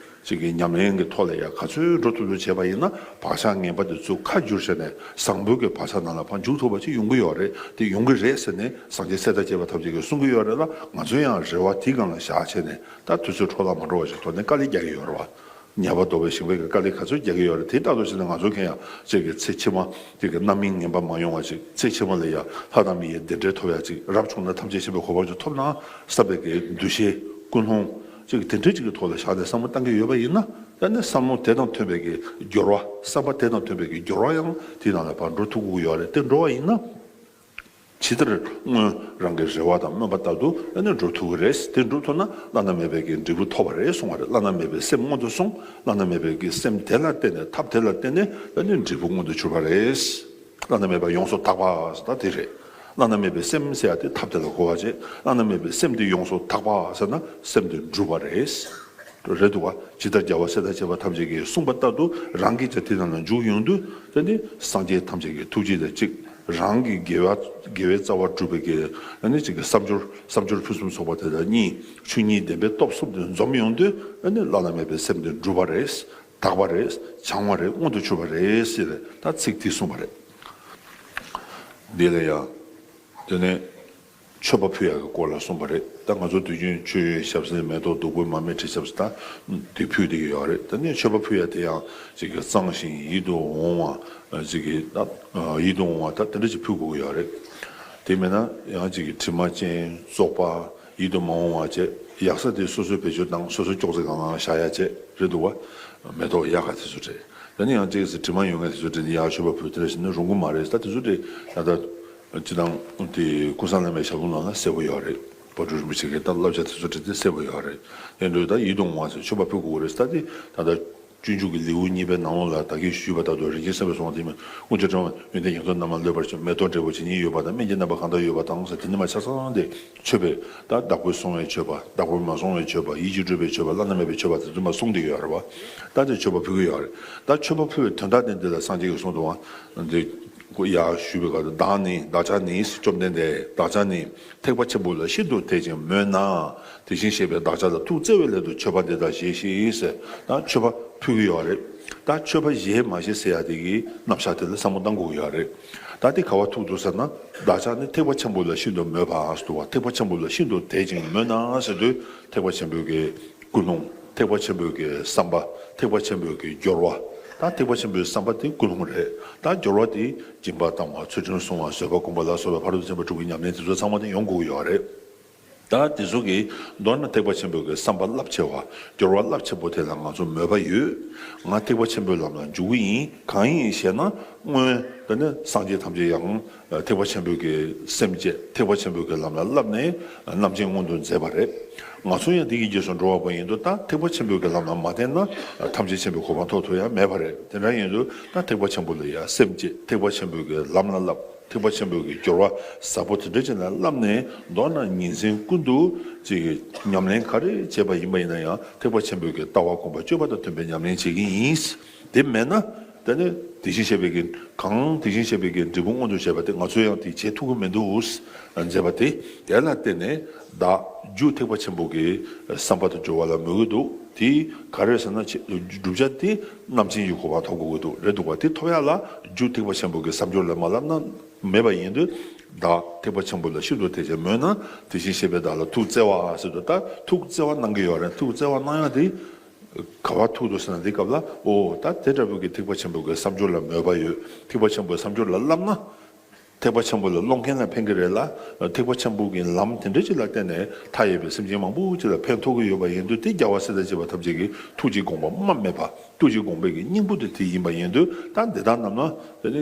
ཅིག་གི་ཉམས་ལེན་གྱི་ཐོག་ལ་ཡང་ག་ཚོད་འགྲོ་ཐུབ་ཐུབ་བྱས་པ་ཡིན་ན་བག་ཆགས་ངན་པ་དེ་ཚུར་ཁ་བསྒྱུར་བྱས་ནས་བཟང་པོའི་གི་བག་ཆགས་ནང་ལ་ཕར་འཇུག་ཐུབ་པ་ཅིག་ཡོང་གི་ཡོད་རེད། དེ་ཡོང་གི་རེད་ཟེར་ནས་སངས་རྒྱས་སྲས་དང་བཅས་པ་ཐམས་ཅད་ཀྱིས་གསུང་གི་ཡོད་རེད་ལ། ང་ཚོས་ཡང་རེ་བ་དེའི་སྒང་ལ་བཞག་བྱས་ནས་ད་དུས་ཚོད་འཕྲོ་བརླག་མ་འགྲོ་བ་ཞིག་ཐོག་ནས་དཀའ་ལས་རྒྱག་གི་ཡོད་རེད་བ། ཉ་པ་གདོལ་པའི་ཞིང་པའི་གི་དཀའ་ལས་ག་ཚོད་རྒྱག་གི་ཡོད་རེད། དེ་ལྟ་རྟོག་བྱས་ན་ང་ཚོ་གན་ཡང་ཅིག་གི་ཚེ་ཕྱི་མ་དེ་གི་རྣམ་སྨིན་ངན་པ་མ་ཡོང་བ་ཅིག་ཚེ་ཕྱི་མ་ལ་ཡང་ལྷ་དང་མི་ཡི་བདེ་འབྲས་ཐོབ་ཡ་ཅིག་རབ་བྱུང་ན་ཐམས་ཅད་མཁྱེན་པའི་གོ་འཕང་ཅིག་ཐོབ་ན་བསམ་པའི་གི་འདུ་ཤེས་ཀུན་སློང་ཅིག་དེ་འདྲའི་ཅིག་གི་ཐོག་ལ་བཞག་ནས་བསམ་བློ་བཏང་གི་ཡོད་པ་ཡིན་ན། ད་ནི་བསམ་བློ་དེ་དང་མཐུན་པའི་གི་སྦྱོར་བ། བསམ་པ་དེ་དང་མཐུན་པའི་གི་སྦྱོར་བ་ཡང་དེའི་ནང་ལ་ཕར་འགྲོ་ཐུབ་ཀྱི་ཡོད་རེད། དེ་འགྲོ་བ་ཡིན་ན། ཇི་ལྟར་སྔོན་རང་གི་རེ་བ་དང་སྨོན་པ་ལྟར་དུ་ཨ་ནི་འགྲུབ་ཐུབ་ཀྱི་རེད། དེ་འགྲུབ་ཐུབ་ན་བླ་ན་མེད་པའི་གི་འབྲས་བུ་ཐོབ་པ་རེད་གསུང་བ་རེད། བླ་ན་མེད་པའི་སེམས་སྔོན་དུ་སོང་། བླ་ན་མེད་པའི་གི་སེམས་དེ་ལ་བརྟེན་ནས་ཐབས་དེ་ལ་བརྟེན་ནས་ཨ་ནི་འབྲས་བུ་མངོན་དུ་གྱུར་པ་རེད། བླ་ན་མེད་པ་ཡོངས་སུ་དག་པ་ཟེར་ད་དེ་རེད། བླ་ན་མེད་པའི་སེམས་ཟེར་ཡ་དེ་ཐབས་དེ་ལ་གོ་བ་བྱེད། བླ་ན་མེད་པའི་སེམས་དེ་ཡོངས་སུ་དག་པ་ཟེར་ན་སེམས་དེ་འགྲུབ་པ་རེད། རེད་འདུག་བ། ཇི་ལྟར་རྒྱལ་བ་སྲས་དང་བཅས་པ་ཐམས་ཅད་ཀྱིས་གསུངས་པ་ལྟར་དུ་རང་གིས་ཀྱང་དེ་རྣམས་ལ་འཇུག་ཡོང་དུས་དེ་ནི་སངས་རྒྱས་ཐམས་ཅད་ཀྱི་ཐུགས་རྗེ་དང་གཅིག་རང་གི་དགེ་བ་དགེ་བའི་རྩ་བ་སྒྲུབ་པའི་གི་ཨ་ནི་གཅིག་གི་བསམ་སྦྱོར་བསམ་སྦྱོར་ཕུན་སུམ་ཚོགས་པ་དེ་དང་གཉིས་ཆོས་ཉིད་བདེན་པའི་སྟོབས་གསུམ་དེ་འཛོམས་ཡོང་དུས་ཨ་ནི་བླ་ན་མེད་པའི་སེམས་དེ་འགྲུབ་པ་རེད། དག་པ་རེད། བྱང་བ་རེད། མངོན་དུ་གྱུར་པ་རེད་ཟེར་ད་ཚིག་དེ་གསུངས་པ་རེད། འདི་ལ་ཡང་དེ་ནས། མཆོད་པ་ཕུལ་ཡག་གི་སྐོར་ལ་གསུངས་པ་རེད། ད་ང་ཚོ་དུས་རྒྱུན་མཆོད་ཡོན་ཞབས་བསིལ་མེ་ཏོག་བདུག་སྤོས་མར་མེ་དྲི་ཆབ་ཟེར་ད་དེ་ཕུལ་བསྡད་ཀྱི་ཡོད་རེད། ད་ནི་མཆོད་པ་ཕུལ་ཡག་དེ་ཡང་ཅིག་གི་གཙང་ཞིང་ཡིད་དུ་འོང་བ་ཅིག་གི་ད་ཡིད་དུ་འོང་བ་ད་དེ་འདྲ་ཅིག་ཕུལ་དགོས་ཀྱི་ཡོད་རེད། དེ་མིན་ན་ཡང་ཅིག་གི་དྲི་མ་ཅན་བཙོག་པ་ཡིད་དུ་མ་འོང་བ་བྱས་ཡག་ས་དེ་སོ་སོའི་བེད་སྤྱོད་དང་སོ་སོའི་ཅོག་ཙེ་སྒང་ལ་བཞག་ཡག་བྱས་རེད་འདུག་བ། མེ་ཏོག་ཡག་ག་དེ་ཚོ་རེད། ད་ནི་ཡང་ཅིག་གི་དྲི་མ་ཡོད་མཁན་དེ་ཚོ་རེད། ཡག་མཆོད་པ་ཕུལ་དེ་འདྲ་བྱས་ན་རུང་གི་མ་རེད། ད་དེ་ཚོ་རེད་ད་ད། སྤྱི་དང་དེ་ཀུན་བཟང་བླ་མའི་ཞབས་ལུང་ནང་ལ་གསལ་པོ་ཡོད་རེད། དཔལ་སྤྲུལ་རིན་པོ་ཆེ་གི་ད་བསླབ་བྱ་དེ་ཚོ་བྲིས་ཏེ་གསལ་པོ་ཡོད་རེད། དེ་འདྲ་ད་ཡིད་དུ་འོང་བ་ཚོས་མཆོད་པ་ཕུལ་དགོས་རེད། ད་དེ་ད་ལྟ་སྤྱོད་འཇུག་གི་ལེའུ་གཉིས་པའི་ནང་ལོགས་ལ་ད་གིན་ཞུས་པ་ལྟར་དུ་རིན་ཆེན་བསམ་པའི་གསུང་བ་དེ་མིན་དཀོན་མཆོག་སྤྲང་བ་ཡོན་ཏན་ཡོངས་རྫོགས་རྣམ་པར་གློད་པར་བྱེད། མེ་ཏོག་འབྲས་བུ་ཇི་སྙེད་ཡོད་པ་དང་སྨན་གྱི་རྣམ་པ་གང་དག་ཡོད་པ་དང་ཟེར་དེ་ནི་མ་ཆ་ཚང་དེ་མཆོད་པའི་ད་བདག་པོས་བསྲུང་བའི་མཆོད་པ། བདག་པོས་མ་བསྲུང་བའི་མཆོད་པ། ཡིད་ཀྱིས་སྤྲུལ་པའི་མཆོད་པ། བླ་ན་མེད་པའི་མཆོད་པ་དེ་ཚོ་མ་གསུངས་བསྡད་ཀྱི་ཡོད་རེད་བ། ད་དེ་མཆོད་པ་ཕུལ་གྱི་ཡོད་རེད། ད་མཆོད་པ་ཕུལ་བའི་དོན་དག་དེ་འདི་ལ་སངས་རྒྱས་ཀྱིས་གསུངས་འདུག་བ། འདི་ཡར་ཞུས་པའི་སྐབས་སུ་བདག་ནི་བདག་ཅག་ནི་བཅོམ་ལྡན་འདས་བདག་ཅག་ནི་ཐེག་པ་ཆེན་པོ་ལ་ཤིན་ཏུ་དད་ཅིང་མོས་ན། དེ་བཞིན་གཤེགས་པའི་བདག་ཅག་ལ་ཐུགས་བརྩེ་བའི་སླད་དུ་མཆོད་པ་འདི་དག་བཞེས་ཤིག་ཟེར་ད་མཆོད་པ་ཕུལ་གྱི་ཡོད་རེད། ད་མཆོད་པ་བཞེས་མ་བཞེས་ཟེར་ཡ་དེ་གི་རྣམ་གཞག་དེ་ལ་བསམ་བློ་གཏང་དགོས་ཀྱི་ཡོད་རེད། ད་དེ་ག་བ་ཐུག་འདུག་ཟེར་ན་བདག་ཅག་ནི་ཐེག་པ་ཆེན་པོ་ལ་ཤིན་ཏུ་མོས་པ་ཟེར་འདུག་བ། ཐེག་པ་ཆེན་པོ་ལ་ཤིན་ཏུ་དད་ཅིང་མོས་ན་ཟེར་དུས་ཐེག་པ་ཆེན་པོའི་གི་ཀུན་སློང་། ཐེག་པ་ཆེན་པོའི་གི་བསམ་པ། ཐེག་པ་ཆེན་པོའི་གི་སྦྱོར་བ། ད་ཐེག་པ་ཆེན་པོའི་བསམ་པ་དེ་ཀུན་སློང་རེད། ད་སྦྱོར་བ་དེ་སྦྱིན་པ་བཏང་བ། ཚུལ་ཁྲིམས་སྲུང་བ། བཟོད་པ་སྒོམ་པ་ལ་སོགས་པའི་ཕ་རོལ་ཏུ་ཕྱིན་པ་དྲུག་གི་ཉམས་ལེན་དེ་ཚོ་ཚང་མ་དེ་ཡོང་དགོས་ཀྱི་ཡོད་རེད། ད་དེ་ཚོ་གི་མདོར་ན་ཐེག་པ་ཆེན་པོའི་གི་བསམ་པ་རླབས་ཆེ་བ། སྦྱོར་བ་རླབས་ཆེན་པོ་དེ་ལ་ང་ཚོ་མོས་པ་ཡོད། ང་ཐེག་པ་ཆེན་པོའི་ལམ་ལ་འཇུག་གི་ཡིན། གང་ཡིན་ཞེ་ན་སྔོན་དེ་ནི་སངས་རྒྱས་ཐམས་ཅད་ཡང་། ཐེག་པ་ཆེན་པོའི་གི་སེམས་བསྐྱེད། ཐེག་པ་ཆེན་པོའི་གི་ལམ་ལ་བསླབས་ནས་རྣམ་མཁྱེན་མངོན་དུ་མཛད་པ་རེད། ང་ཚོ་ཡང་དེ་གི་རྗེས་སུ་འགྲོ་བ་པོ་ཡིན་དུས་ད་ཐེག་པ་ཆེན་པོའི་གི་ལམ་ལ་མ་བརྟེན་ན་ཐམས་ཅད་མཁྱེན་པའི་གོ་འཕང་ཐོབ་ཐུབ་ཡ་མེད་པ་རེད། དེ་འདྲ་ཡིན་དུས་ད་ཐེག་པ་ཆེན་པོ་ལ་ཡ་སེམས་བསྐྱེད། ཐེག་པ་ཆེན་པོའི་གི་ལམ་ལ་བསླབ། ཐེག་པ་ཆེན་པོའི་གི་སྦྱོར་བ་ཟབ་པོ་དེ་འདྲ་ཅིག་ལ་བསླབས་ནས་མདོར་ན་ཉིན་མཚན་ཀུན་ཏུ་ཅིག་གི་ཉམས་ལེན་ག་རེ་བྱས་པ་ཡིན་པ་ཡིན་ན་ཡང་ཐེག་པ་ཆེན་པོའི་གི་ལྟ་བ་སྒོམ་པ་སྤྱོད་པ་དང་མཐུན་པའི་ཉམས་ལེན་བྱེད་ཀྱི་ཡིན། དེ་མེད་ན། དེ་ནི་དེ་བཞིན་གཤེགས་པའི་གི་གང་དེ་བཞིན་གཤེགས་པའི་གི་འབྲས་བུ་མངོན་དུ་བྱས་པ་དེ་ང་ཚོས་ཡང་དེ་བྱེད་ཐུབ་ཀྱི་མི་འདུག་མཛད་པ་དེ། དེ་ལ་བརྟེན་ནས་བདག་རྒྱུ་ཐེག་པ་ཆེན་པོ་གི་བསམ་པ་དང་སྦྱོར་བ་ལ་མོས་ཀྱི་འདུག་དེ་ག་རེ་ཟེར་ན་ཆེ་བསྒྲུབ་བྱ་དེ་རྣམ་མཁྱེན་གྱི་གོ་འཕང་ཐོབ་དགོས་ཀྱི་འདུག་རེད་འདུག་བ། དེ་ཐོབ་ཡ་ལ་རྒྱུ་ཐེག་པ་ཆེན་པོ་གི་བསམ་སྦྱོར་ལ་མ་བསླབས་ན་མེད་པ་ཡིན་དུས་བདག་ཐེག་པ་ཆེན་པོ་ལ་ཤིན་ཏུ་དད་ཅིང་མོས་ན་དེ་བཞིན་གཤེགས་པའི་བདག་ལ་ཐུགས་བརྩེ་བ་ཟེར་དུས་ད་ཐུགས་བརྩེ་བ་གནང་གི་ཡོད་རེད། ཐུགས་བརྩེ་བ་གནང་ཡ་དེ། ག་བ་ཐུག་འདུག་ཟེར་ན་འདི་སྐབས་ལ་ཨོ་ད་དེ་འདྲ་བོ་གི་ཐེག་པ་ཆེན་པོ་གི་བསམ་སྦྱོར་ལ་མོས་པ་ཡོད། ཐེག་པ་ཆེན་པོའི་བསམ་སྦྱོར་ལ་བསླབ་ན། ཐེག་པ་ཆེན་པོ་ལ་སློབ་མཁན་ལ་ཕན་གྱི་རེད་ལ། ཐེག་པ་ཆེན་པོ་གི་ལམ་དེ་འདྲ་ཅིག་ལ་བརྟེན་ནས་མཐའ་ཡས་པའི་སེམས་ཅན་མང་པོ་ཅིག་ལ་ཕན་ཐོགས་ཀྱི་ཡོད་པ་ཡིན་དུས་དེ་རྒྱལ་བ་སྲས་དང་བཅས་པ་ཐམས་ཅད་ཀྱི་ཐུགས་ཀྱི་དགོངས་པ་རྨ་མེད་པ། ཐུགས་ཀྱི་དགོངས་པའི་གི་སྙིང་པོ་དེ་དེ་ཡིན་པ་ཡིན་དུས་ད་འདི་དག་རྣམས་ལ། དེ་ནི་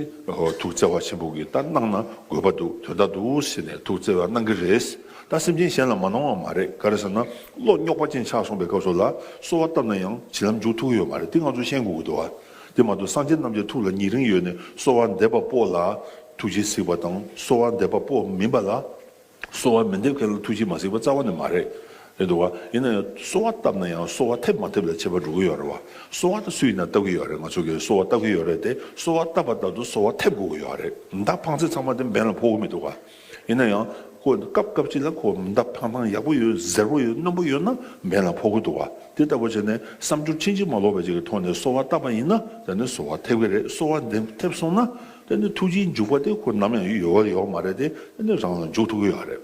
ཐུགས་བརྩེ་བ་ཆེན་པོ་གིས་ད་གནང་ན་དགོས་པ་འདུག་དོན་དག་འདུག་ཟེར་ནས་ཐུགས་བརྩེ་བ་གནང་གི་རེད། ད་སེམས་ཅན་གཞན་ལ་མ་གནང་བ་མ་རེད། ག་རེ་ཟེར་ན་བློ་རྙོག་པ་ཅན་ཆགས་སོང་པའི་སྐབས་སུ་ལ་གསོལ་བ་བཏབ་ན་ཡང་བྱིན་རླབས་འཇུག་ཐུབ་ཀྱི་ཡོད་མ་རེད། དེ་ང་ཚོས་ཤེས་དགོས་ཀྱི་འདུག་བ། དེ་མ་གཏོགས་སངས་རྒྱས་རྣམས་ཀྱི་ཐུགས་ལ་ཉེ་རིང་ཡོད་ནས་གསོལ་བ་འདེབས་པ་པོ་ལ་ཐུགས་རྗེས་གཟིགས་པ་དང་གསོལ་བ་འདེབས་པ་པོ་མིན་པ་ལ། གསོལ་བ་མི་འདེབས་མཁན་ལ་ཐུགས་རྗེས་མ་གཟིགས་པ་རྩ་བ་ནས་མ་རེད། རེད་འདུག་བ། ཡིན་ན་ཡང་གསོལ་བ་བཏབ་ན་ཡང་གསོལ་བ་ཐེབས་མ་ཐེབས་ལ་ཁྱད་པར་འགྲོ་གི་ཡོད་རེད་བ། གསོལ་བ་ད་སུ་ཡིན་ན་བཏབ་ཀྱི་ཡོད་རེད། ང་ཚོ་གིས་གསོལ་བ་བཏབ་ཀྱི་ཡོད་རེད་དེ་གསོལ་བ་བཏབ་པ་ལྟར་དུ་གསོལ་བ་ཐེབས་དགོས་ཀྱི་ཡོད་རེད། མདའ་འཕངས་ཚད་ཚང་མ་དེ་འབེན་ལ་ཕོག་གི་མི་འདུག་བ། ཡིན་ན་ཡང་ཁོ་སྐབས་སྐབས་གཅིག་ལ་ཁོ་མདའ་འཕངས་སྟངས་ཡག་པོ་ཡོད། གཟེར་པོ་ཡོད། རྣོན་པོ་ཡོད་ན་འབེན་ལ་ཕོག་གི་འདུག་བ། དེ་ལྟ་བུ་བྱས་ནས་བསམ་སྦྱོར་ཕྱིན་ཅི་མ་ལོག་པའི་ཅིག་གི་ཐོག་ནས་གསོལ་བ་བཏབ་པ་ཡིན་ན་དེ་ནི་གསོལ་བ་ཐེབས་ཀྱི་རེད། གསོལ་བ་འདེབས་ཐེབས་སོང་ན་དེ་ནི་ཐུགས་རྗེའི་འཇུག་པ་དེ་ཁོ་ནམ་ཡང་ཡོད་ཡོད་མ་རེད་དེ། དེ་ནི་རང་ལ་འཇུག་ཐུབ་ཀྱི་ཡོད་རེད།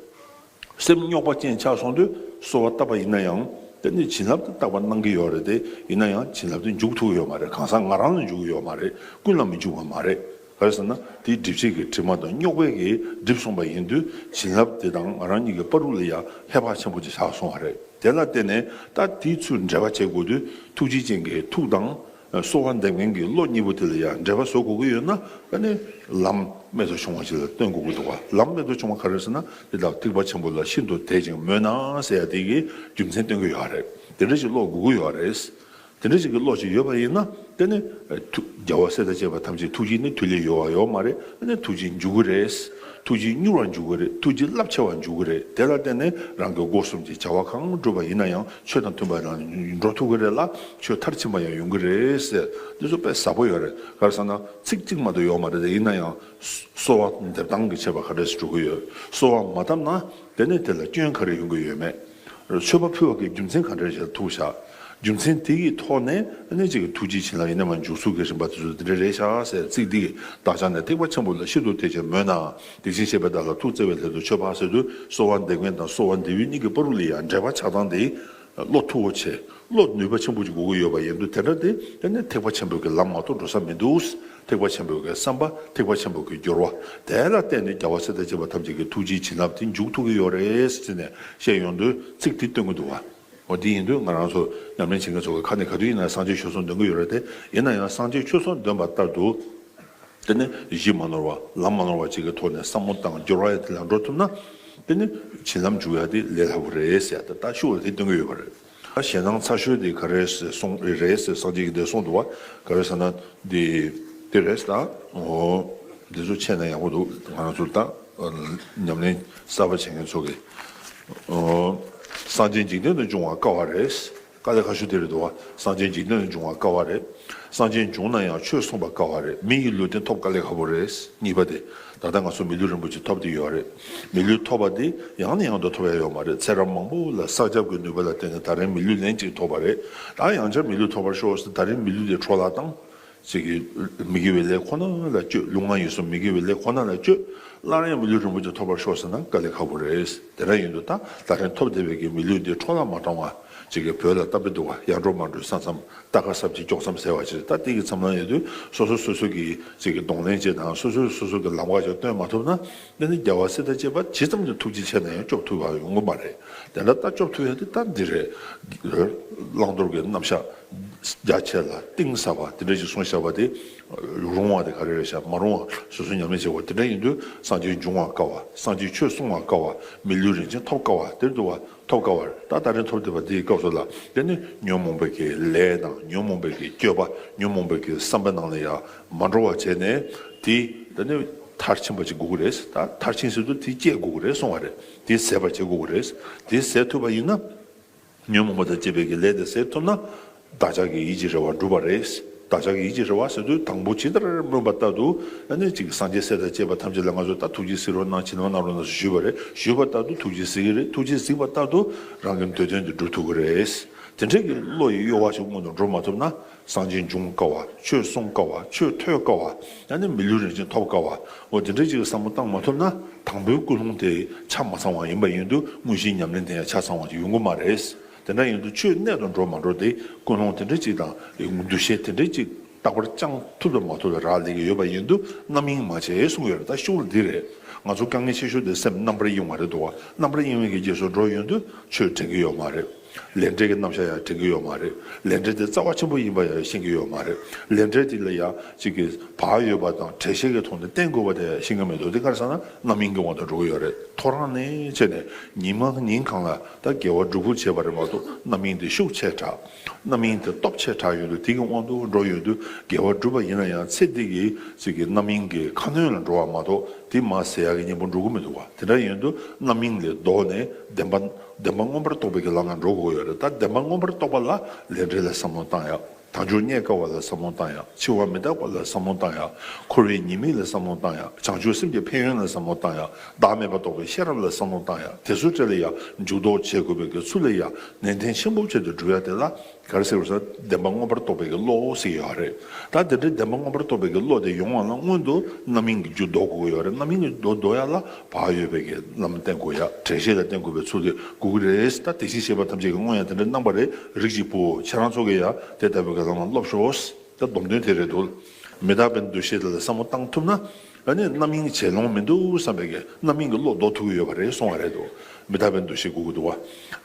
སེམས་རྙོག་པ་ཅན་ཆགས་སོང་དུས་གསོལ་བ་བཏབ་པ་ཡིན་ན་ཡང་དེ་ནི་བྱིན་རླབས་དེ་བཏབ་པ་གནང་གི་ཡོད་རེད་དེ། ཡིན་ན་ཡང་བྱིན་རླབས་དེ་འཇུག་ཐུབ་ཀྱི་ཡོད་མ་རེད། གང་ཟག་ང་རང་ལ་འཇུག་གི་ཡོད་མ་རེད། ཀུན་ལ་མི་འཇུག་པ་མ་རེད། ག་རེ་ཟེར་ན་དེའི་སྒྲིབ་བྱེད་ཀྱི་དྲི་མ་དང་རྙོག་པའི་གིས་སྒྲིབ་སོང་པ་ཡིན་དུས་བྱིན་རླབས་དེ་དང་ང་རང་གཉིས་ཀྱི་བར་དུ་ལ་ཡང་ཧེ་བག་ཆེན་པོ་ཅིག་ཆགས་སོང་བ་རེད། དེ་ལ་བརྟེན་ནས་ད་དེའི་ཚུལ་འབྲེལ་བ་བྱེད་དགོས་དུས་ཐུགས་རྗེ་ཅན་གྱི་ཐུགས་དང་། གསོལ་བ་འདེབས་མཁན་གྱི་བློ་གཉིས་པོ་དེ་ལ་ཡང་འབྲེལ་བ་བཟོ་དགོས་ཀྱི་ཡོད་ན། ཨ་ནི་ལམ་རྨད་དུ་བྱུང་བ་ཞིག་ལ་སྟོན་དགོས་ཀྱི་འདུག་བ། ལམ་རྨད་དུ་བྱུང་བ་ག་རེ་ཟེར་ན། དེ་དག་ཐེག་པ་ཆེན་པོ་ལ་ཤིན་ཏུ་དད་ཅིང་མོས་ན་ཟེར་ཡ་དེ་གི་རྒྱུ་མཚན་སྟོན་གྱི་ཡོད་རེད། དེ་འདྲ་ཞིག་བློ་དགོས་ཀྱི་ཡོད་རེད། དེ་འདྲ་ཞིག་གི་བློ་ཞིག་ཡོད་པ་ཡིན་ན། དེ་ནི་ཐུགས་རྒྱལ་བ་སྲས་དང་བཅས་པ་ཐམས་ཅད་ཐུགས་རྗེ་ནི་མཐུ་ལས་ཡོལ་བ་ཡོད་མ་རེད། ཨ་ནི་ཐུགས་རྗེ་འཇུག་གི་རེད། ཐུགས་རྗེ་མྱུར་བར་འཇུག་གི་རེད། ཐུགས་རྗེ་རླབས་ཆེ་བར་འཇུག་གི་རེད། དེ་ལ་བརྟེན་ནས་རང་གི་སྒོ་གསུམ་གྱི་བྱ་བ་གང་བསྒྲུབས་པ་ཡིན་ན་ཡང་ཆོས་དང་མཐུན་པ་ལ་འགྲོ་ཐུབ་ཀྱི་རེད་ལ། ཆོས་མཐར་ཕྱིན་པ་ཡང་ཡོང་གི་རེད་ཟེར། འདི་ཚོ་དཔེ་ཟབ་པོ་ཡོད་རེད། ག་རེ་ཟེར་ན་ཚིག་གཅིག་མ་གཏོགས་ཡོད་མ་རེད། ཡིན་ན་ཡང་གསོལ་བ་འདེབས་སྟངས་ཀྱི་ཁྱད་པར་ག་འདྲས་སེ་འགྲོ་གི་ཡོད། གསོལ་བ་མ་བཏབ་ན་དེ་ནི་དེ་ལ་སྐྱོན་ག་རེ་ཡོང་གི་ཡོད་མེད། མཆོད་པ་ཕུལ་བ་གི་རྒྱུ་མཚན་ག་འདྲ་ཞིག་ལ་ཐུག་བཞག་རྒྱུ་མཚན་དེ་གི་ཐོག་ནས་ཨ་ནི་གཅིག་གི་ཐུགས་རྗེ་བྱིན་རླབས་ཡེ་ནས་མར་འཇུག་ཚུལ་གྱི་རིམ་པ་དེ་ཚོ་དེ་འདྲ་རེད་ཤག་ཟེར། ཚིག་འདི་གི་བདག་ཅག་ནི་ཐེག་པ་ཆེན་པོ་ལ་ཤིན་ཏུ་དད་ཅིང་མོས་ན། དེ་བཞིན་གཤེགས་པའི་བདག་ལ་ཐུགས་བརྩེ་བའི་སླད་དུ་མཆོད་པ་ཟེར་དུས། གསོལ་བ་འདེབས་མཁན་དང་གསོལ་བ་འདེབས་ཡུལ་གཉིས་ཀྱི་བར་དུ་ལ་ཡང་འབྲེལ་བ་ཆགས་སྟངས་དེ་བློ་མཐུ་བོ་ཆེ། བློ་ནུས་པ་ཆེན་པོ་ཅིག་དགོས་ཀྱི་ཡོད་པ་ཡིན་དུས། དེ་འདྲ་དེ་དེ་ནི་ཐེག་པ་ཆེན་པོའི་གི་ལམ་མ་གཏོགས་འགྲོ་ས་མི་འདུག་ཐེག་པ་ཆེན་པོའི་གི་བསམ་པ། ཐེག་པ་ཆེན་པོའི་གི་སྦྱོར་བ། དེ་ལ་བརྟེན་ནས་རྒྱལ་བ་སྲས་དང་བཅས་པ་ཐམས་ཅད་ཀྱི་ཐུགས་རྗེའི་བྱིན་རླབས་དེ་འཇུག་ཐུབ་ཀྱི་ཡོད་རེད་ཟེར་ནས་བཤད་ཡོང་དུས་ཚིག་དེ་སྟོན་གྱི་འདུག་བ། འོ་དེ་ཡིན་དུས་ང་རང་ཚོ་ཉམས་ལེན་བྱེད་མཁན་ཚོ་གི་ཁ་ནས་ག་དུས་ཡིན་ན་སངས་རྒྱས་ཆོས་གསུམ་འདོན་གྱི་ཡོད་རེད་དེ། ཡིན་ན་ཡང་སངས་རྒྱས་ཆོས་གསུམ་འདོན་པ་ལྟར་དུ། དེ་ནི་གཞི་མ་ནོར་བ། ལམ་མ་ནོར་བ་ཅིག་གི་ཐོག་ནས་བསམ་བློ་བཏང་སྦྱོར་བ་ཡ་དེ་ལ་འགྲོ་ཐུབ་ན། དེ་ནི་བྱིན་རླབས་འཇུག་ཡ་དེ་ལས་སླ་པོ་རེད་ཟེར་ཡ་ད་ལྟ་ཤུགས་ལ་དེ་སྟོན་གྱི་ཡོད་པ་རེད། ད་ཞེད་སྣང་ཚ་ཤོས་དེ་ག་རེ་ཟེར་གསུངས་རེད་ཟེར་སངས་རྒྱས་ཀྱིས་དེ་གསུངས་འདུག་བ། ག་རེ་ཟེར་ན། འདི་དེ་རེད་ད། འོ། འདི་ཚོ་འཆད་ན་ཡག་པོ་འདུག་ང་རང་ཚོ་ད་ཉམས་ལེན་གསར་པ་བྱེད་མཁན་ཚོ་གིས། འོ། སངས་རྒྱས་འཇིག་རྟེན་དུ་འབྱུང་བ་དཀའ་བ་རེད། དཀའ་ལས་ཁག་ཤོས་དེ་རེད་འདུག་བ། སངས་རྒྱས་འཇིག་རྟེན་དུ་འབྱུང་བ་དཀའ་བ་རེད། སངས་རྒྱས་བྱུང་ན་ཡང་ཆོས་གསུངས་པ་དཀའ་བ་རེད། མི་ཡི་ལུས་རྟེན་ཐོབ་དཀའ་ལས་ཁག་པོ་རེད། གཉིས་པ་དེ། ད་ལྟ་ང་ཚོ་མི་ལུས་རིན་པོ་ཆེ་ཐོབ་བསྡད་ཡོད་རེད། མི་ལུས་ཐོབ་པ་དེ་ཡང་ནས་ཡང་དུ་ཐོབ་ཡ་ཡོད་མ་རེད། ཚེ་རབས་མང་པོ་ལ་བསགས་རྒྱབ་ཀྱི་ནུས་པ་ལ་བརྟེན་ནས་ད་རིང་མི་ལུས་ལན་གཅིག་ཐོབ་པ་རེད། ད་ཡང་བསྐྱར་མི་ལུས་ཐོབ་པར་ཤོག་ཟེར། ད་རིང་མི་ལུས་དེ་འཕྲོ་བརླག་བཏང་། ཅིག་གིས་མི་དགེ་བའི་ལས་ཁོ་ན་ལ་སྤྱོད། ལུས་ངག་ཡིད་གསུམ་མི་དགེ་བའི་ལས་ཁོ་ན་ལ་སྤྱོད། སླར་ཡང་མི་ལུས་རིན་པོ་ཆེ་ཐོབ་པར་ཤོག་ཟེར་ན་དཀའ་ལས་ཁག་པོ་རེད། དེ་འདྲ་ཡིན་དུས་ད་ད་རིང་ཐོབ་བསྡད་པའི་གི་མི་ལུས་འདི་འཕྲོ་བརླག་མ་བཏང་བ། ཅིག་གིས་བོད་ལ་བཏབ་པའི་འདུག་བ། ཡར་འགྲོ་མར་འགྲོའི་ས་མཚམས། རྟ་ཁ་སྲབ་ཅིག་ཀྱོག་མཚམས་ཟེར་བ་ཅིག་ད་དེ་གི་མཚམས་ལ་ཡོད་དུས་སོ་སོ་སོ་སོ་གི་ཅིག་གི་གདོང་ལེན་བྱེད་དང་། སོ་སོས་སོ་སོ་གི་ལམ་ཁ་ཅིག་སྟོན་མ་ཐུབ་ན། དེ་ནི་རྒྱལ་བ་སྲས་དང་བཅས་པ་ཇི་ཙམ་གྱི་ཐུགས་རྗེ་ཆེ་ན་ཡང་སྐྱོབ་ཐུབ་པ་ཡོང་གི་མ་རེད། དེ་འདྲ་ད་སྐྱོབ་ཐུབ་ཡ་དེ་ད་འདི་རེད། བླང་དོར་གྱི་རྣམ་གཞག་རྒྱ་ཆེ་ལ་གཏིང་ཟབ་པ་དེ་འདྲ་ཞིག་གསུངས་བཞག་པ་དེ། རུང་བ་དེ་ག་རེ་རེད་ཤག་མ་རུང་བ་སོ་སོ་ཉམས་ལེན་བྱེད་དགོས། དེ་འདྲ་ཡིན་དུས་སངས་རྒྱས་འབྱུང་བ་དཀའ་བ། སངས་རྒྱས་ཆོས་གསུང་བ་དཀའ་བ། མི་ལུས་རིན་ཆེན་ཐོབ་དཀའ་བ་དེར་འདུག་བ། ཐོབ་དཀའ་བ་རེད། ད་ད་རིང་ཐོབ་བསྡད་པ་འདིའི་སྐབས་སུ་ལ་དེ་ནི་ཉོན་མོངས་པའི་གི་ལས་དང་། ཉོན་མོངས་པའི་གི་སྤྱོད་པ། ཉོན་མོངས་པའི་གི་བསམ་པ་ནང་ལ་ཡང་མ་འགྲོ་བ་བྱས་ནས། དེ་དེ་ནི་མཐར་ཕྱིན་པ་ཅིག་དགོས་ཀྱི་རེད། ད་མཐར་ཕྱིན་ཟེར་དུས་དེ་སྐྱེ་དགོས་ཀྱི་རེད་གསུང་བ་རེད། དེ་ཟད་པར་བྱེད་དགོས་ཀྱི་རེད། དེ་ཟད་ཐུབ་པ་ཡིན་ན། ཉོན་མོངས་པ་དང་བཅས་པའི་གི་ལས་དེ་ཟད་ཐུབ་ན། བདག་ཅག་གི་ཡིད་ཀྱི་རེ་བ་འགྲུབ་པ་རེད། བདག་ཅག་གི་ཡིད་ཀྱི་རེ་བ་ཟེར་དུས་དང་པོ་ཇི་ལྟར་སྨོན་པ་ལྟར་དུ། ཨ་ནི་ཅིག་སངས་རྒྱས་སྲས་དང་བཅས་པ་ཐམས་ཅད་ལ་ང་ཚོས་ད་ཐུགས་རྗེས་གཟིགས་རོགས་གནང་། བྱིན་རླབས་གནང་རོགས་གནང་ཞུས་པ་རེད། ཞུས་པ་ལྟར་དུ་ཐུགས་རྗེས་གཟིགས་ཀྱི་རེད། ཐུགས་རྗེས་གཟིགས་པ་ལྟར་དུ་རང་གི་འདོད་དོན་དེ་འགྲུབ་ཐུབ་ཀྱི་རེད། དེ་འདྲའི་གི་བློ་ཡི་གཡོ་བ་ཞིག་སྔོན་དུ་འགྲོ་མ་ཐུབ་ན། སངས་རྒྱས་འབྱུང་དཀའ་བ། ཆོས་གསུང་དཀའ་བ། ཆོས་ཐོས་དཀའ་བ། ཨ་ནི་མི་ལུས་རིན་ཆེན་ཐོབ་དཀའ་བ། འོ་དེ་འདྲའི་ཅིག་བསམ་བློ་བཏང་མ་ཐུབ་ན། དང་པོའི་ཀུན་སློང་དེ་ཆ་མ་ཚང་བ་ཡིན་པ་ཡིན་དུས་དངོས་གཞིའི་ཉམས་ལེན་དེ་ཡང་ཆ་ཚང་བ་ཅིག་ཡོང་གི་མ་རེད། དེ་འདྲ་ཡིན་དུས་ཆོས་གནད་དུ་འགྲོ་མ་འགྲོ་དེ་ཀུན་སློང་དེ་འདྲ་ཅིག་དང་འདུ་ཤེས་དེ་འདྲ་ཅིག་རྟག་པར་བཅངས་ཐུབ་དང་མ་ཐུབ་ལ་རག་ལས་ཀྱི་ཡོད་པ་ཡིན་དུས་རྣམ་གཡེང་མ་བྱེད་གསུངས་ཡོད་རེད། ད་ཤུགས་ལ་འདི་རེད། ང་ཚོ་དཀའ་ངལ་ཆེ་ཤོས་དེ་སེམས་རྣམ་པར་གཡེང་བ་རེད་འདུག་བ། རྣམ་པར་གཡེང་བའི་གི་རྗེས་སུ་འགྲོ་ཡོང་དུས་ཆོས་དྲན་གྱི་ཡོད་མ་རེད། ལས་འབྲས་ཀྱི་རྣམ་གཞག་ཡང་དྲན་གྱི་ཡོད་མ་རེད། ལས་འབྲས་དེ་རྩ་བ་ཆེན་པོ་ཡིན་པ་ཡང་ཤེས་ཀྱི་ཡོད་མ་རེད། ལས་འབྲས་དེ་ལ་ཡང་གཅིག་གི་བག་ཡོད་པ་དང་འགྲེལ་བཤད་ཀྱི་ཐོག་ནས་བསྟན་དགོས་པ་དེ་ཡང་ཤེས་ཀྱི་མི་འདུག་དེ་ག་རེ་ཟེར་ན་རྣམ་གཡེང་གི་དབང་དུ་འགྲོ་གི་ཡོད་རེད། ཐོ་རངས་ནས་བྱས་ནས་ཉིན་མ་ཉིན་གང་ལ་ད་དགེ་བ་སྒྲུབ་ཁུལ་བྱས་པ་རེད་མ་གཏོགས་རྣམ་གཡེང་དེ་ཤུགས་ཆེ་དྲགས། རྣམ་གཡེང་དེ་སྟོབས་ཆེ་དྲགས་ཡོང་དུས་དེ་གི་དབང་དུ་འགྲོ་ཡོང་དུས་དགེ་བ་སྒྲུབ་པ་ཡིན་ན་ཡང་ཚེ་འདི་གི་གཅིག་གི་རྣམ་གཡེང་གི་ཁ་གནོན་ལ་འགྲོ་བ་མ་གཏོགས་དེ་མར་ཟད་ཡག་གི་གཉེན་པོ་འགྲོ་གི་མི་འདུག་བ། དེ་འདྲ་ཡོང་དུས་རྣམ་གཡེང་ལས་ལྡོག་ནས་བདེན་པ། བདེན་པ་མངོན་པར་རྟོགས་པའི་གི་ལམ་ལ་འགྲོ་དགོས་ཡོད་རེད། ད་བདེན་པ་མངོན་པར་རྟོགས་པ་ལ་ལས་འབྲས་ལ་བསམ་བློ་བཏང་ཡག་དལ་འབྱོར་རྙེད་དཀའ་བ་ལ་བསམ་བློ་བཏང་ཡག་འཆི་བ་མི་རྟག་པ་ལ་བསམ་བློ་བཏང་ཡག་འཁོར་བའི་ཉེས་དམིགས་ལ་བསམ་བློ་བཏང་ཡག་བྱང་ཆུབ་སེམས་ཀྱི་ཕན་ཡོན་ལ་བསམ་བློ་བཏང་ཡག་བདག་མེད་པ་རྟོགས་པའི་ཤེས་རབ་ལ་བསམ་བློ་བཏང་ཡག་དེ་ཚོའི་གྲས་ལ་ཡང་འཇུག་ལྡོག་བྱེད་དགོས་པའི་གི་ཚུལ་ལ་ཡང་ནན་ཏན་ཆེན་པོ་བྱས་ཏེ་སྒྲུབ་ཡག་དེ་ལ་ག་རེ་ཟེར་བ་ཟེར་ན་བདེན་པ་མངོན་པར་རྟོགས་པའི་གི་བློ་ཟེར་གྱི་ཡོད་རེད། ད་དེ་འདྲའི་བདེན་པ་མངོན་པར་རྟོགས་པའི་གི་བློ་དེ་ཡོང་བ་ལ་སྔོན་དུ་རྣམ་གཡེང་གི་རྒྱུ་ལྡོག་དགོས་ཀྱི་ཡོད་རེད། རྣམ་གཡེང་གི་རྒྱུ་ལྡོག་ཡག་ལ་བག་ཡོད་པའི་གི་ལམ་བསྟེན་དགོས་ཡག་འགྲེལ་བཤད་ལ་བསྟེན་དགོས་པའི་ཚུལ་དེ་དགོས་ཀྱི་རེད། ད་དེ་བཞིན་གཤེགས་པ་ཐམས་ཅད་ཀྱིས་སྔོན་ཡང་དེ་འདྲ་གནང་བ་རེད། རིགས་ཀྱི་བུ་ཁྱེད་རང་ཚོ་གིས་ཡང་དེ་ལྟ་བུའི་གི་ལམ་ལ་སློབས་ཤོག་ད་སྡོམ་དོན་དེ་རེད་འདུག་མི་རྟག་པའི་འདུ་ཤེས་དེ་ལ་བསམ་བློ་བཏང་ཐུབ་ན། ཨ་ནི་རྣམ་གཡེང་བྱེད་ལོང་མི་འདུག་བསམ་པའི་གི་རྣམ་གཡེང་གི་བློ་ལྡོག་ཐུབ་ཀྱི་ཡོད་པ་རེད་གསུང་བ་རེད་འདུག་མི་རྟག་པའི་འདུ་ཤེས་དགོས་ཀྱི་འདུག་བ།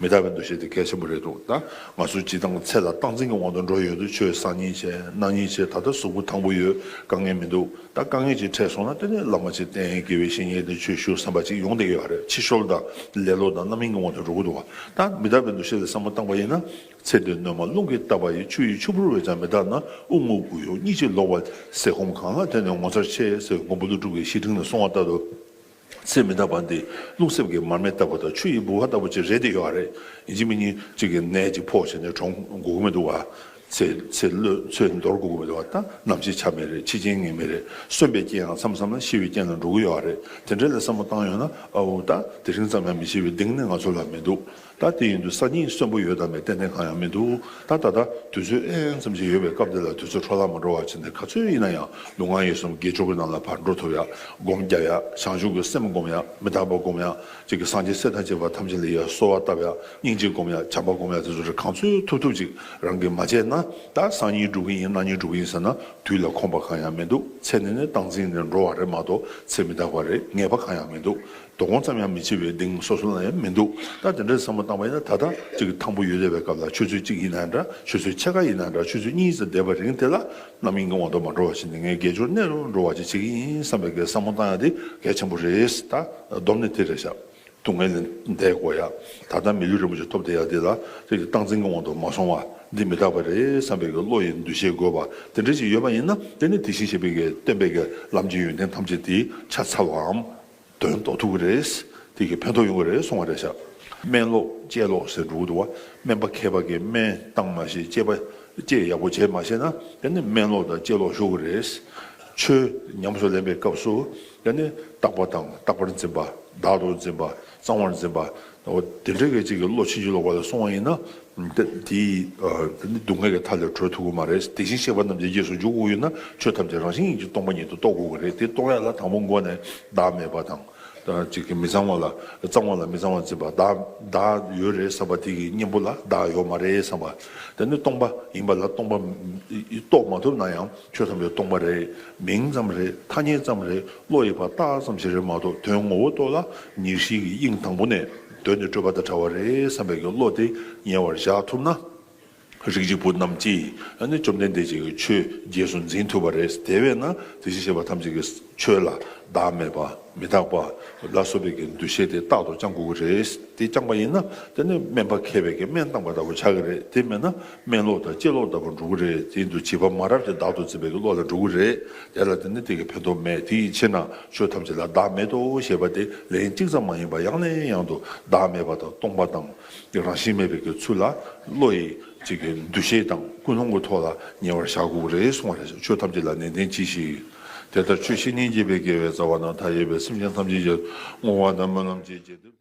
མི་རྟག་པའི་འདུ་ཤེས་དེ་གལ་ཆེན་པོ་རེད་འདུག་ད་ང་ཚོ་སྤྱིར་བཏང་ཚེ་ལ་སྟངས་འཛིན་གྱི་དབང་དུ་འགྲོ་ཡོད་དུས་ཆོས་བཟང་ཉེས་བྱས་གནང་ཉེས་བྱས། ད་ལྟ་གཟུགས་པོ་ཐང་པོ་ཡོད། དཀའ་ངལ་མི་འདུག་ད་དཀའ་ངལ་ཅིག་འཕྲད་སོང་ན་དེ་ནས་བླ་མ་ཅིག་བསྟེན། དགེ་བའི་བཤེས་གཉེན་དེ་ཆོས་ཞུ་བསམ་པ་ཅིག་ཡོང་བསྡད་ཀྱི་ཡོད་རེད། ཕྱི་བཤོལ་དང་ལེ་ལོ་དང་རྣམ་གཡེང་གི་དབང་དུ་འགྲོ་གི་འདུག་བ། ད་མི་རྟག་པའི་འདུ་ཤེས་ལ་བསམ་བློ་བཏང་པ་ཡིན་ན། ཚེ་འདིར་སྣོན་མ་རླུང་གིས་བཏབ་པ་ཡི། ཆུ་ཡི་ཆུ་བུར་བས་ཀྱང་མི་དག་ན། དབུགས་རྔུབ་དགུ་ཡུག་གཉིད་ཀྱིས་ལོག་པ་ལས། ཟས་སྐོམ་གང་ལ་དེ་ནི་ངོ་མཚར་ཆེ། ཟེར་མགོན་པོ་ཀླུ་སྒྲུབ་ཀྱི་བཤེས་སྤྲིང་ལ་གསུངས་པ་ལྟར་དུ། ཚེ་མི་རྟག་པ་འདི་རླུང་གསེབ་ཀྱི་མར་མེ་ལྟ་བུ་དང་ཆུ་ཡི་ལྦུ་བ་ལྟ་བུ་ཅིག་རེད་དེ་ཡོད་རེད། ཡིན་གཅིག་མིན་གཉིས་གཅིག་གི་ནད་ཅིག་ཕོག་བྱས་ནས་གྲོངས་དགོས་ཀྱི་མི་འདུག་བ། ཚེ་ཚེ་བློས་ཚེ་འདོར་དགོས་ཀྱི་མི་འདུག་བ། ད་ནམ་འཆི་ཆ་མེད་རེད། འཆི་རྐྱེན་ངེས་མེད་རེད། གསོན་པའི་རྐྱེན་ཡང་མཚམས་མཚམས་ལ་ཤི་བའི་རྐྱེན་ལ་འགྲོ་གི་ཡོད་རེད། དེ་འདྲ་ལ་བསམ་བློ་བཏང་ཡོང་ན། ཨའོ་ད་དེ་རིང་ཙམ་ཡང་མི་འཆི་བའི་གདེང་ནི་ང་ཚོ་ལ་མི་འདུག་ད་དེ་ཡིན་དུས་སང་ཉིན་གསོན་པོ་ཡོད་དམ་མེད་ཏན་ཏན་གང་ཡང་མི་འདུག་ད་ད་ལྟ་དུས་ཚོད་ཨེན་ཙམ་ཞིག་ཡོད་པའི་སྐབས་འདི་ལ་དུས་ཚོད་འཕྲོ་བརླག་མ་འགྲོ་བ་བྱས་ནས། ག་ཚོད་ཡིན་ན་ཡང་ལུས་ངག་ཡིད་གསུམ་དགེ་སྦྱོར་གྱི་ནང་ལ་ཕར་འགྲོ་ཐུབ་ཡ། སྒོམ་རྒྱབ་ཡ། བྱང་ཆུབ་ཀྱི་སེམས་སྒོམ་ཡ། མི་རྟག་པ་སྒོམ་ཡ། གཅིག་གི་སངས་རྒྱས་སྲས་དང་བཅས་པ་ཐམས་ཅད་ལ་ཡ་གསོལ་བ་བཏབ་ཡ། སྙིང་རྗེ་སྒོམ་ཡ། བྱམས་པ་སྒོམ་ཡ། དེ་ཚོ་རེ་གང་ཚོད་ཐུབ་ཐུབ་ཅིག་རང་གིས་མ་བྱས་ན། ད་སང་ཉིན་འགྲུབ་ཀྱི་ཡིན། གནངས་ཉིན་འགྲུབ་ཀྱི་ཡིན་ཟེར་ན། དུས་ལ་ཁོམ་པ་གང་ཡང་མི་འདུག་ཚེ་ནི་ནི་སྟངས་འཛིན་ནས་འགྲོ་བ་རེད་མ་གཏོགས། ཚེ་མི་རྟག་པ་རེད། ངེས་པ་གང་ཡང་མི་འདུག་དོ་དགོང་ཙམ་ཡང་མི་འཆི་བའི་གདེང་སོ་སོ་ལ་ཡང་མི་འདུག་ད་དེ་འདྲའི་བསམ་བློ་བཏང་བ་ཡིན་ན། ད་ལྟ་གཅིག་གི་ཐང་པོ་ཡོད་བསྡད་པའི་སྐབས་ལ། ཆུ་ཚོད་གཅིག་ཡིན་ན་འདྲ། ཆུ་ཚོད་ཕྱེད་ཀ་ཡིན་ན་འདྲ། ཆུ་ཚོད་གཉིས་ཙམ་འདས་པ་རིང་དེ་ལ་རྣམ་གཡེང་གི་དབང་དུ་མ་འགྲོ་བ་བྱས་ནས། ངས་དགེ་སྦྱོར་གནས་རུ་འགྲོ་བ་ཅིག་བྱེད་ཀྱི་ཡིན་བསམ་པའི་གི་བསམ་བློ་བཏང་ཡ་དེ་གལ་ཆེན་པོ་རེད། ད་སྡོམ་ནི་དེ་རེད་ཤག་སྡུག་བསྔལ་ལས་འདས་དགོས་ཡ། ད་ལྟ་མི་ལུས་རིན་པོ་ཆེ་ཐོབ་བསྡད་ཡ་དེ་ལ་དེ་གི་སྟངས་འཛིན་གྱི་དབང་དུ་མ་སོང་བ། འདི་མི་རྟག་པ་རེད་བསམ་པའི་གི་བློ་ཡི་འདུ་ཤེས་དགོས་པ་དེ་འདྲ་ཞིག་ཡོད་པ་ཡིན་ན། དེ་ནི་དེ་བཞིན་གཤེགས་པའི་གི་སྟོན་པའི་གི་ལམ་གྱི་ཡོན་ཏན་ཐམས་ཅད་དེ་ཆ་ཚང་བའམ། དོན་རྟོགས་ཐུབ་ཀྱི་རེད། དེ་གི་ཕན་ཐོགས་ཡོང་གི་རེད་གསུང་བ་རེད་ཤག་སྨན་ལོག་དཔྱད་ལོག་ཟེར་འགྲོ་གི་འདུག་བ། སྨན་པ་མཁས་པ་གིས་སྨན་བཏང་མ་ཤེས། དཔྱད་པ་དཔྱད་ཡག་པོ་བྱས་མ་ཤེས་ན། དེ་ནི་སྨན་ལོག་དང་དཔྱད་ལོག་ཤོར་གི་རེད། ཆོས་ཉམས་སུ་ལེན་པའི་སྐབས་སུ། དེ་ནི་རྟག་པ་དང་རྟག་པར་འཛིན་པ། བདག་ཏུ་འཛིན་པ། གཙང་བར་འཛིན་པ། འོ་དེ་འདྲ་གི་ཅིག་གི་བློ་ཕྱིན་ཅི་ལོག་པ་ལ་སོང་བ་ཡིན་ན། དེ་དེའི་ཨ་དེ་ནི་སྡུག་བསྔལ་གྱི་མཐའ་ལས་གྲོལ་ཐུབ་ཀྱི་མ་རེད། དེ་བཞིན་གཤེགས་པ་རྣམས་ཀྱི་རྗེས་སུ་འཇུག་དགོས་ཡོད་ན། ཆོས་ཐམས་ཅད་རང་བཞིན་ཉིད་ཀྱིས་སྟོང་པ་ཉིད་དུ་རྟོགས་དགོས་ཀྱི་རེད། དེ་རྟོགས་ཡ་ལ་དང་པོ་མགོ་ནས་བདག་མེད་པ་དང་། ད་ཅིག་གི་མི་གཙང་བ་ལ་གཙང་བ་ལ་མི་གཙང་བ་འཛིན་པ། བདག་བདག་ཡོད་རེད་བསམ་པ་དེ་གི་གཉེན་པོ་ལ་བདག་ཡོད་མ་རེད་བསམ་པ། དེ་ནི་སྟོང་པ་ཡིན་པ་ལ་སྟོང་པ་རྟོགས་མ་ཐུབ་ན་ཡང་། ཆོས་ཐམས་ཅད་སྟོང་པ་རེད། མིང་ཙམ་རེད། ཐ་སྙད་ཙམ་རེད། བློ་ཡིས་ཕར་བཏགས་ཙམ་ཞིག་རེད་མ་གཏོགས། དོན་ངོ་བོ་རྟོགས་ལ་ཉེར་ཞིའི་དབྱིངས་དང་པོ་ནས་གདོད་ནས་སྤྲོས་པ་དང་བྲལ་བ་རེད་བསམ་པའི་གི་བློ་དེ་ཉེ་བར་བཞག་ཐུབ་ན། རིགས་ཀྱི་བུ་རྣམས་ཀྱིས་ཨ་ནི་བཅོམ་ལྡན་འདས་ཀྱི་ཆོས་རྗེས་སུ་འཛིན་ཐུབ་པ་རེད། དེ་བས་ན་དེ་བཞིན་གཤེགས་པ་ཐམས་ཅད་ཀྱི་ཆོས་ལ་བདག་མེད་པ་མི་རྟག་པ་ལ་སོགས་པའི་གི་འདུ་ཤེས་དེ་རྟག་ཏུ་བཅང་དགོས་ཀྱི་རེད། དེ་བཅངས་པ་ཡིན་ན། དེ་ནི་སྨན་པ་མཁས་པའི་གི་སྨན་བཏང་པ་ལྟ་བུ་ཆགས་ཀྱི་རེད། དེ་མེད་ན་སྨན་ལོག་དང་དཔྱད་ལོག་ལྟ་བུ་འགྲོ་གི་རེད། དེ་ཡིན་དུས་བྱིས་པ་མ་རབས་དེ་བདག་ཏུ་འཛིན་པའི་གི་བློ་ལ་འགྲོ་གི་རེད། དེ་ལ་དེ་ནི་དེ་གི་ཕན་ཐོགས་མེད། དེ་ཡི་ཕྱིར་ན་ཆོས་ཐམས་ཅད་ལ་བདག་མེད་དོ་ཞེས་པ་དེ་ལན་གཅིག་ཙམ་མ་ཡིན་པར་ཡང་ནས་ཡང་དུ་བདག་མེད་པ་དང་སྟོང་པ་དང་། རང་བཞིན་མེད་པའི་གི་ཚུལ་ལ་བློ་ཡི་གཅིག་གི་འདུ་ཤེས་དང་ཀུན་སློང་གི་ཐོག་ལ་ཉེ་བར་བཞག་དགོས་རེད་གསུང་བ་རེད། ཆོས་ཐམས་ཅད་ལ་ནན་ཏན་གྱིས་ཤིག་དེ་ལྟར་ཆོས་བཤེས་གཉེན་བགྱིས་པའི་དགེ་བའི་རྩ་བ་རྣམས། མཐའ་ཡས་པའི་སེམས་ཅན་ཐམས་ཅད་ཀྱི། བསྔོ་བ་དང་སྨོན་ལམ་བཅས་རྗེས་ཟློས།